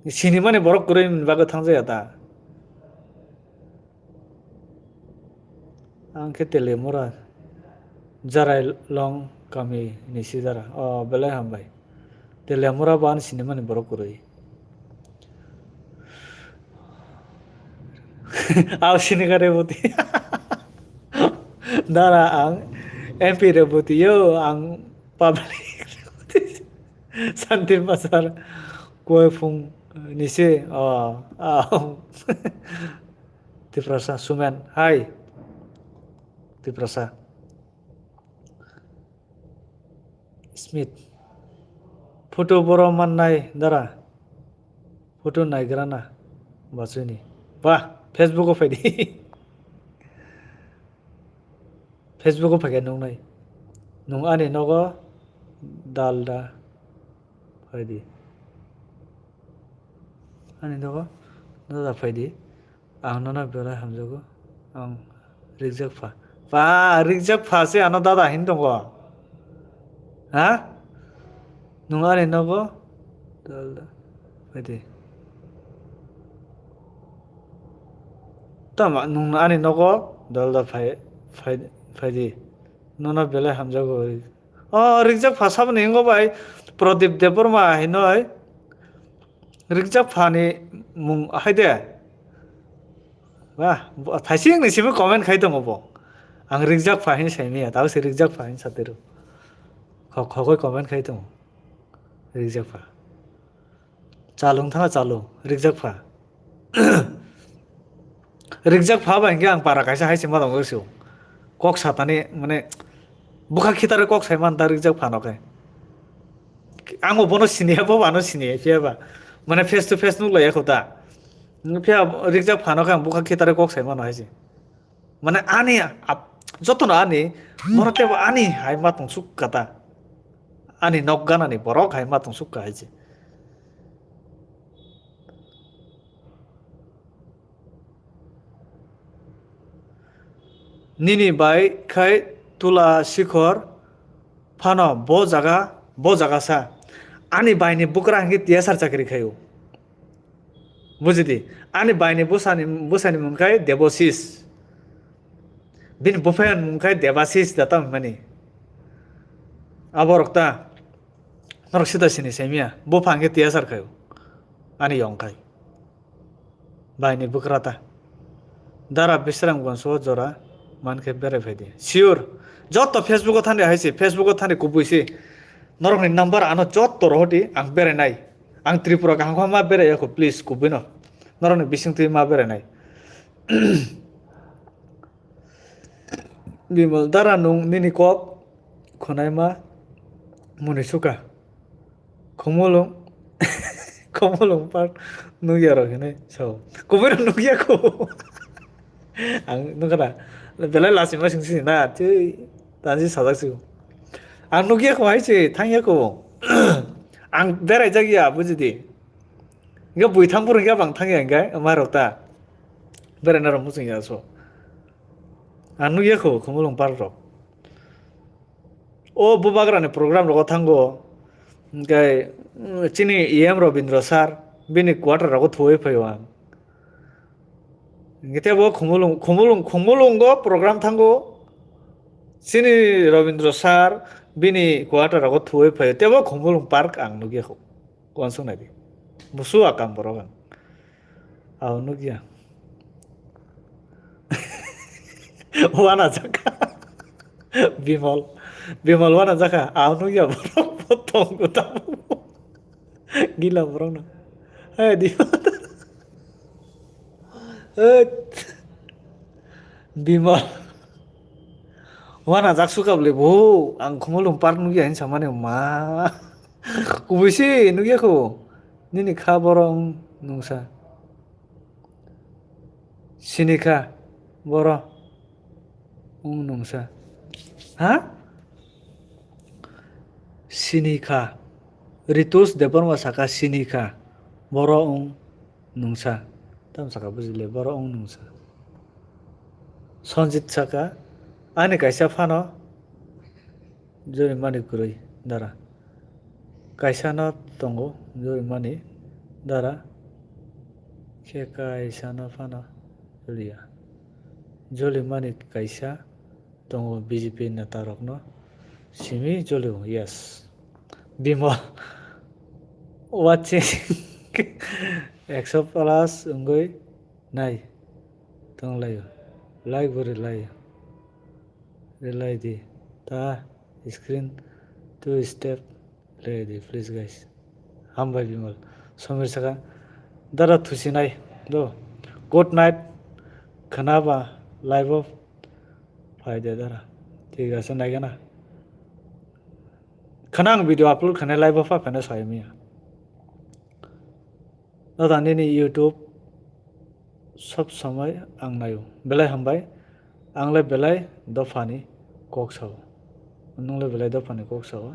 Sinimani borok kwrwi ni bagwi thangjaya ta. Ang khe Teliamura, Jarai Long kami ni si dara. O, belai hambai. Teliamura bo ani sinimani borok kwrwi. Aw, sini ka Reboti. Dara ang M P Reboti yo, ang public Reboti. Santir Pasar, Kuai Phung ni se. O, aw. Tiprasa, Sumen, hai. Tiprasa. Smith. Photo boro mannai dara. Photo naigrana. Bachuni. Ba, Facebook o phaidi. Facebook o phaikhe nuknai. Nung ani nogo dalda phaidi. Ani nogo dalda phaidi. Ang nono belai hamjago. Ang rikjak pha. Pa, rikjak pha se ano dada hin tongo. Ha? Nung ani nogo? Dalda. Phaidi. Tama nung ani nogo? Dalda phai, phai, phaidi. Nono belai hamjago. O, rikjak pha saboni hingo bai Pradip Debbarma hinoi. Rikjak phani mung hai de. Ba, bo-, thaising ni simi comment khai tongo bo. Ang rikjak pha hin sai miya, tabo se rikjak pha hin satiro. Khok khogoi comment khai tongo. Rikjak pha. Chalung thana chalung, rikjak pha. Rikjak pha ba hinkhe ang para kaisa hai se ma tongo sio. Kok satani mane bwkha khitare kok sai man ta rikjak phano khe. Ang bo bono siniya, bo ano siniya, phiya ba. Mane face to face nuk laiya kho ta. Phiya rikjak phano khe ang bwkha khitare kok sai mano hai se. Mane ani ap-, jotono ani, bono tebo ani hai ma tong suk kata. Ani nok ganani borok hai ma tong suk ka hai se. Nini bai khai Tula Sikhor phano bo jaga, bo jaga sa. Ani bai ni bukra hingke T S R chakri khaio. Bujidi, ani bai ni bwsani, bwsani mung khai Debosis. Bini buphaini mung khai Debasis da tamo hwnmani. Aborok ta, norok sida sini saimiya, bupha hingke T S R khaio. Ani yong khai. Bai ni bwkra ta. Dara Bisramganj o jora mankhe berai phaidi. Sure. Joto Facebook o thani hai se, Facebook o thani kubui se. Norokni number ano joto rohordi, ang berai nai. Ang Tripura kaham kaham ma berai yakho, please, kubui no. Norokni bising twi ma berai nai. Bimal, dara nung nini kok khwnaima muni suka. Khumulung, Khumulung park nukya rok hinwi sao. Kubui rok nukya kho. Ang nukha da. Belai lachima sing sini na. Tei tansi sajak sigo. Ang nukya kho hai se thangya kho. Ang berai jak ya bujidi. Hingke bui thang phuru hingke bang thang ya hingke ma rok ta. Berai na rok muchung ya so. Ang nukya kho Khumulung park rok. O bubagrani program rogo thango, hingke, mm, chini E M Robindra sir, bini quarter rogo thuwi phaio ang. Hingke tebo Khumulung, Khumulung, Khumulungo program thango, chini Robindra sir, bini quarter rogo thuwi phaio, tebo Khumulung park ang nukya kho. Uansuk nai di. Busu akam borok ang. Aw nukya. Wana jaka. Bimal. Bimal wana jaka. Aw nukya borok bo tongo tabuk. Gila borok no. Hai di. Hai. Bimal. Wana jak suka bole bo. Ang Khumulung park nukya hin samani ma. Kubui si nukya khu. Nini kha borok wng nungsa. Sini kha borok wng nungsa. Ha? Sini kha. Ritus Debbarma saka sini kha. Borok wng nungsa. Tam saka bujile borok wng nungsa. Sanjit saka ani kaisa phano. Jorimani kwrwi dara. Kaisano tongo jorimani dara. Khe kaisano phano joliya. Jolimani kaisa tongo B J P neta rokno simi jolio, yes. Bimol watching ekso plus wngwi nai tonglaio. Like bo rwlaio. Rwlai di. Ta screen two step rwlai di, please, guys. Hambai Bimal. Somir saka, dara thusinai do. Good night. Khana ba live o phai de dara. Thik ase, naigana. Khana ang video upload khanai live o pha phano sai miya. Dada nini YouTube sob somoi ang naio. Belai hambai. Ang le belai dophani kok sao. Nung le belai dophani kok sao.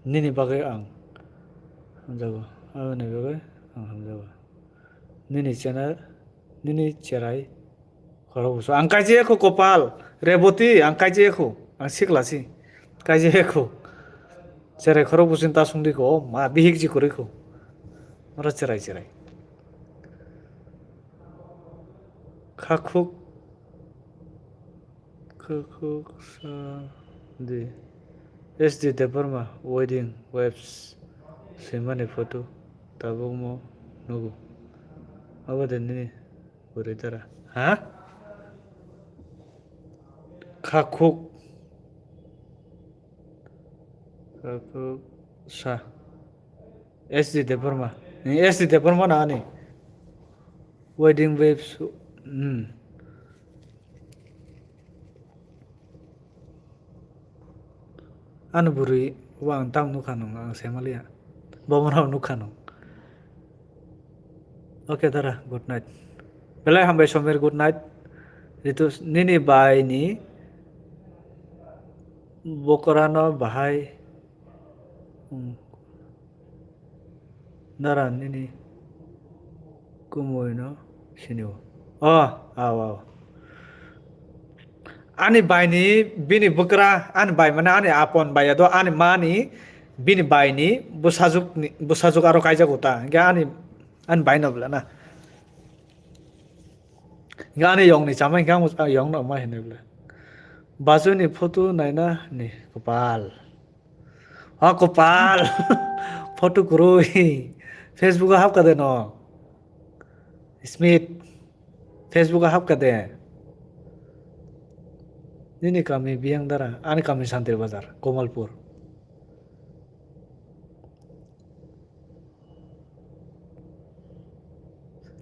Nini bagwi ang hamjago. Aboni bagwi ang hamjago. Nini channel, nini cherai khorok busu. Ang kaijak kho kopal. Reboti, ang kaijak kho. Ang sikla si. Kaijak kho. Cherai khorok busu ta sungdi kho. Ma bihik ji kwrwi kho. Oro cherai cherai. Khakhuk, khakhuk sa di. S D Debbarma wedding vibes swimani photo tabukmo nugo. Abo de nini bwrwi dara. Ha? Khakhuk. Khakhuk sa. S D Debbarma. Ni S D Debbarma na ani. Wedding vibes. Hmm. Ani bwrwi bo ang tam nukha nung, ang saimanliya. Bo mano nukha nung. Okay, dara, good night. Belai hambai Somir, good night. Ritu, nini bai ni bokora no bahai. Hmm. Dara nini kumui no sinio. Oh, aw, aw. Ani bai ni bini bwkra, ani bai mane ani apon bai ya do, ani ma ni bini bai ni bwsajwk ni, bwsajwk aro kaijak uta. Hingke ani, ani bai no bwla na. Hingke ani yong ni chamai hingke ang yong no ma hinui bwla. Baju ni photo naina ni kwpal. Ha, kopal. Photo kwrwi. Facebook o hapkha de no? Smith. Facebook o hapkha de? Nini kami Biyangdara, ani kami Santir Bazar, Komalpur.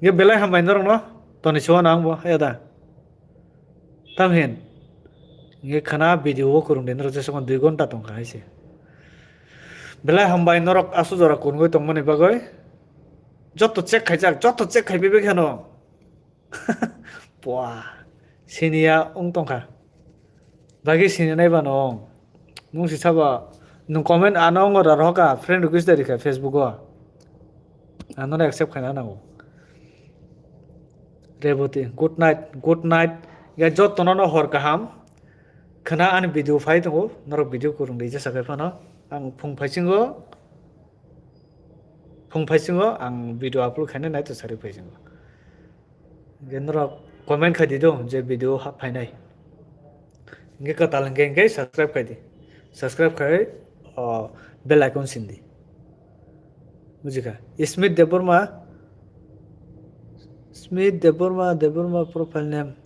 Nge belai hambai norok no, toni suwa nang bo, ya da. Tamhin. Nge khana video o kwrwng de norok jesokon dui gonta tongkha hai se. Belai hambai norok asuk jora kwrwngwi tongmani bagwi. Joto check khaijak, joto check khai bebek heno. Pua. Siniya wng tongkha. Bagwi sini nai bano. Nung si sabo. Nung comment ano wng ora rohoka, friend request da rikha Facebook o. Ano accept khaina nango. Reboti, good night, good night. Ya jotono no hor kaham. Khana ani video phai tongo, norok video kwrwng rijak sakai phano. Ang phung phaisingo, phung phaisingo ang video upload khaina nai to sari phaisingo. Hingke norok comment khai di do je video hap phainai. Hingke kwtal hingke hingke subscribe khai di. Subscribe khai, o, bell icon sin di. Bujikha? Smith Debbarma, Smith Debbarma, Debbarma profile name.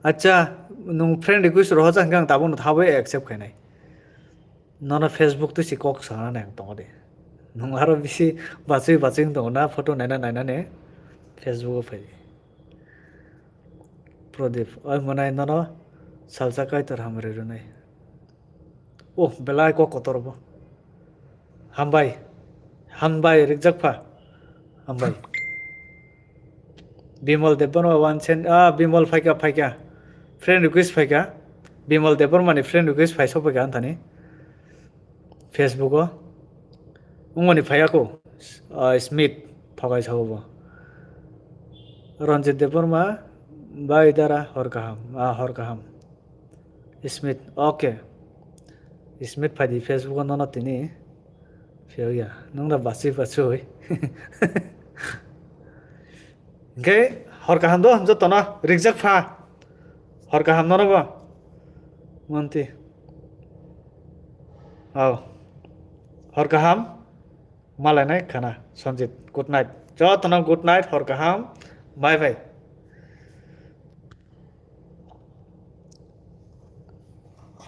Acha, nung friend request rohorjak hingke ang tabukno thabai accept khainai. Nono Facebook twi si kok sana nang tongo de. Nung aro bisi bachwi bachwi wng tongo na photo naina naina ne Facebook o phai. Prodip, oi mwnai nono salsa kaitor hamri rwnai. Oh, belai kok kotor bo. Hambai. Hambai, rikjak pha. Hambai. Bimal Debbarma one cent, ah, Bimal phaika, phaika. Friend request phaika. Bimal Debbarma ni friend request phai sok phaika anthani. Facebook o. Wngmani phaiya ko. Ah, Smith thokai sao bo. Ranjit Debbarma, bai dara hor kaham, ah, hor kaham. Smith, okay. Smith phaidi Facebook o nono tini. Phiyok ya, nung da basi basi oi. Hingke hor kaham do jotono rikjak pha. Hor kaham nono bo. Monti. Au. Hor kaham. Malainai khana Sanjit. Good night. Jotono good night, hor kaham. Bye bye.